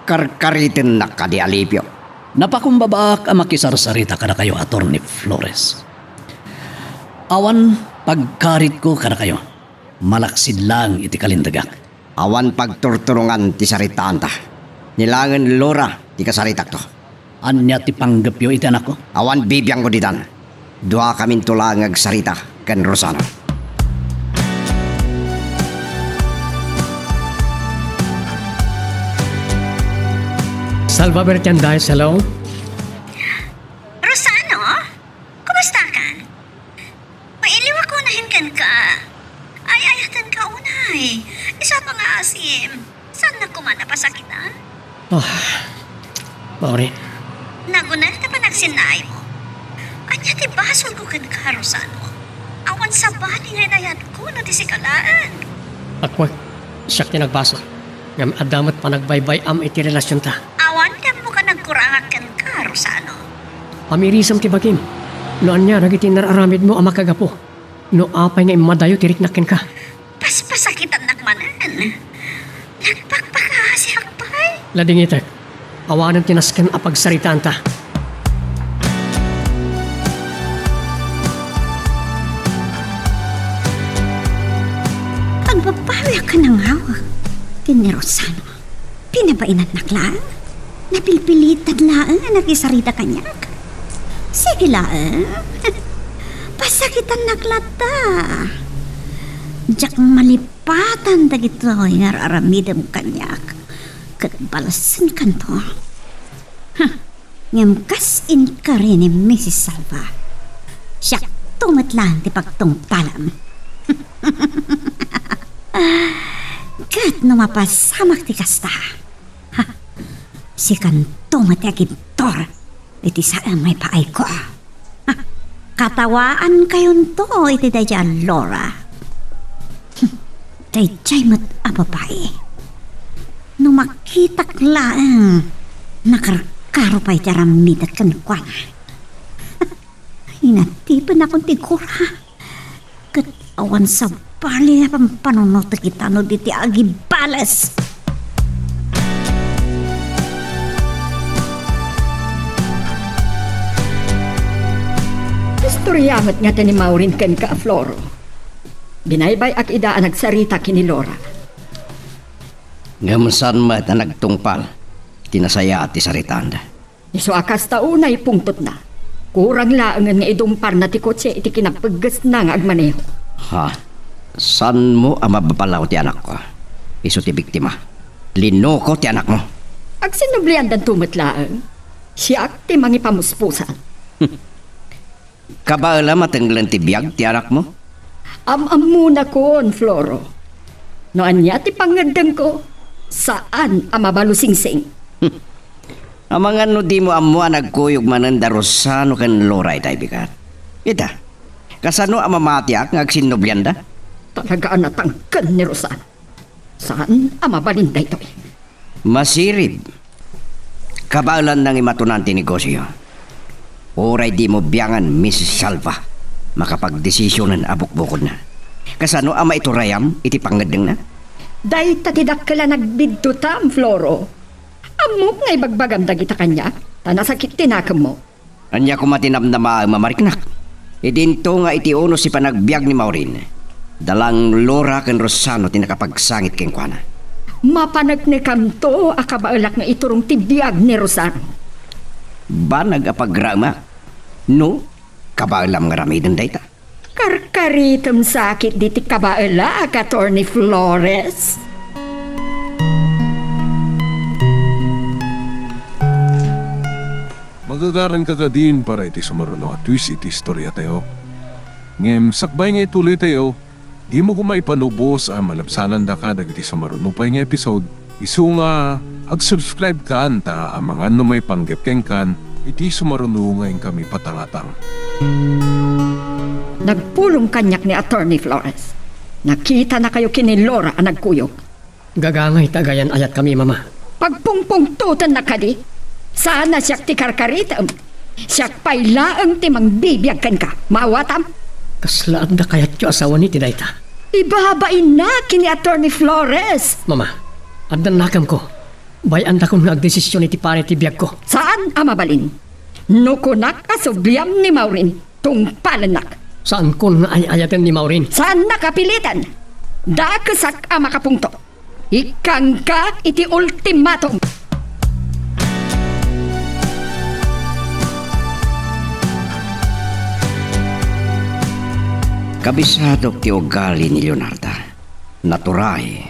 Karkaritennak kadi, Alipio? Napakumbabaak a makisarsarita kadakayo, Attorney Flores. Awan pagkaritko kadakayo, malaksid laeng iti kalintagak. Awan pagturturungan ti saritaanta. Ni laengen Laura ti kasaritakto. Ania ti panggepyo iti anakko? Awan bibiangko ditan. Duakaminto laeng nga agsarita ken Rosano. Salva Bertiandais, hello? Rosano? Kumustakan? Mailiwak ko na kenka. Ay, ayatenka unay. Isu a pangaasim. Saannak koma a pasakitan? Ah, Maureen. Nagunel ta panagsinnaaymo. Ania ti basolko kenka, Rosano? Awan sabali nga inayatko no ti sika laeng. Akwek, siak ti nagbasol. Ngem adda met panagbaybay-am iti relasionta. Awan ti ammoka a nagkurangak kenka, Rosano. Pamirisem ti bagim. No ania dagiti nar-aramidmo a makagapu? No apay nga immadayo ti riknak kenka? Paspasakitannak manen. Nagpakpakaasiak pay. Ladingitek. Awanen ti nasken a pagsaritaanta. Agbabawiak a nangawek ken ni Rosano. Pinabainannak laeng. Napilpilitan laeng a nakisarita kaniak. Sige laeng. Pasakitannak latta. Diak malipatan dagitoy nga ar-aramidem kaniak. Ket balasenkanto. Huh. Ngem kas inkari ni Misis Salva, siakto met laeng ti pagtungpalam. Ket no mapasamak ti kasta, ha, sikanto met ti agibtur iti saem a ipaayko. Ha, katawankayonto iti daydiay a Laura. Daydiay met a babai. No makitak laeng, nakarkaro pay ti aramidek kenkuana. Inatipennakon ti gura. Ket awan sabali a pampanunotek ita no di ti agibales. Istorya met ngata ni Maureen kenka, Floro. Binaybay-ak ida a nagsarita ken ni Laura. Ngem saan met a nagtungpal ti nasayaat ti saritaanda. Isu a kasta unay pungtotna. Kurang laengen nga idumparna ti kotse iti kinapeggesna nga agmaneho. Ha? Saanmo a mababalaw ti anakko? Isu ti biktima. Linuko ti anakmo. Agsinnubliandanto met laeng. Siak ti mangipamuspusan. Kabaelam a tenglen ti biag ti anakmo? Am-ammonakon, Floro. No ania ti pangngeddengko, saan a mabalusingsing. Amangan no dimo ammo a nagkuyog manen da Rosano ken Laura itay bigat. Ita, kasano a mamatiak nga agsinnublianda? Talaga a natangken ni Rosano. Saan a mabalin daytoy? Masirib. Kabaelan nangimatunan ti negosio. Uray dimo biangan, Miss Salva, makapagdesisionen a bukbukodna. Kasano a maiturayam iti pangngeddengna? Dayta ti dakkel a nagbiddutam, Floro. Ammok nga ibagbagam dagita kaniak, ta nasakit ti nakemmo. Ania koma ti namnamaem a mariknak? Idinto nga iti unos ti panagbiag ni Maureen, da lang Laura ken Rosano ti nakapagsangit kenkuana. Mapaneknekamto a kabaelak nga iturong ti biag ni Rosano. Banag a pagraemak. No, kabaelam nga aramiden dayta. Karkaritem sa ketdi ti kabaelak, Attorney Flores. Magagaranka kadin para iti sumaruno a twist iti istoriatayo. Ngem sakbay nga ituloytayo, dimo koma ipanubos a malabsanandaka dagiti sumaruno pay nga episode. Isu nga, ag-subscribe kan ta amangan no maipanggep kenkan iti sumaruno nga inkami patangatang. Nagpulong kaniak ni Attorney Flores. Nakitanakayo ken ni Laura a nagkuyog. Gagangay ta agayan-ayatkami, Mama. Pagpungpungtotennak kadi? Saan a siak ti karkaritem. Siak pay laeng ti mangbibiag kenka. Maawatam? Kasla adda kayatyo a sawen iti dayta? Ibabainnak ken ni Attorney Flores. Mama, adda nakemko. Bay-andakon nga agdesision iti pari ti biagko. Saan a mabalin. No kunak a subliam ni Maureen, tungpalennak. Saankon nga ay-ayaten ni Maureen. Saannak a piliten. Dakesak a makapungto. Ikkangka iti ultimatum. Kabisadok ti ugali ni Leonarda. Naturay,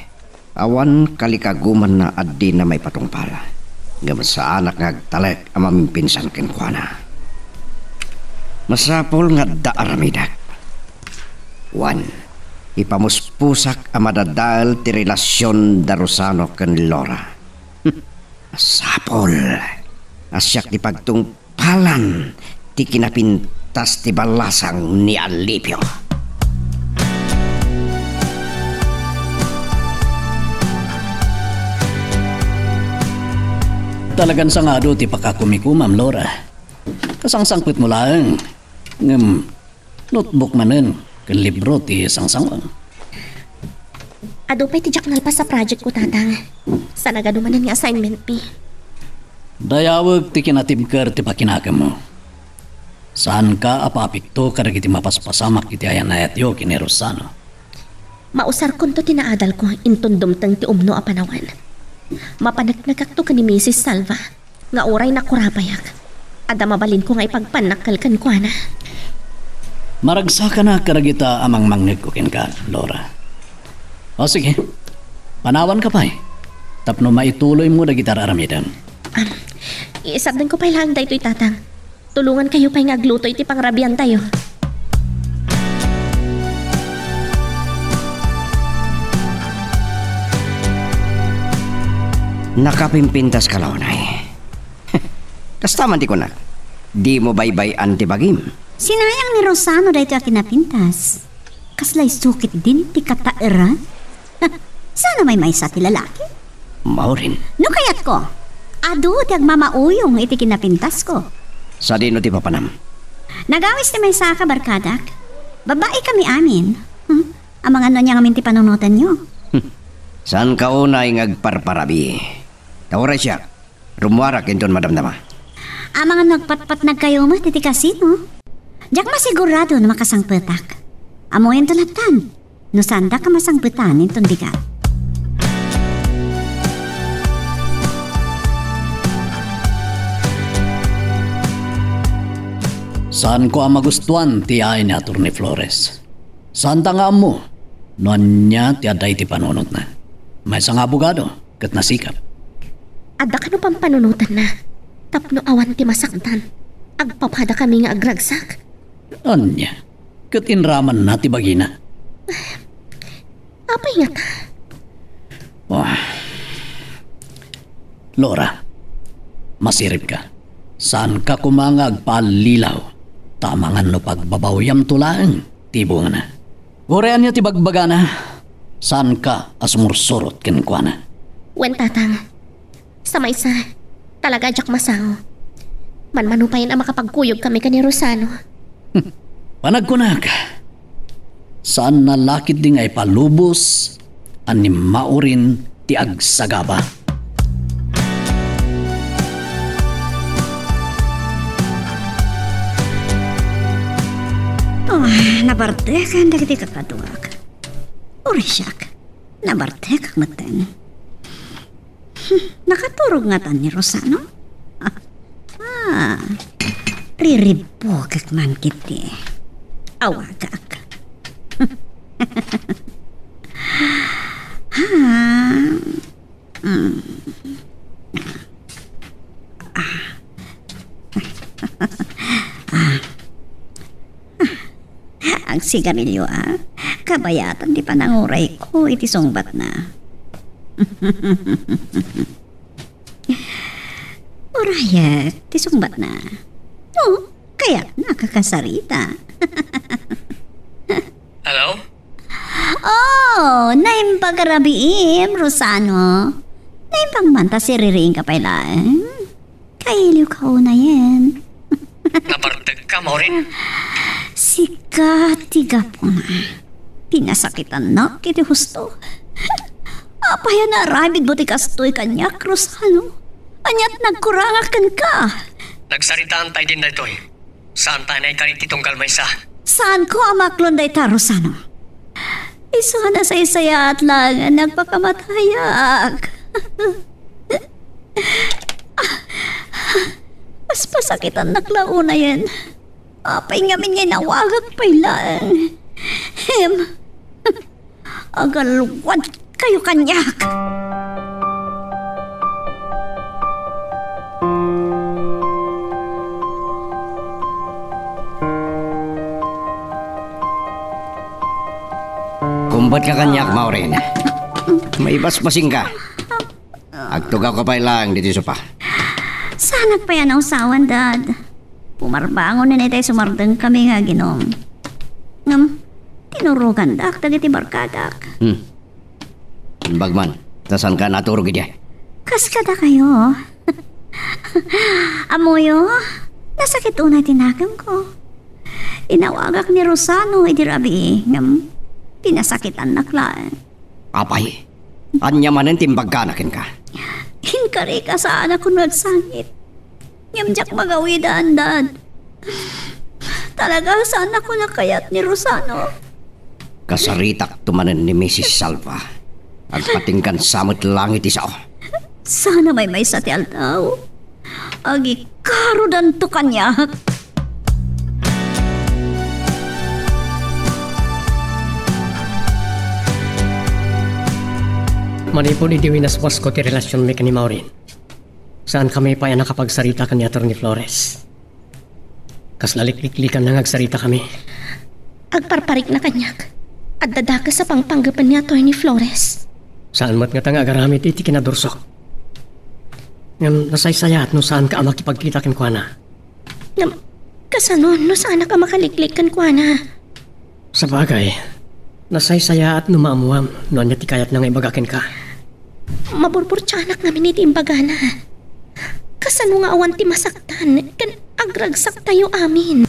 awan kalikagumanna a dina maipatungpal. ngem saanak nga agtalek a mamimpinsan kenkuana. Masapul nga adda aramidek. Wen, ipamuspusak a madadael ti relasion da Rosano ken Laura. Masapul a siak ti pagtungpalan ti kinapintas ti ballasang ni Alipio. Talagan sangado ti pakakumikumam, Laura. Kasangsangpetmo laeng. Ngem, notebook manen ken libro ti sangsangoam. Adu pay ti diak nalpas a project ko, Tatang. Sa nagadu manen nga assignment mi. Dayawek ti kinatibker ti pakinakemmo. Saanka a paapikto kadagiti mapaspasamak iti ayan-ayatyo ken ni Rosano. Mausarkonto ti naadalko inton dumteng ti umno a panawen. Mapaneknekakto ken ni Misis Salva nga uray nakurapayak, adda mabalinko nga ipagpannak kenkuana. Maragsakanak kadagita a mangmangngegko kenka, Laura. O sige, panawanka pay tapno maituloymo dagiti ar-aramidem. Am, isardengko pay laeng daytoy, Tatang. Tulongankayo pay nga agluto iti pangrabiantayo. Nakapimpintaska la unay. Kasta man ti kunak, dimo baybay-an ti bagim. Sinayang ni Rosano daytoy a kinapintas. Kasla isukitdin ti kataeran? Saan a maymaysa ti lalaki? Maurin. No kayatko, adu ti agmamauyong iti kinapintasko. Sadino ti papanam? Nagawis ti maysa a kabarkadak. Babaikami amin. Hmm? Amangan no ania ngamin ti panunotanyo. Saanka unay nga agparparabii. Ta uray siak, rummuarak inton madamdama. Amangan no agpatpatnagkayo met iti kasino. Diak masigurado no makasangpetak. Ammoyonto lattan no saandak a masangpetan inton bigat. Saanko a magustuan ti yaay ni Attorney Flores. Saanta nga ammo no ania ti adda iti panunotna. Maysa nga abogado ket nasikap. Adda kano pampanunotanna tapno awan ti masaktan? Agpapadakami nga agragsak. Ania? Ket inramanna ti bagina. Apay ngata? Oh. Laura, masiribka. Saanka koma nga agpaallilaw, ta amangan no pagbabawyamto laeng ti bungana. Uray ania ti bagbagana, saanka a sumursurot kenkuana. Wen, Tatang. Sa maysa, talaga a diak masao. Manmanupayen a makapagkuyogkami ken ni Rosano. Panagkunak, saanna la ketdi nga ipalubos a ni Maurin ti agsagaba. Ah, nabartekan dagiti kakaduak. Uray siak, nabartekak metten. Hmm, nakaturog ngatan ni Rosano? Ah, riribbukek man ketdi. Awagak. Ah, mm. Ah. Ah. Agsigarilio, a. Kabayatan ti panangurayko iti sungbatna. Urayek ti sungbatna. No, kayatna a kasarita. Hello? Oh, naimbag a rabiim, Rosano. Naimbag man ta siririingka pay laeng. Kailiwka unayen. Nabartekka, Maureen? Sika ti gapuna. Pinasakitannak iti husto. Apay a naaramidmo ti kastoy kaniak, Rosano? Aniat nagkurangak kenka? Nagsaritaanta idin daytoy. Saanta a naikari ti tunggal maysa. Saanko a maklon dayta, Rosano. Isu a nasaysayaat laengen nagpakamatayak. Paspasakitannak la unayen. Apay ngamin nga inawagak pay laeng? Hem. Agalwadkayo kaniak. Ba't ka kaniak, Maureen? Maibasbasinka. Agtugawka pay laeng ditoy sopa. Saanak pay a nausawan, Dad. Pumarbangon ni itay sumardengkami nga aginom. Ngem, tinurogandak dagiti barkadak. Hmm. Imbag man, ta saanka naturog idiay? Kas kadakayo. Ammoyo, nasakit unay ti nakemko. Inawagak ni Rosano idi rabii, ngem pinasakitannak laeng. Apay, ania manen ti imbagana kenka? Inkarika saan a kuno agsangit. Ngem diak magawidan, Dad. Talaga, saan a kuno kayat ni Rosano. Kasaritakto manen ni Misis Salva. Agpatinggan sa met langit ti sao. Saan a maymaysa ti aldaw. Agikarodanto kaniak. Manipud idi winaswasko ti relasionmi ken ni Maureen, saankami pay a nakapagsarita ken ni Attorney Flores. Kasla likliklikanna nga agsaritakami. Agparparikna kaniak. Adda dakes a pangpanggepen ni Attorney Flores. Saan met ngata nga agaramid iti kinadursok. Ngem nasaysayaat no saanka a makipagkita kenkuana. Ngem, kasano no saanak a makaliklik kenkuana? Sabagay, nasaysayaat no maammuam no ania ti kayatna nga ibaga kenka. Maburburtianak ngamin iti imbagana. Kasano nga awan ti masaktan ken agragsaktayo amin?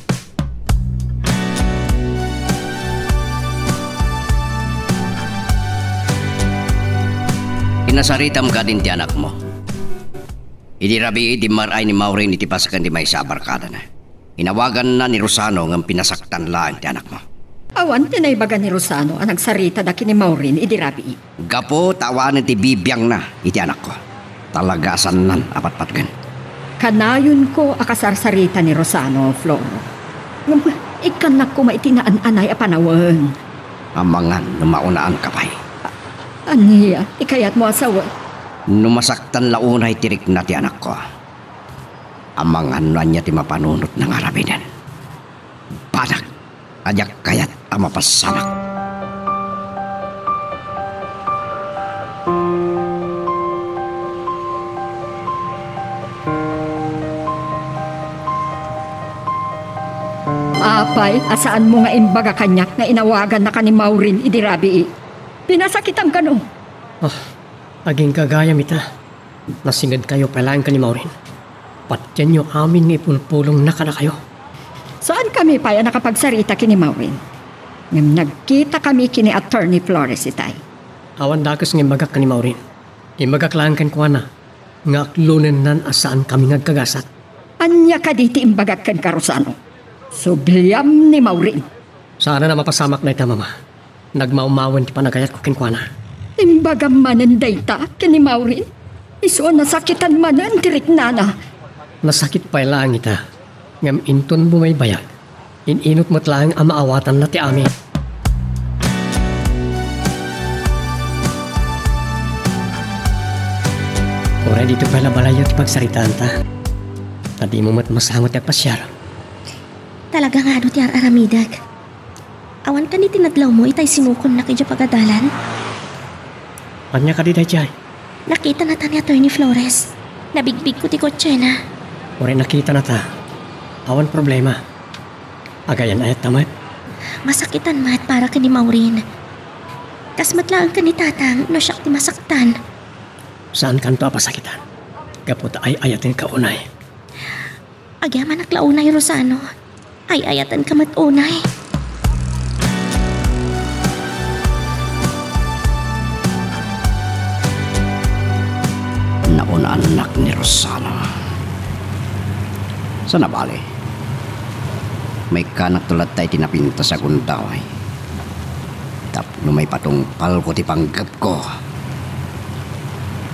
Inasaritam kadin ti anakmo. Idi rabii, dimmar-ay ni Maureen iti pasaken ti maysa a barkadana. Inawaganna ni Rosano ngem pinasaktan laeng ti anakmo. Awan ti naibaga ni Rosano a nagsaritada ken ni Maureen idi rabii. Gapu ta awanen ti bibiangna iti anakko. Talaga a saannan a patpatgen. Kanayonko a kasarsarita ni Rosano, Floro. Ngem ikkannak koma iti naan-anay a panawen. Amangan no maunaanka pay. A-, ania ti kayatmo a sawen? No masaktan la unay ti rikna ti anakko. Amangan no ania ti mapanunotna nga aramiden. Banag a diak kayat a mapasamak. Apay a saanmo nga imbaga kaniak nga inawagannaka ni Maureen idi rabii? Pinasakitam kano? Ah, agingga gayam ita. Nasingedkayo pay laeng ken ni Maureen. Patienyo amin nga ipulpulongna kadakayo. Saankami pay a nakapagsarita ken ni Maureen. Ngem nagkitakami ken ni Attorney Flores itay. Awan dakes nga imbagak ken ni Maureen. Imbagak laeng kenkuana nga aklonennan a saankami nga agkagasat. Ania kadi ti imbagak kenka, Rosano? Subliam ni Maureen. Saanen a mapasamak dayta, Mama. Nagmawmawen ti panagayatko kenkuana. Imbagam manen dayta ken ni Maureen? Isu a nasakitan manen ti riknana. Nasakit pay laeng ita, ngem inton bumaybayag, in-inut met laeng a maawatanna ti amin. Uray ditoy pay la balayyo ti pagsaritaanta, ta dimo met masango ti agpasiar. Talaga nga adu ti ar-aramidek. Awan kadi ti nadlawmo itay simukonnak idiay pagadalan? Ania kadi daydiay? Nakitanata ni Attorney Flores. Nabigbigko ti kotsena. Uray nakitanata. Awan problema. Agayan-ayatta met. Masakitan met para ken ni Maureen. Kas met laeng ken ni Tatang no siak ti masaktan. Saankanto a pasakitan. Gapu ta ay-ayatenka unay. Agyamanak la unay, Rosano. Ay-ayatenka met unay. Naunannak ni Rosano. Sana bale, maikkanakto latta iti napintas a gundaway. Tapno maipatungpalko ti panggepko.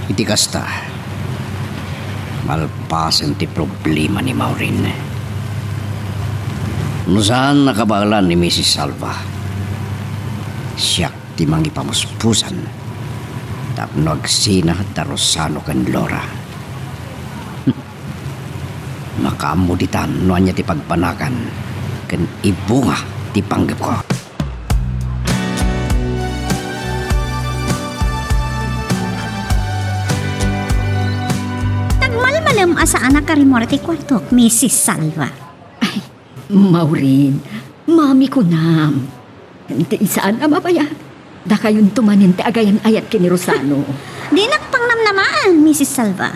Iti kasta, malpasen ti problema ni Maureen. No saan a kabaelan ni Misis Salva, siak ti mangipamuspusan tapno agsina da Rosano ken Laura. Makaammo ditan no ania ti pagbanagan ken ibunga ti panggepko. a saanak a rimmuar iti kuartok, Misis Salva. Ay, Maureen, mami kunam. Ti saan a mabayag, dakayonto manen ti agayan-ayat ken ni Rosano. Dinak pangnamnamaan, Misis Salva.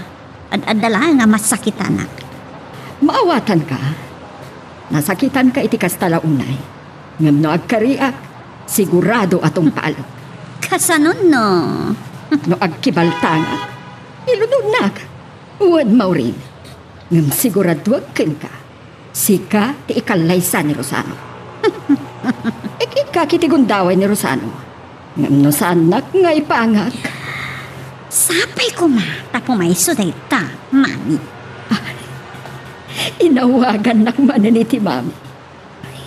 Ad-adda laeng a masakitanak. Maawatanka. Nasakitanka iti kasta la unay. Ngem no agkariak, sigurado a tungpalek. Kasanon no? No agkibaltangak, ilunodnak. Wen, Maureen. Ngem siguraduek kenka, sika ti ikallaysa ni Rosano. Ikikka iti gundaway ni Rosano. Ngem no saannak nga ipangak. Sapay koma ta pumayso dayta, mami. Inawagannak manen iti mami. Ay,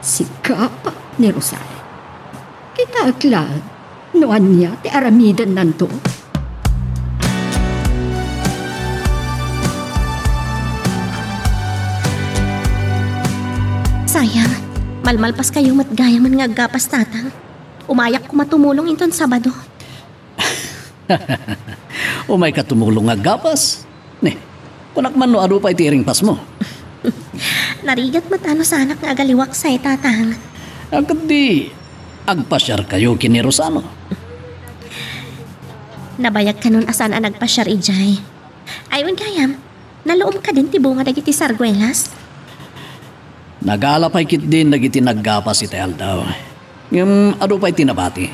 sika pay ni Rosano. Kitaek laeng no ania ti aramidennanto. Sayang, malmalpaskayo met gayamen nga aggapas, Tatang. Umayak koma tumulong inton Sabado. Umayka tumulong nga aggapas? Ne, kunak man no adu pay ti iringpasmo. Narigat met a no saanak nga agaliwaksa, Tatang. Ket di, agpasiarkayo ken ni Rosano. Nabayag kanon a saan a nagpasiar idiay. Ay, wen gayam, naluom kadin ti bunga dagiti sarguelas? Nagala pay ketdin dagiti naggapas itay aldaw. Ngem adu pay ti nabati.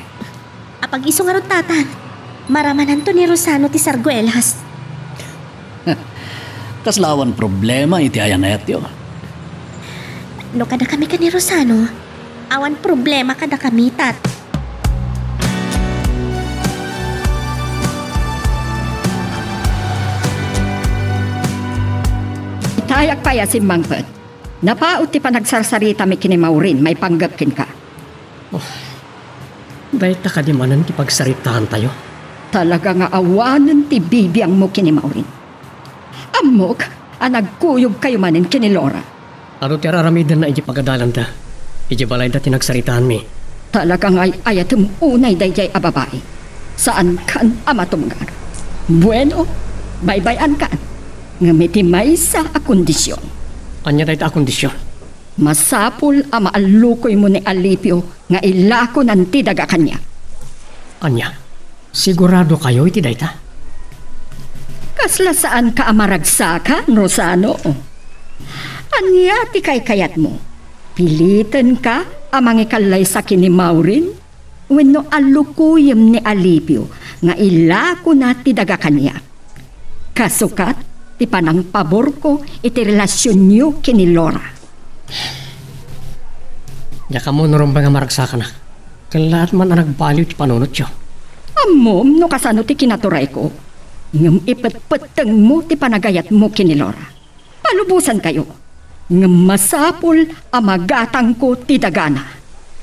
Apag-isu ngarud, Tatang. Maramananto ni Rosano ti sarguelas. Kasla awan problema iti ayan-ayatyo. No kadakami ken ni Rosano, awan problema kadakami, Tat. Itayak pay a simmangpet. Napaut ti panagsarsaritami ken ni Maureen maipanggep kenka. Oh, dayta kadi manen ti pagsaritaantayo? Talaga nga awanen ti bibiangmo ken ni Maureen. Ammok a nagkuyogkayo manen ken ni Laura. Adu ti ar-aramidenna iti pagadalanda. Iti balayda ti nagsaritaanmi. Talaga nga ay-ayatem unay daydiay a babai. Saankan a matunggal. Bueno, baybay-ankan. Ngem iti maysa a kondision. Ania dayta a kondision? Masapul a maallukoymo ni Alipio nga ilakonan ti daga kaniak. Ania? Siguradokayo iti dayta? Kasla saanka a maragsakan, Rosano? Ania ti kaykayatmo? Pilitenka a mangikallaysa ken ni Maureen? Wenno allukoyem ni Alipio nga ilakona ti daga kaniak? Kasukat ti panangpaborko iti relasionyo ken ni Laura. Diak ammo no rumbeng a maragsakanak. Kellaat man a nagbaliw ti panunotyo. Ammom no kasano ti kinaturayko. Ngem ipetpettengmo ti panagayatmo ken ni Laura. Palubosankayo. Ngem masapul a magatangko ti dagana.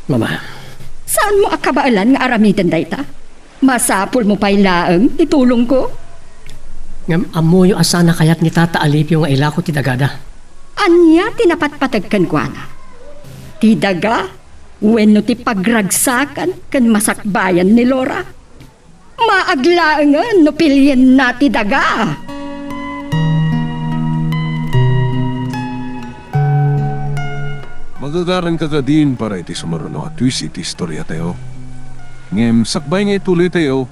Mama. Saanmo a kabaelan nga aramiden dayta? Masapulmo pay laeng ti tulongko. Ngem ammoyo a saan a kayat ni Tata Alipio nga ilako ti dagada. Ania ti napatpateg kenkuana? Ti daga wenno ti pagragsakan ken masakbayan ni Laura? Maag laengen no pilienna ti daga. Magagaranka kadin para iti sumaruno a twist iti istoriatayo. Ngem sakbay nga ituloytayo,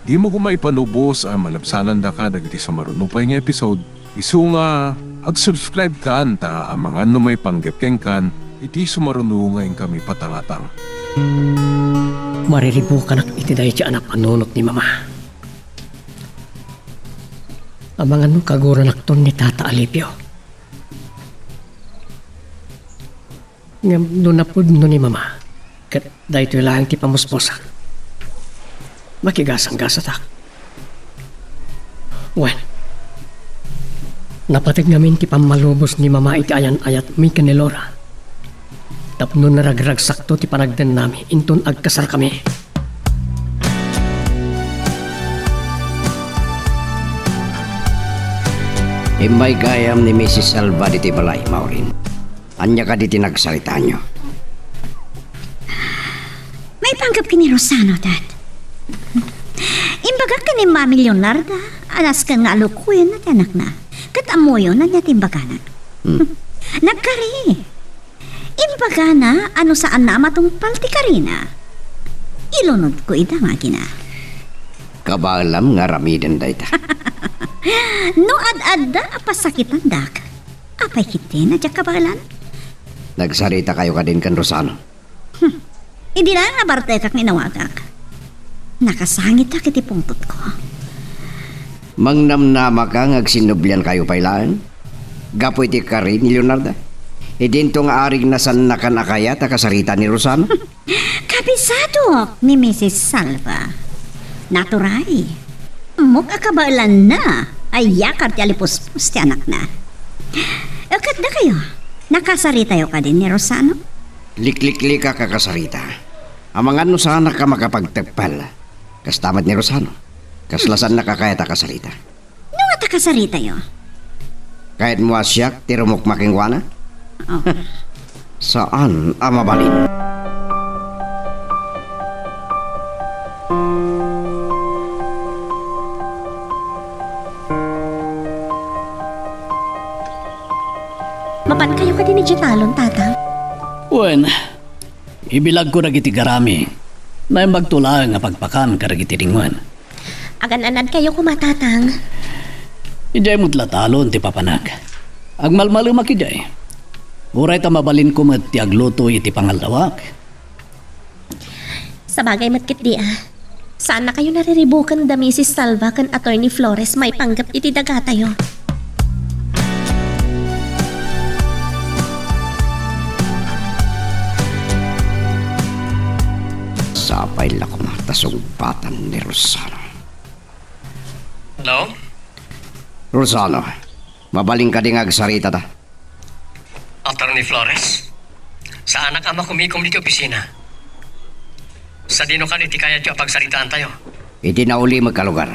dimo koma ipalubos a malabsanandaka dagiti sumaruno pay nga episode. Isu nga, ag-subscribe kan ta amangan no maipanggep kenkan iti sumaruno nga inkami patangatang. Mariribukanak iti daydi a napanunot ni Mama. Amangan no kaguranakton ni Tata Alipio. Ngem no napudno ni Mama, ket daytoy laeng ti pamuspusan, makigasanggasatak. Wen, napateg ngamin ti pammalubos ni Mama iti ayan-ayatmi ken ni Laura. Tapno naragragsakto ti panagdennami inton agkasarkami. Immay gayam ni Misis Salva ditoy balay, Maureen. Ania kadi ti nagsaritaanyo? Maipanggep ken ni Rosano, Dad. Imbagak ken ni Mami Leonarda a nasken nga alukoyenna ti anakna. Ket ammoyon ania ti imbagana? Hmm. Nagkari. Imbagana a no saanna a matungpal ti karina, ilunodko ida nga agina. Kabaelam nga aramiden dayta. No ad-adda a pasakitandak, apay ketdin a diak kabaelan? Nagsaritakayo kadin ken Rosano? Hmm. Idi laeng nabartekak nga inawagak, nakasangitak iti pungtotko. Mangnamnamaka nga agsinnubliankayo pay laeng gapu iti kari ni Leonarda. Idinto nga arigna saannakan a kayat a kasarita ni Rosano. Kabisadok ni Misis Salva. Naturay. Ammok a kabaelanna a iyakar ti alipuspos ti anakna. Ket dakayo, nakasaritayo kadi ni Rosano? Likliklikak a kasarita. Amangan no saanak a makapagteppel. Kasta met ni Rosano. Kasla saannak a kayat a kasarita. No ata kasaritayo? Kayatmo a siak ti rumukma kenkuana? Oh. Saan a mabalin. Mapankayo kadi idiay talon, Tatang? Wen, ibilagko dagiti garami. Naimbagto laeng a pagpakan kadagiti ringoen. Agan-anadkayo koma, Tatang. Idiay met la talon ti papanak. Agmalmalemak idiay. Uray ta mabalinko met ti agluto iti pangallawak. Sabagay met ketdi a. Saannakayo nariribuken da Misis Salva ken Attorney Flores maipanggep iti dagatayo. Sapay la koma ta sungbatan ni Rosano. Hello? Rosano, mabalin kadi nga agsarita ta? Attorney Flores, saanak a makumikom iti opisina. Sadino kadi ti kayatyo a pagsaritaantayo? Iti naulimek a lugar.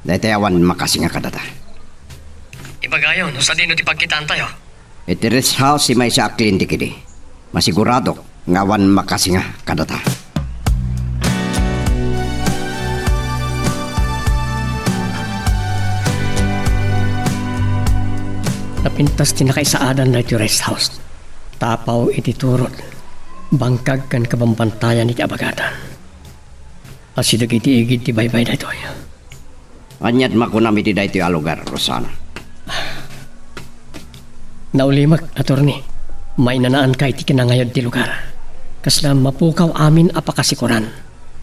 Daytoy awan makasinga kadata. Ibagayo no sadino ti pagkitaantayo. Iti rest house ti maysa a kliente kadi. Masiguradok nga awan makasinga kadata. Napintas ti nakaisaadan daytoy rest house. Tapaw iti turod, bangkag ken kabambantayan iti abagatan. Asideg iti igid ti baybay daytoy. Aniat makunam iti daytoy a lugar, Rosana? Naulimek, attorney. Mainanaanka iti kinangayod ti lugar. Kasla mapukaw amin a pakasikoran.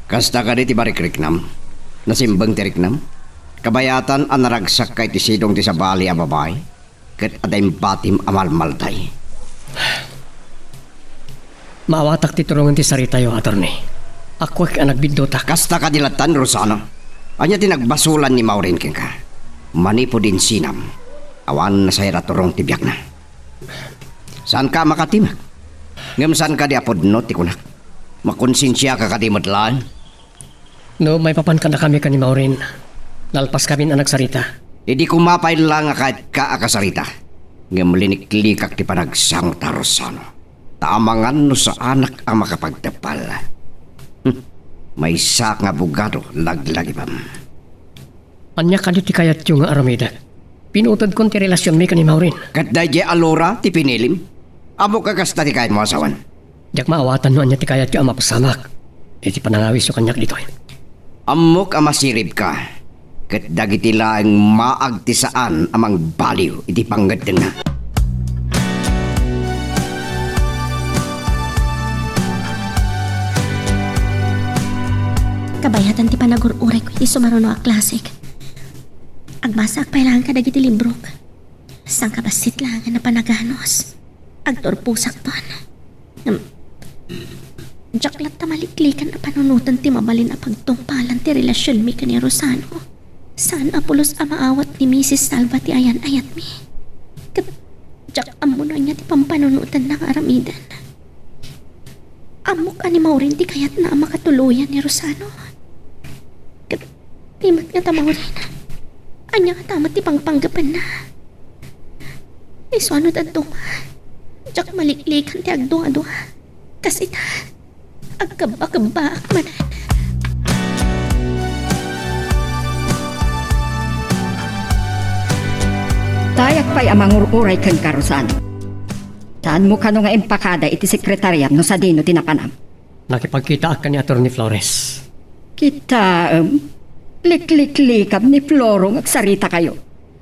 Kasta kadi ti marikriknam? Nasimbeng ti riknam? Kabayatan a naragsak ka iti sidong ti sabali a babai? Ket adda imbatim a malmalday. Maawatak ti turongen ti saritayo, attorney. Appuek a nagbiddutak. Kasta kadi lattan, Rosana? Ania ti nagbasolan ni Maureen kenka? Manipud insinam, awan nasayad a turong ti biagna. Saanka a makatimek? Ngem saan kadi a pudno ti kunak? Makonsensiaka kadi met laeng? No maipapan kadakami ken ni Maureen, nalpaskamin a nagsarita. Idi koma pay la nga kayatka a kasarita, ngem liniklikak ti panagsangota, Rosano. Ta amangan no saanak a makapagteppel. Hmm. Maysaak nga abogado, laglagipem. Ania kadi ti kayatyo nga aramidek? Pinutodkon ti relasionmi ken ni Maureen. Ket daydiay a Laura ti pinilim? Ammok a kasta ti kayatmo a sawen. Diak maawatan no ania ti kayatyo a mapasamak iti panangawisyo kaniak ditoy. Ammok a masiribka, ket dagiti laeng maag ti saan a mangbaliw iti pangngeddengna. Kabayatan ti panagur-urayko iti sumaruno a klasek. Agbasaak pay laeng kadagiti librok. Sangkabassit laeng a panaganus. Agturposakton. Ngem, diak latta maliklikan a panunoten ti mabalin a pagtungpalan ti relasionmi ken ni Rosano. Saan a pulos a maawat ni Misis Salva ti ayan-ayatmi. Ket diak ammo no ania ti pampanunotenna nga aramiden. Ammok a ni Maureen ti kayatna a makatuloyan ni Rosano. Ket, di met ngata Maureen. Ania ngata met ti pangpanggepenna? Isuano dadduma? Diak maliklikan ti agdua-dua. Kas ita, agkebba-kebbaak manen. pay a mangur-uray kenka, Rosano. Saanmo kano nga impakada iti sekretariam no sadino ti napanam? Nakipagkitaak ken ni Attorney Flores. Kitaem, likliklikam ni Floro nga agsaritakayo.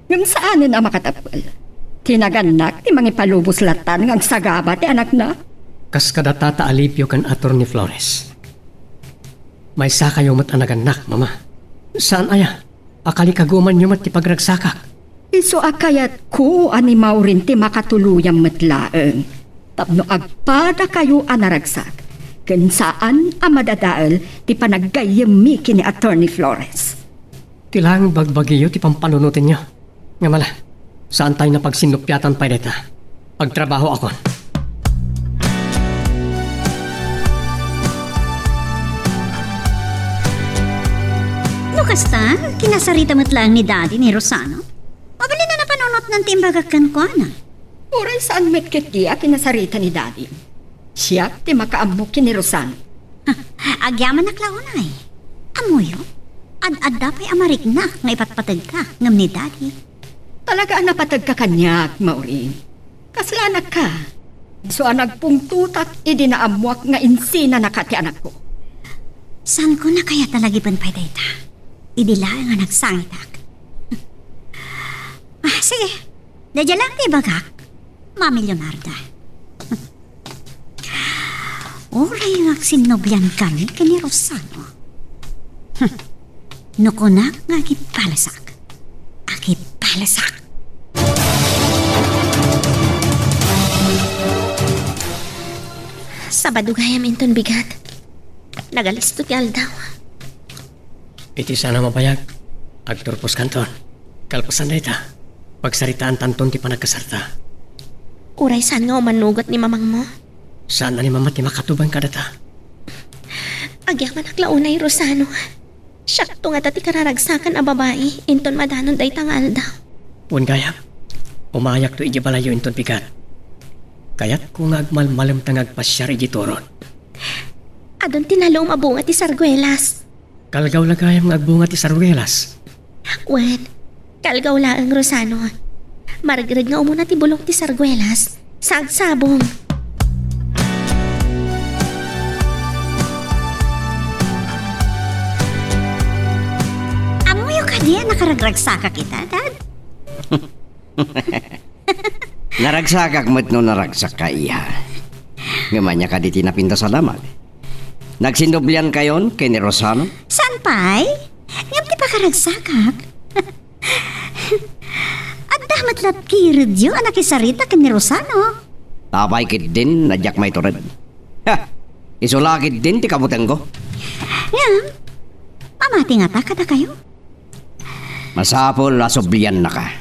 Ngem saanen a makatapel. Ti nagannak ti mangipalubos lattan nga agsagaba ti anakna. Kas kadata ta Alipio ken Attorney Flores. Maysakayo met a nagannak, Mama. Saan aya a kalikagumanyo met ti pagragsakak? Isu a kayatko a ni Maureen ti makatuluyam met laeng tapno agpadakayo a naragsak ken saan a madadael ti panaggayyemmi ken ni Attorney Flores. Ti laeng bagbagiyo ti pampanunotenyo. Ngem ala, saantayo a pagsinnupiatan pay dayta. Agtrabahoakon. No kasta, kinasarita met laeng ni Daddy ni Rosano. Mabalin a napanunotnan ti imbagak kenkuana. Uray saan met ketdi a kinasarita ni Daddy. Siak ti makaammo ken ni Rosano. Agyamanak la unay. Ammoyo, ad-adda pay a mariknak nga ipatpategka ngem ni Daddy. Talaga a napategka kaniak, Maureen. Kaslaanak ka. Isu a nagpungtotak idi naammoak nga insinanaka ti anakko. Saanko a kayat a lagipen pay dayta. Idi laeng a nagsangitak. Ah, sige. Daydiay laeng ti ibagak, Mami Leonarda. Uray nga agsinnublian kami ken ni Rosano. No kunak nga agipalasak, agipalasak. Sabado gayam inton bigat. Nagalisto ti aldaw. Iti saan a mabayag, agturposkanton. Kalpasan dayta, pagsaritaantanton ti panagkasarta. Uray saan nga umanugot ni mamangmo? Saan a ni mama ti makatubang kadata. Agyamanak la unay, Rosano. Siakto ngata ti kararagsakan a babai inton madanon dayta nga aldaw. Wen gayam, umayakto idiay balayyo inton bigat. Kayatko nga agmalmalemta nga agpasiar idiay turod. Adun ti nalum a bunga ti sarguelas. Kalgaw la gayam nga agbunga ti sarguelas. Wen, kalgaw laeng, Rosano. Maregreg nga umuna ti bulong ti sarguelas. Sagsabong. Ammoyo kadi a nakaragragsakak ita, Dad? Naragsakak met no naragsakka, iha. Ngem ania kadi ti napintas a damag? Nagsinnubliankayon ken ni Rosano? Saan pay? Ngem ti pakaragsakak. Adda met la't kiredyo a nakisarita ken ni Rosano. Apay ketdin a diak maitured? Ha! Isu la ketdin ti kabutengko. Ngem, mamati ngata kadakayo? Masapul a subliannaka.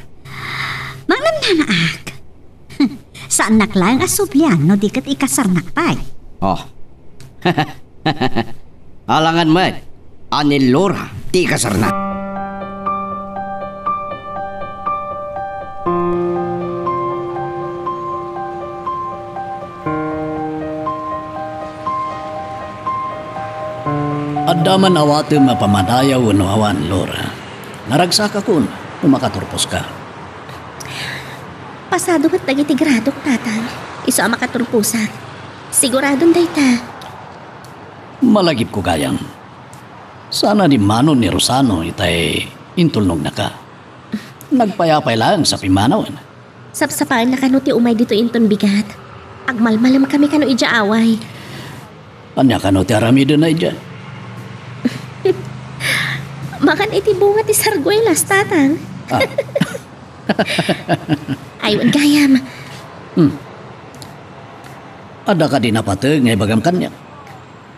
Mangnamnamaak. Saannak laeng a sublian no di ket ikasarnak pay. Oh. Alangan met a ni Laura ti ikasarnak. Adda man awatem a pammadayaw wenno awan, Laura. Naragsakakon no makaturposka. Pasado met dagiti gradok, Tatang. Isu a makaturposak. Siguradon dayta. Malagipko gayam. Saan a dimmanon ni Rosano itay intulnognaka. Nagpayapay laeng sa pimmanawen. Sapsapaenna kano ti umay ditoy inton bigat. Agmalmalemkami kano idiay away. Ania kano ti aramidenna idiay? Mangan iti bunga ti sarguelas, Tatang. Ah. Ay, wen gayam. Hmm. Adda kadi napateg nga ibagam kaniak?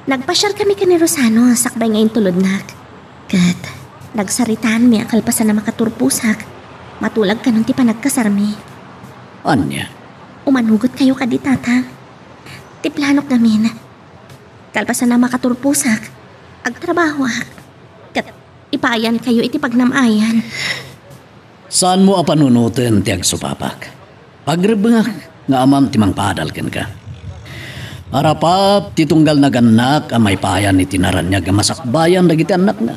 Nagpasiarkami ken ni Rosano sakbay nga intulodnak. Ket nagsaritaanmi a kalpasan a makaturposak, matulag kanon ti panagkasarmi. Ania? Umanugotkayo kadi, Tatang. Ti planok ngamin, kalpasan a makaturposak, agtrabahoak, ket ipaayankayo iti pagnam-ayan. Saanmo a panunoten ti agsupapak. Agrebbengak nga amam ti mangpaadal kenka. Arapap ti tunggal nagannak a maipayan iti naraniag a masakbayan dagiti annakna.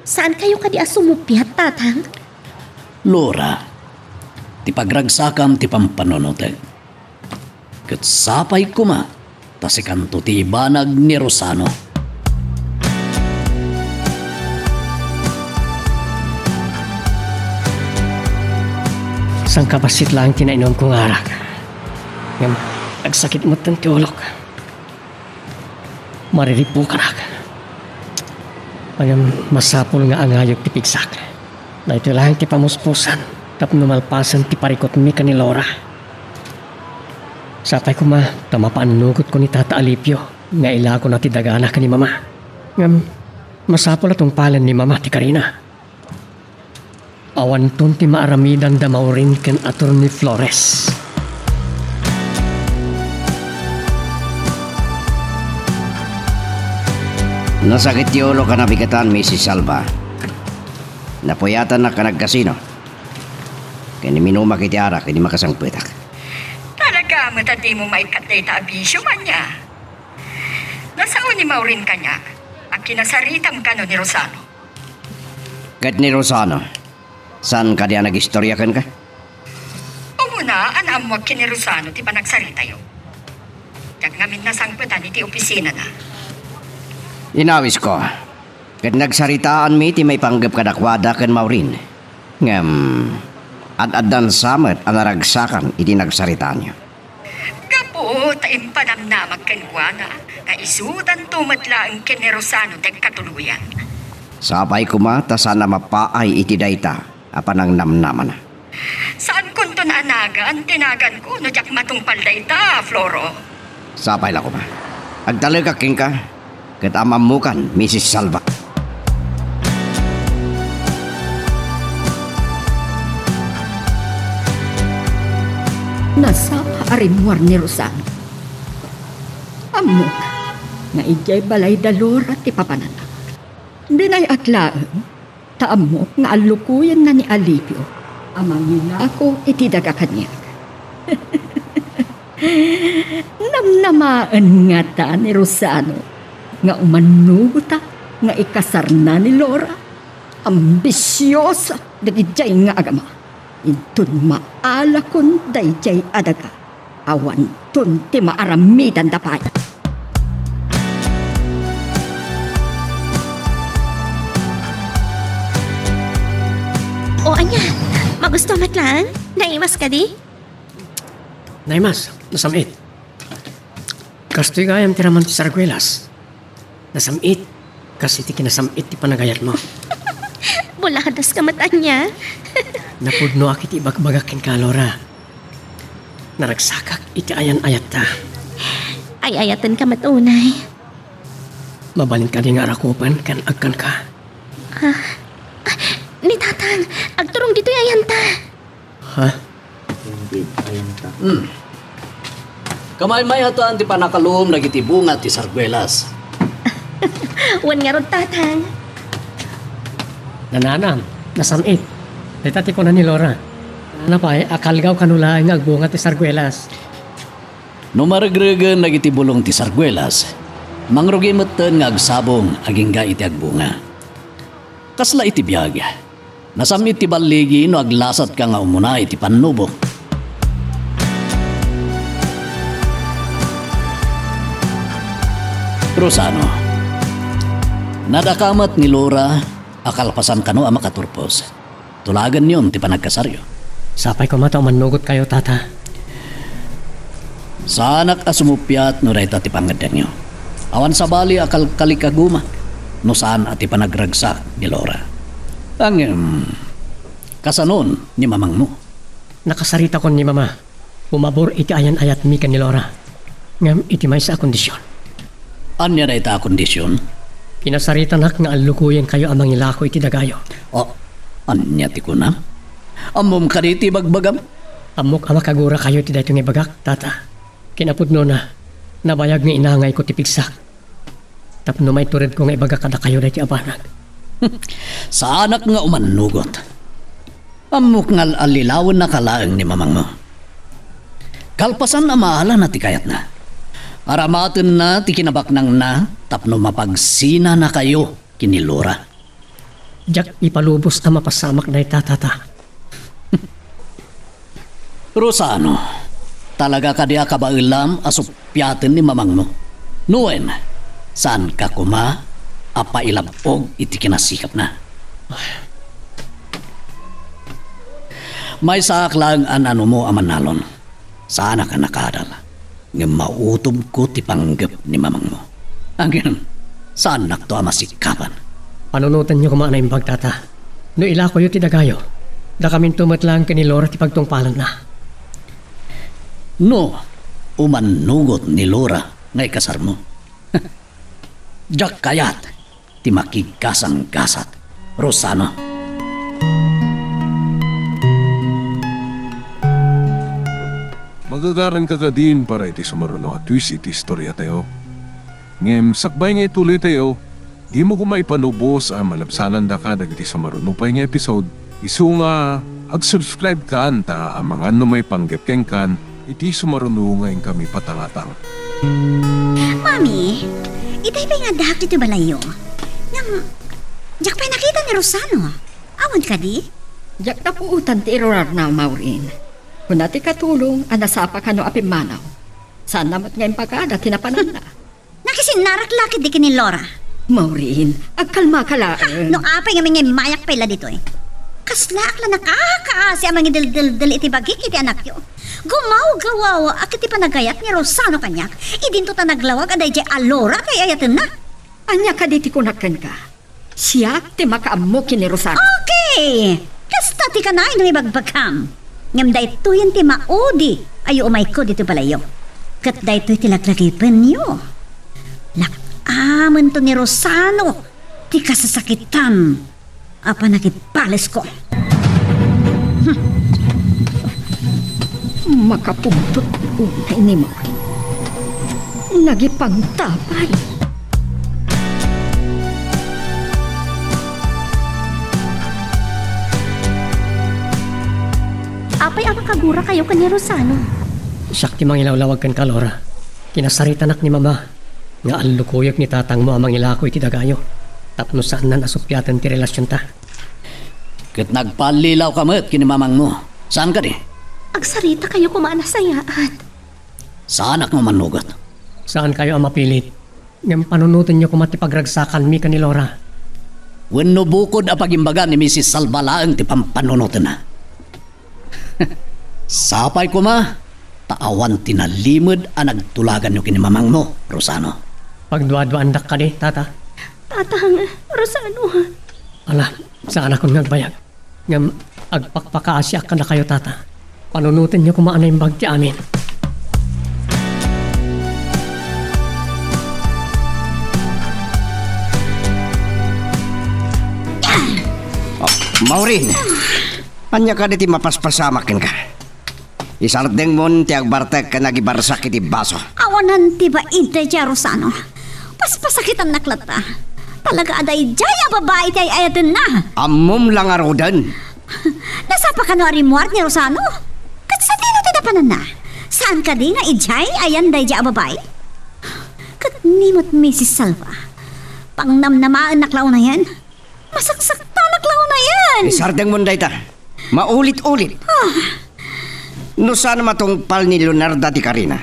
Saankayo kadi a sumuppiat, Tatang? Laura, ti pagragsakam ti pampanunotek. Ket sapay koma ta sikanto ti ibanag ni Rosano. Sangkabassit laeng ti nainumko nga arak. Ngem agsakit metten ti ulok. Mariripukanak. Ngem masapul nga angayog ti pigsak. Daytoy laeng ti pamuspusan tapno malpasen ti parikutmi ken ni Laura. Sapay koma ta mapaannugotko ni Tata Alipio nga ilakona ti dagana ken ni Mama. Ngem masapul a tungpalen ni Mama ti karina. Awanton ti maaramidanda Maureen ken Attorney Flores. Nasakit ti ulok a nabigatan, Misis Salva. Napuyatannak a nagkasino. Ken iminumak iti arak idi makasangpetak. Talaga met a dimo maikkat dayta a bisio, ania? Nasao ni Maureen kaniak a kinasaritam kano ni Rosano. Ket ni Rosano, saan kadi a nagistoria kenka? Umuna a naammoak ken ni Rosano ti panagsaritayo. Diak ngamin nasangpetan iti opisinana. Inawisko. Ket nagsaritaanmi ti maipanggep kadakuada ken Maureen. Ngem, ad-addan sa met a naragsakan iti nagsaritaanyo. Gapu ta impanamnamak kenkuana nga isudanto met laeng ken ni Rosano ti agkatuloyan. Sapay koma ta saan a mapaay iti dayta a panangnamnamana. Saankonton a nagan ti naganko no diak matungpal dayta, Floro. Sapay la koma. Agtalekak kenka, ket am-ammokan, Misis Salva. Nasapa a rimmuar ni Rosano. Ammok nga idiay balay da Laura ti papananna. Dinay-ak laeng ta ammok nga allukoyenna ni Alipio a mangilako iti daga kaniak. Namnamaen ngata ni Rosano nga umannugota nga ikasarna ni Laura? Ambisiosa dagidiay nga agama. Inton maalakon daydiay a daga, awanton ti maaramidanda pay. O ania, magusto met laeng? Naimas kadi? Naimas, nasam-it. Kastoy gayam ti raman ti sarguelas. Nasam-it, kas iti kinasam-it ti panagayatmo. Buladas ka met ania. Napudnoak iti ibagbagak kenka, Laura. Naragsakak iti ayan-ayatta. Ay-ayatenka met unay. Mabalin kadi nga arakupen ken agkanka? Ah, ah, ni Tatang, agturong ditoy ayanta. Ha? Hindi, ayun ka. Hmm. Kamaymayatan ti pannakaluom dagiti bunga ti sarguelas. Wen ngarud, Tatang. Nananam, nasam-it. Dayta ti kuna ni Laura. Nanapay, akalgaw kano laeng nga agbunga ti sarguelas. No maregregen dagiti bulong ti sarguelas, mangrugi metten nga agsabong agingga iti agbunga. Kasla iti biag, nasam-it ti balligi no aglasatka nga umuna iti pannubok. Rosano, nadakamat ni Laura a kalpasan kano a makaturpos. Tulaganyon ti panagkasaryo. Sapay koma ta umannugotkayo, Tata. Saanak a sumuppiat no dayta ti pangngeddengyo. Awan sabali a kalkalikagumak no saan a ti panagragsak ni Laura. Ngem, kasanon ni mamangmo? Nakasaritakon ni Mama. Pumabor iti ayan-ayatmi ken ni Laura. Ngem iti maysa a kondisyon. Ania dayta a kondisyon? Kinasaritanak nga allukoyenkayo a mangilako iti dagayo. O, ania ti kunam? Ammom kadi ti ibagbagam? Ammok a makagurakayo iti daytoy nga ibagak, Tata. Kinapudnona, nabayag nga inangayko ti pigsak. Tapno maituredko nga ibaga kadakayo daytoy a banag. Saanak nga umannugot. Ammok nga al-allilawennaka laeng ni mamangmo. Kalpasan a maalana ti kayatna, aramatenna ti kinabaknangna tapno mapagsinanakayo ken ni Laura. Diak ipalubos a mapasamak dayta, Tata. Rosano, talaga kadi a kabaelam a suppiaten ni mamangmo? No wen, saanka koma a pailab-og iti kinasikapna? Maysaak laeng a nanumo a manalon. Saanak a nakaadal, ngem mautobko ti panggep ni mamangmo. Ngem, saannakto a masikapan. Panunotenyo koma a naimbag, tata. No ilakoyo ti dagayo, dakaminto met laeng ken ni Laura ti pagtungpalenna. No, umannugot ni Laura nga ikasarmo. Diak kayat ti makiggasanggasat, Rosano. Magagaranka kadin para iti sumaruno a twist iti istoriatayo. Ngem sakbay nga ituloytayo, dimo koma ipanubos a malabsanandaka dagiti sumaruno pay nga episode. Isu nga ag-subscribe kan ta amangan no maipanggep kenkan iti sumaruno nga inkami patangatang. Mami, itay pay nga addaak ditoy balayyo. Ngem, diak pay nakita ni Rosano. Awan kadi? Diak napuotan ti irurarna, Maureen. Kuna ti katulong a nasapa kano a pimmanaw. Saanna met nga imbagada ti napananna. Nakisinnarak la ketdi ken ni Laura. Maureen, agkalmaka laeng. Ha, no apay nga mangimmayak pay la ditoy. Kaslaak la nakakaasi a mangideldeldel iti bagik iti anakyo. Gumawgawawaak iti panagayat ni Rosano kaniak, idinto ta naglawag a daydiay a Laura ti ay-ayatenna. Ania kadi ti kunak kenka? Siak ti makaammo ken ni Rosano. Okay! Kasta ti kanay no ibagbagam. Ngem daytoyen ti maudi a yuumayko ditoy balayyo. Ket daytoy ti laglagipenyo. Lak-amento ni Rosano ti kasasakitan a panagibalesko. Makapungtot unay ni Maureen. Nagipangtapay. Apay a makagurak kayo ken ni Rosano? Siak ti mangilawlawag kenka, Laura. Kinasaritanak ni Mama nga allukoyek ni tatangmo a mangilako iti dagayo tapno saannan a suppiaten ti relasionta. Ket nagpallilawka met ken ni mamangmo. Saan kadi? Agsarita kayo koma a nasayaat. Saanak nga mannugot. Saan kayo a mapilit. Ngem panunotenyo koma ti pagragsakanmi ken ni Laura. Wenno bukod a pagimbaga ni Misis Salva laeng ti pampanunotenna. Sapay koma, ta awan ti nalimed a nagtulaganyo ken ni mamangmo, Rosano. Pagduaduaandak kadi, Tata? Tatang, Rosano. Ala, saanakon nga agbayag. Ngem agpakpakaasiak kadakayo, Tata. Panunotenyo koma a naimbag ti amin. Oh, Maureen, ania kadi ti mapaspasamak kenka? Isardengmon ti agbartek ken agibarsak iti baso. Awanan ti baid daydiay a Rosano. Paspasakitannak latta. Talaga a daydiay a babai ti ay-ayatenna. Ammom la ngaruden. Nasapa kano a rimmuar ni Rosano? Ket sadino ti napananna? Saan kadi nga idiay ayan daydiay a babai? Ket ni met Misis Salva. Pangnamnamaennak la unayen. Masaksaktanak la unayen! Isardengmon dayta. Maulit-ulit. Ah. No saan a matungpal ni Leonarda ti karina,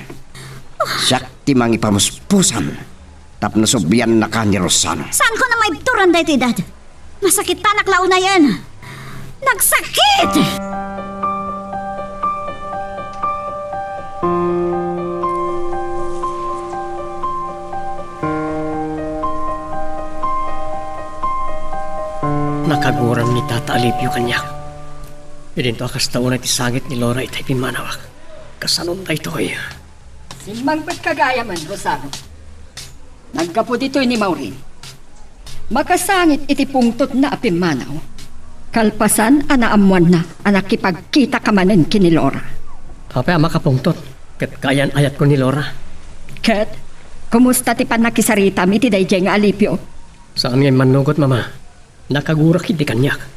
siak ti mangipamuspusan tapno subliannaka ni Rosano. Saanko a maibturan daytoy, Dad. Masakitanak la unayen. Nagsakit! Nakaguram ni Tata Alipio kaniak. Idinto a kasta unay ti sangit ni Laura itay pimmanawak. Kasanon daytoy? Simmangpetka gayam, Rosano. Naggapu ditoy ni Maureen. Makasangit iti pungtotna a pimmanaw, kalpasan a naammoanna a nakipagkitaka manen ken ni Laura. Apay a makapungtot ket kaayan-ayatko ni Laura? Ket kumusta ti pannakisaritami iti daydiay nga Alipio? Saan nga immannugot, Mama. Nakagurak idi kaniak.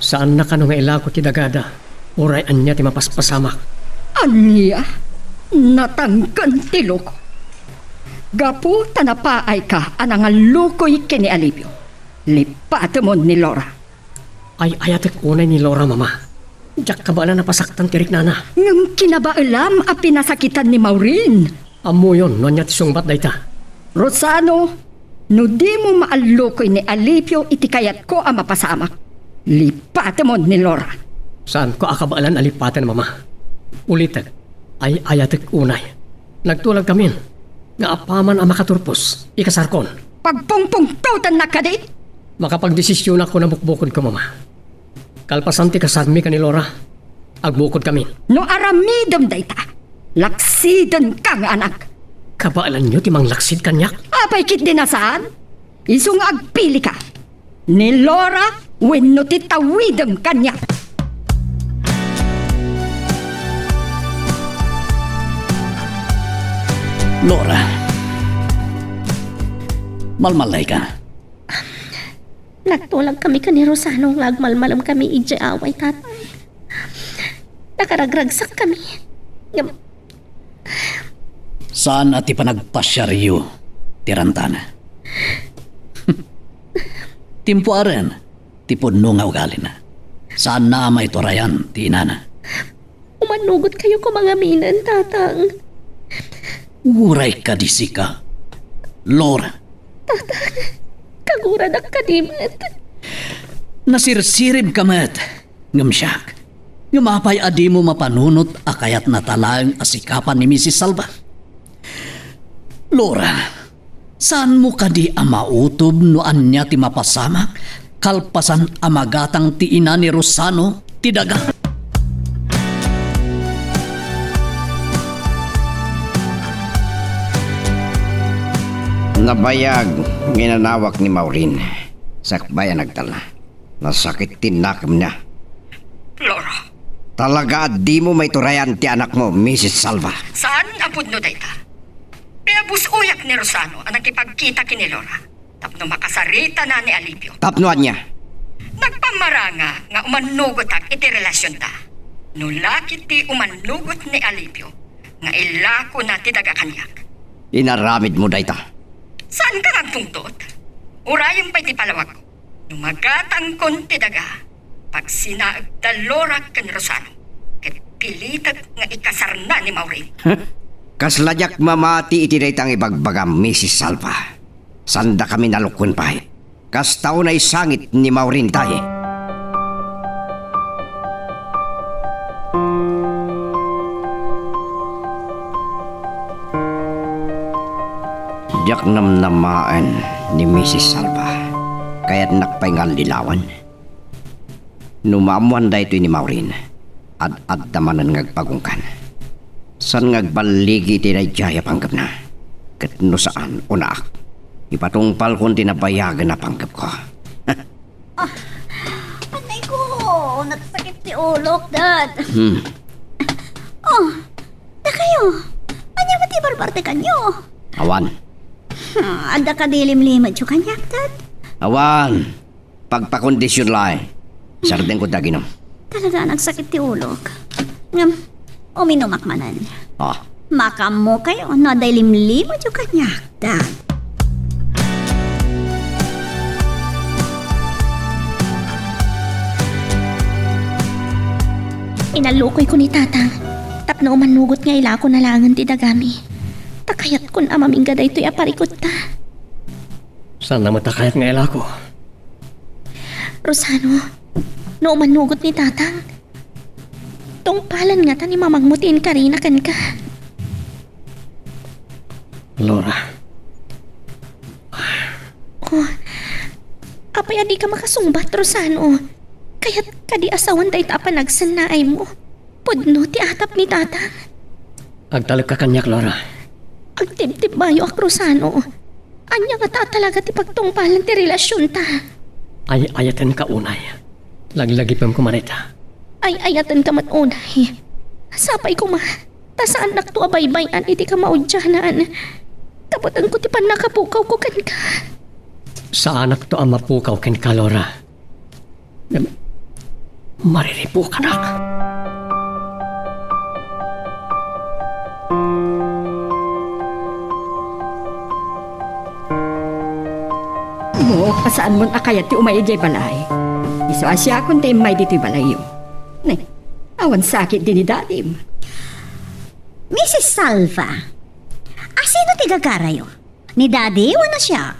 Saanna kano nga ilako ti dagada, uray ania ti mapaspasamak. Ania? Natangken ti loko. Gapu ta napaayka a nangallukoy ken ni Alipio, lippatemon ni Laura. Ay-ayatek unay ni Laura, Mama. Diak kabaelan a pasaktan ti riknana. Ngem kinabaelam a pinasakitan ni Maureen. Ammoyon no ania ti sungbat dayta. Rosano, no dimo maallukoy ni Alipio iti kayatko a mapasamak, lipatemon ni Laura. Saanko a kabaelan a lipaten, Mama. Ulitek, ay-ayatek unay. Nagtulagkamin nga apaman a makaturpos, ikasarkon. Pagpungpungtotennak kadi? Makapagdesisionakon a bukbukodko, Mama. Kalpasan ti kasarmi ken ni Laura, agbukodkamin. No aramidem dayta, laksidenka nga anak. Kabaelanyo ti manglaksid kaniak? Apay ketdi a saan? Isu nga agpilika. Ni Laura wenno ti tawidem kaniak. Laura, malmallayka. Nagtulagkami ken ni Rosano nga agmalmalemkami idiay away, Tatang. Nakaragragsakami. Ngem, saan a ti panagpasiaryo ti rantana. Timpuaren ti pudno nga ugalina. Saanna a maiturayan ti inana. Umannugot kayo koma ngamin, Tatang. Uray kadi sika, Laura. Tatang, kaguradak kadi met. Nasirsiribka met, ngem siak, ngem apay a dimo mapanunot a kayatnata laeng a sikapan ni Misis Salva? Laura, saanmo kadi a mautob no ania ti mapasamak kalpasan a magatang ti ina ni Rosano ti daga? Nabayag nga inanawak ni Maureen sakbay a nagtala. Nasakit ti nakemna. Laura. Talaga a dimo maiturayan ti anakmo, Misis Salva. Saan a pudno dayta. Pinabusuyak ni Rosano a nakipagkita ken ni Laura tapno makasaritana ni Alipio. Tapno ania? Nagpammaranga nga umannugotak iti relasionta. No la ketdi umannugot ni Alipio nga ilakona ti daga kaniak. Inaramidmo dayta. Saanka nga agpungtot? Urayem pay ti palawagko. No magatangkon ti daga, pagsinaekda Laura ken Rosano, ket pilitek nga ikasarna ni Maureen. Kasla diak mamati iti dayta nga ibagbagam, Misis Salva. Sandakami nalukon pay. Kasta unay sangit ni Maureen, tay. Diak namnamaen ni Misis Salva. Kayatnak pay nga allilawen. No maammoan daytoy ni Maureen, ad-adda manen nga agpagungkan. Saan nga agballigi iti daydiay a panggepna? Ket no saan, unaak. Ipatungpalkon ti nabayagen a panggepko. Ah, anay ko, nasakit ti ulok, Dad. Hmm. Oh, dakayo. Ania met ti barbartekanyo? Awan. Hmm, adda kadi limlimetyo kaniak, Dad? Awan. Pagpakondision laeng. Sardengko ti aginom. Talaga a nagsakit ti ulok. Ngem, uminumak manen. Ah. Makaammokayo no adda ilimlimetyo kaniak, Dad. Inallukoyko ni Tatang tapno umannugot nga ilakona laengen ti dagami. Ta kayatkon a mamingga daytoy a parikutta. Saan a met a kayat nga ilako? Rosano, no umannugot ni Tatang, tungpalen ngata ni mamangmo ti inkarina kenka. Laura. Oh, apay a dika makasungbat, Rosano? Kayat kadi a sawen dayta a panagsennaaymo? Pudno ti atap ni Tatang. Agtalekka kaniak, Laura. Agtibtibbayoak, Rosano. Ania ngata a talaga ti pagtungpalen ti relasionta? Ay-ayatenka unay. Laglagipemko man ita. Ay-ayatenka met unay. Sapay koma, ta saannakto a baybay-an iti kamaudianan. Taputengko ti pannakapukawko kenka. Saanakto a mapukaw kenka, Laura. Ngem, mariripukanak. Mo, a saanmon a kayat ti umay idiay balay. Isu a siakon ti immay ditoy balayyo. Ne, Awan sakit di ni Dadim. Misis Salva, asino ti gagarayo? Ni Daddy wenno siak?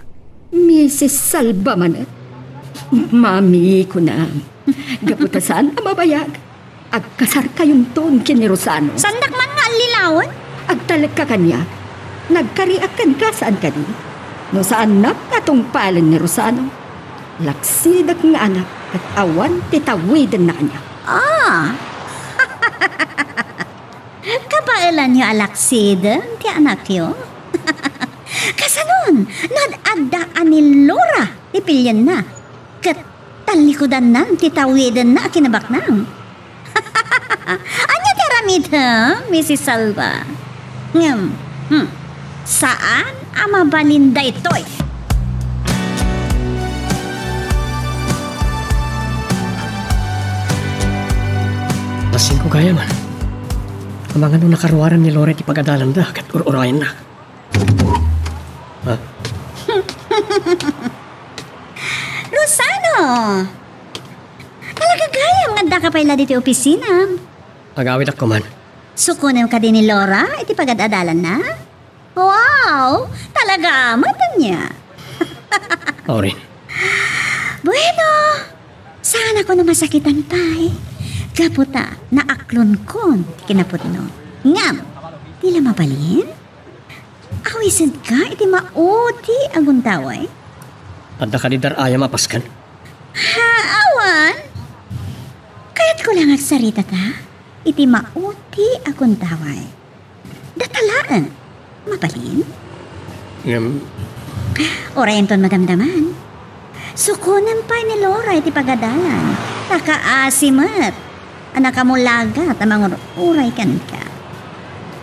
Misis Salva manen. Mami, kunam. Gapu ta saan a mabayag, agkasarkayonton ken ni Rosano. Saannak man nga allilawen? Agtalekka kaniak. Nagkariak kenka, saan kadi? No saannak a tungpalen ni Rosano, laksidek nga anak ket awan ti tawidenna kaniak. Ah! Kabaelanyo a laksiden ti anakyo? Kasanon, no ad-adda a ni Laura ti pilienna, ket tallikudannan ti tawidenna a kinabaknang. Ania ti aramidem, Misis Salva? Ngem, hmm, saan a mabalin daytoy. Basinko gayam. Amangan no nakaruaren ni Laura iti pagadalanda ket ur-urayenna. Ha? Rosano! Talaga gayam nga addaka pay la ditoy opisinam. Agawidak koman. Sukonem kadi ni Laura iti pagad-adalanna? Wow! Talaga met ania? Maureen. Bueno, saan a kuno masakitan pay. Gapu ta naaklonkon ti kinapudno. Ngem, di la mabalin? Awisenka iti maudi a gundaway? Adda kadi dar-ayam a pasken? Ha, awan. Kayatko la nga agsaritata iti maudi a gundaway. Data laeng. Mabalin? Ngem, urayenton madamdaman. Sukonem pay ni Laura iti pagadalan. Ta kaasi met a nakamulagat a mangur-uray kenka.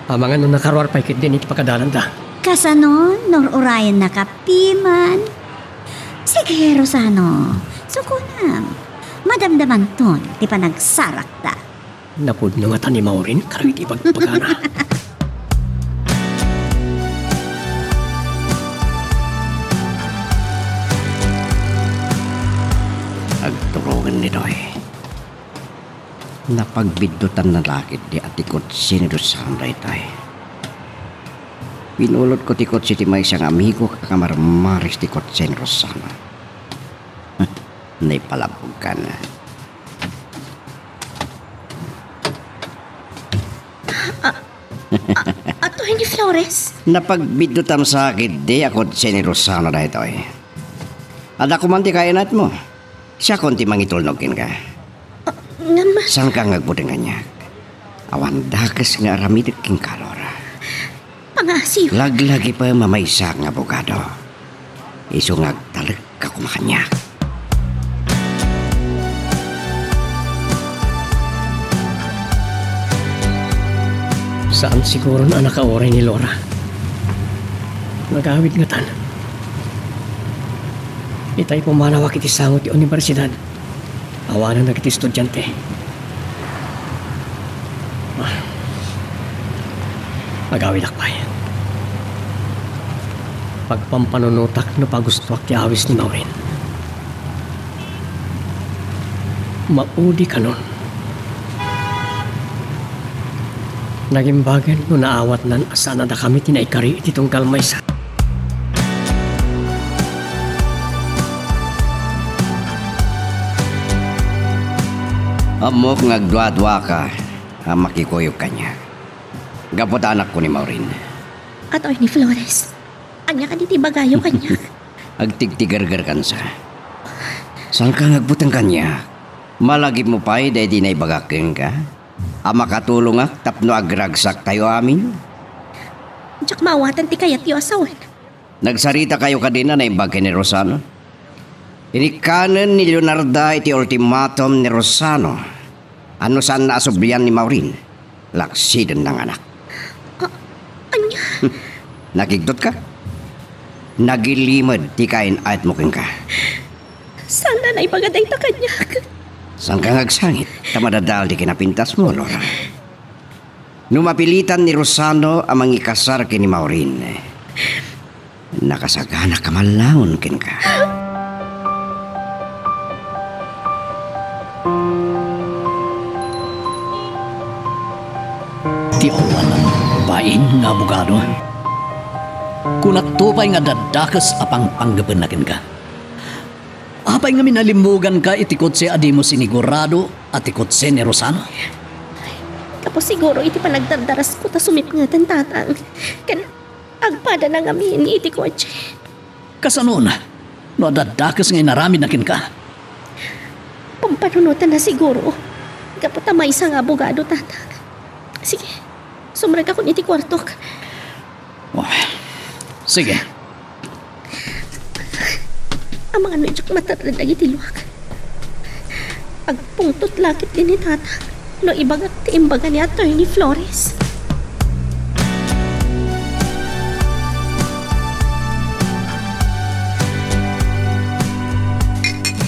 Amangan no nakaruar pay ketdin iti pagadalanda. Kasanon, no ur-urayennaka piman? Sige, Rosano, sukonem. Madamdamanton ti panagsarakta. Napudno ngata ni Maureen kadagiti ibagbagana. Agturongen ditoy. Napagbiddutanna la ketdi a ti kotse ni Rosano daytoy. Pinulotko ti kotse ti maysa nga amigok a kamarmaris ti kotse ni Rosano. Naipalabbogkan. A-, Attorney Flores? Napagbiddutam sa ketdi a kotse ni Rosano daytoy. Adda koman ti kayatmo. Siakon ti mangitulnog kenka. A, ngem, saanka nga agbuteng kaniak? Awan dakes nga aramidek kenka, Laura. Pangngaasim. Laglagipem a maysaak nga abogado. Isu nga agtalek ka koma kaniak. Saan siguron a nakauray ni Laura. Nagawid ngatan. Itay pumanawak iti sango ti universidad. Awanen dagiti estudiante. Ah. Agawidak pay. Pagpampanunotak no pagustoak ti awis ni Maureen. Maudi kanon. Nagimbagen no naawatnan a saan a dakami ti naikari iti tunggal maysa. Ammok nga agduaduaka a makikuyog kaniak. Gapu ta anakko ni Maureen. Attorney Flores, ania kadi ti ibagayo kaniak? Agtigtigergerkansa. Saanka nga agbuteng kaniak? Malagipmo pay daydi naibagak kenka a makatulongak tapno agragsaktayo amin? Diak maawatan ti kayatyo a sawen. Nagsaritakayo kadin a naimbag ken ni Rosano? Inikkanen ni Leonarda iti ultimatum ni Rosano a no saanna a sublian ni Maureen, laksidenna nga anak. A-, ania? Nakigtotka? Nagilimed ti kain-ayatmo kenka. Saanna naibaga dayta kaniak? Saanka nga agsangit ta madadael ti kinapintasmo, Laura? No mapilitan ni Rosano a mangikasar ken ni Maureen, nakasagana ka man laeng kenka. Ti awanan bain nga abogado. Kunakto pay nga daddakes a pangpanggepenna kenka. Apay ngamin a limmuganka iti kotse a dimo sinigurado a ti kotse ni Rosano? Gapu siguro iti panagdardarasko ta sumipngeten, Tatang. Ken agpadana ngamin iti kotse. Kasano no daddakes nga inaramidna kenka? Pampanunotanna siguro. Gapu ta maysa nga abogado, Tatang. Sige, sumrekakon iti kuartok. Oh, sige. Amangan no diak matarda dagiti luak. Agpungtot la ketdi ni Tatang no ibagak ti imbaga ni Attorney Flores.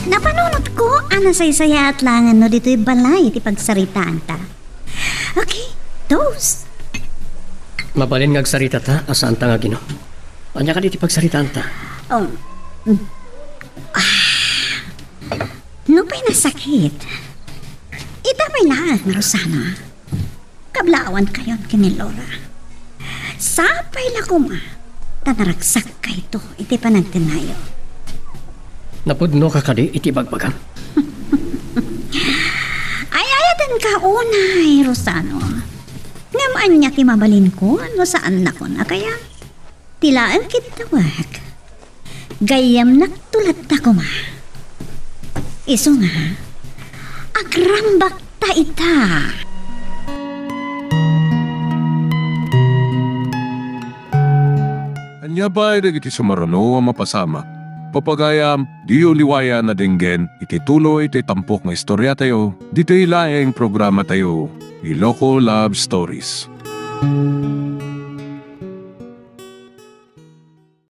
Napanunotko a nasaysayaat laengen no ditoy balay ti pagsaritaanta. Okay, toast. Mabalin nga agsaritata a saanta nga aginom. Ania kadi ti pagsaritaanta? Um, mm. Ah. Nupay nasakit, ita pay laeng, Rosano. Kablawankayon ken ni Laura. Sapay la koma ta naragsakkayto iti panagtennayo. Napudnoka kadi iti ibagbagam? Ay-ayatenka unay, Rosano. Ngem ania ti mabalinko no saannakon a kayat? Ti laeng kittawek, gayyemnakto latta koma. Isu nga, agrambakta ita. Ania pay dagiti sumaruno a mapasamak? Papagayam, diyo liwayan a denggen iti tuloy ti tampok nga istoriatayo ditoy laeng programatayo, Iloko Love Stories.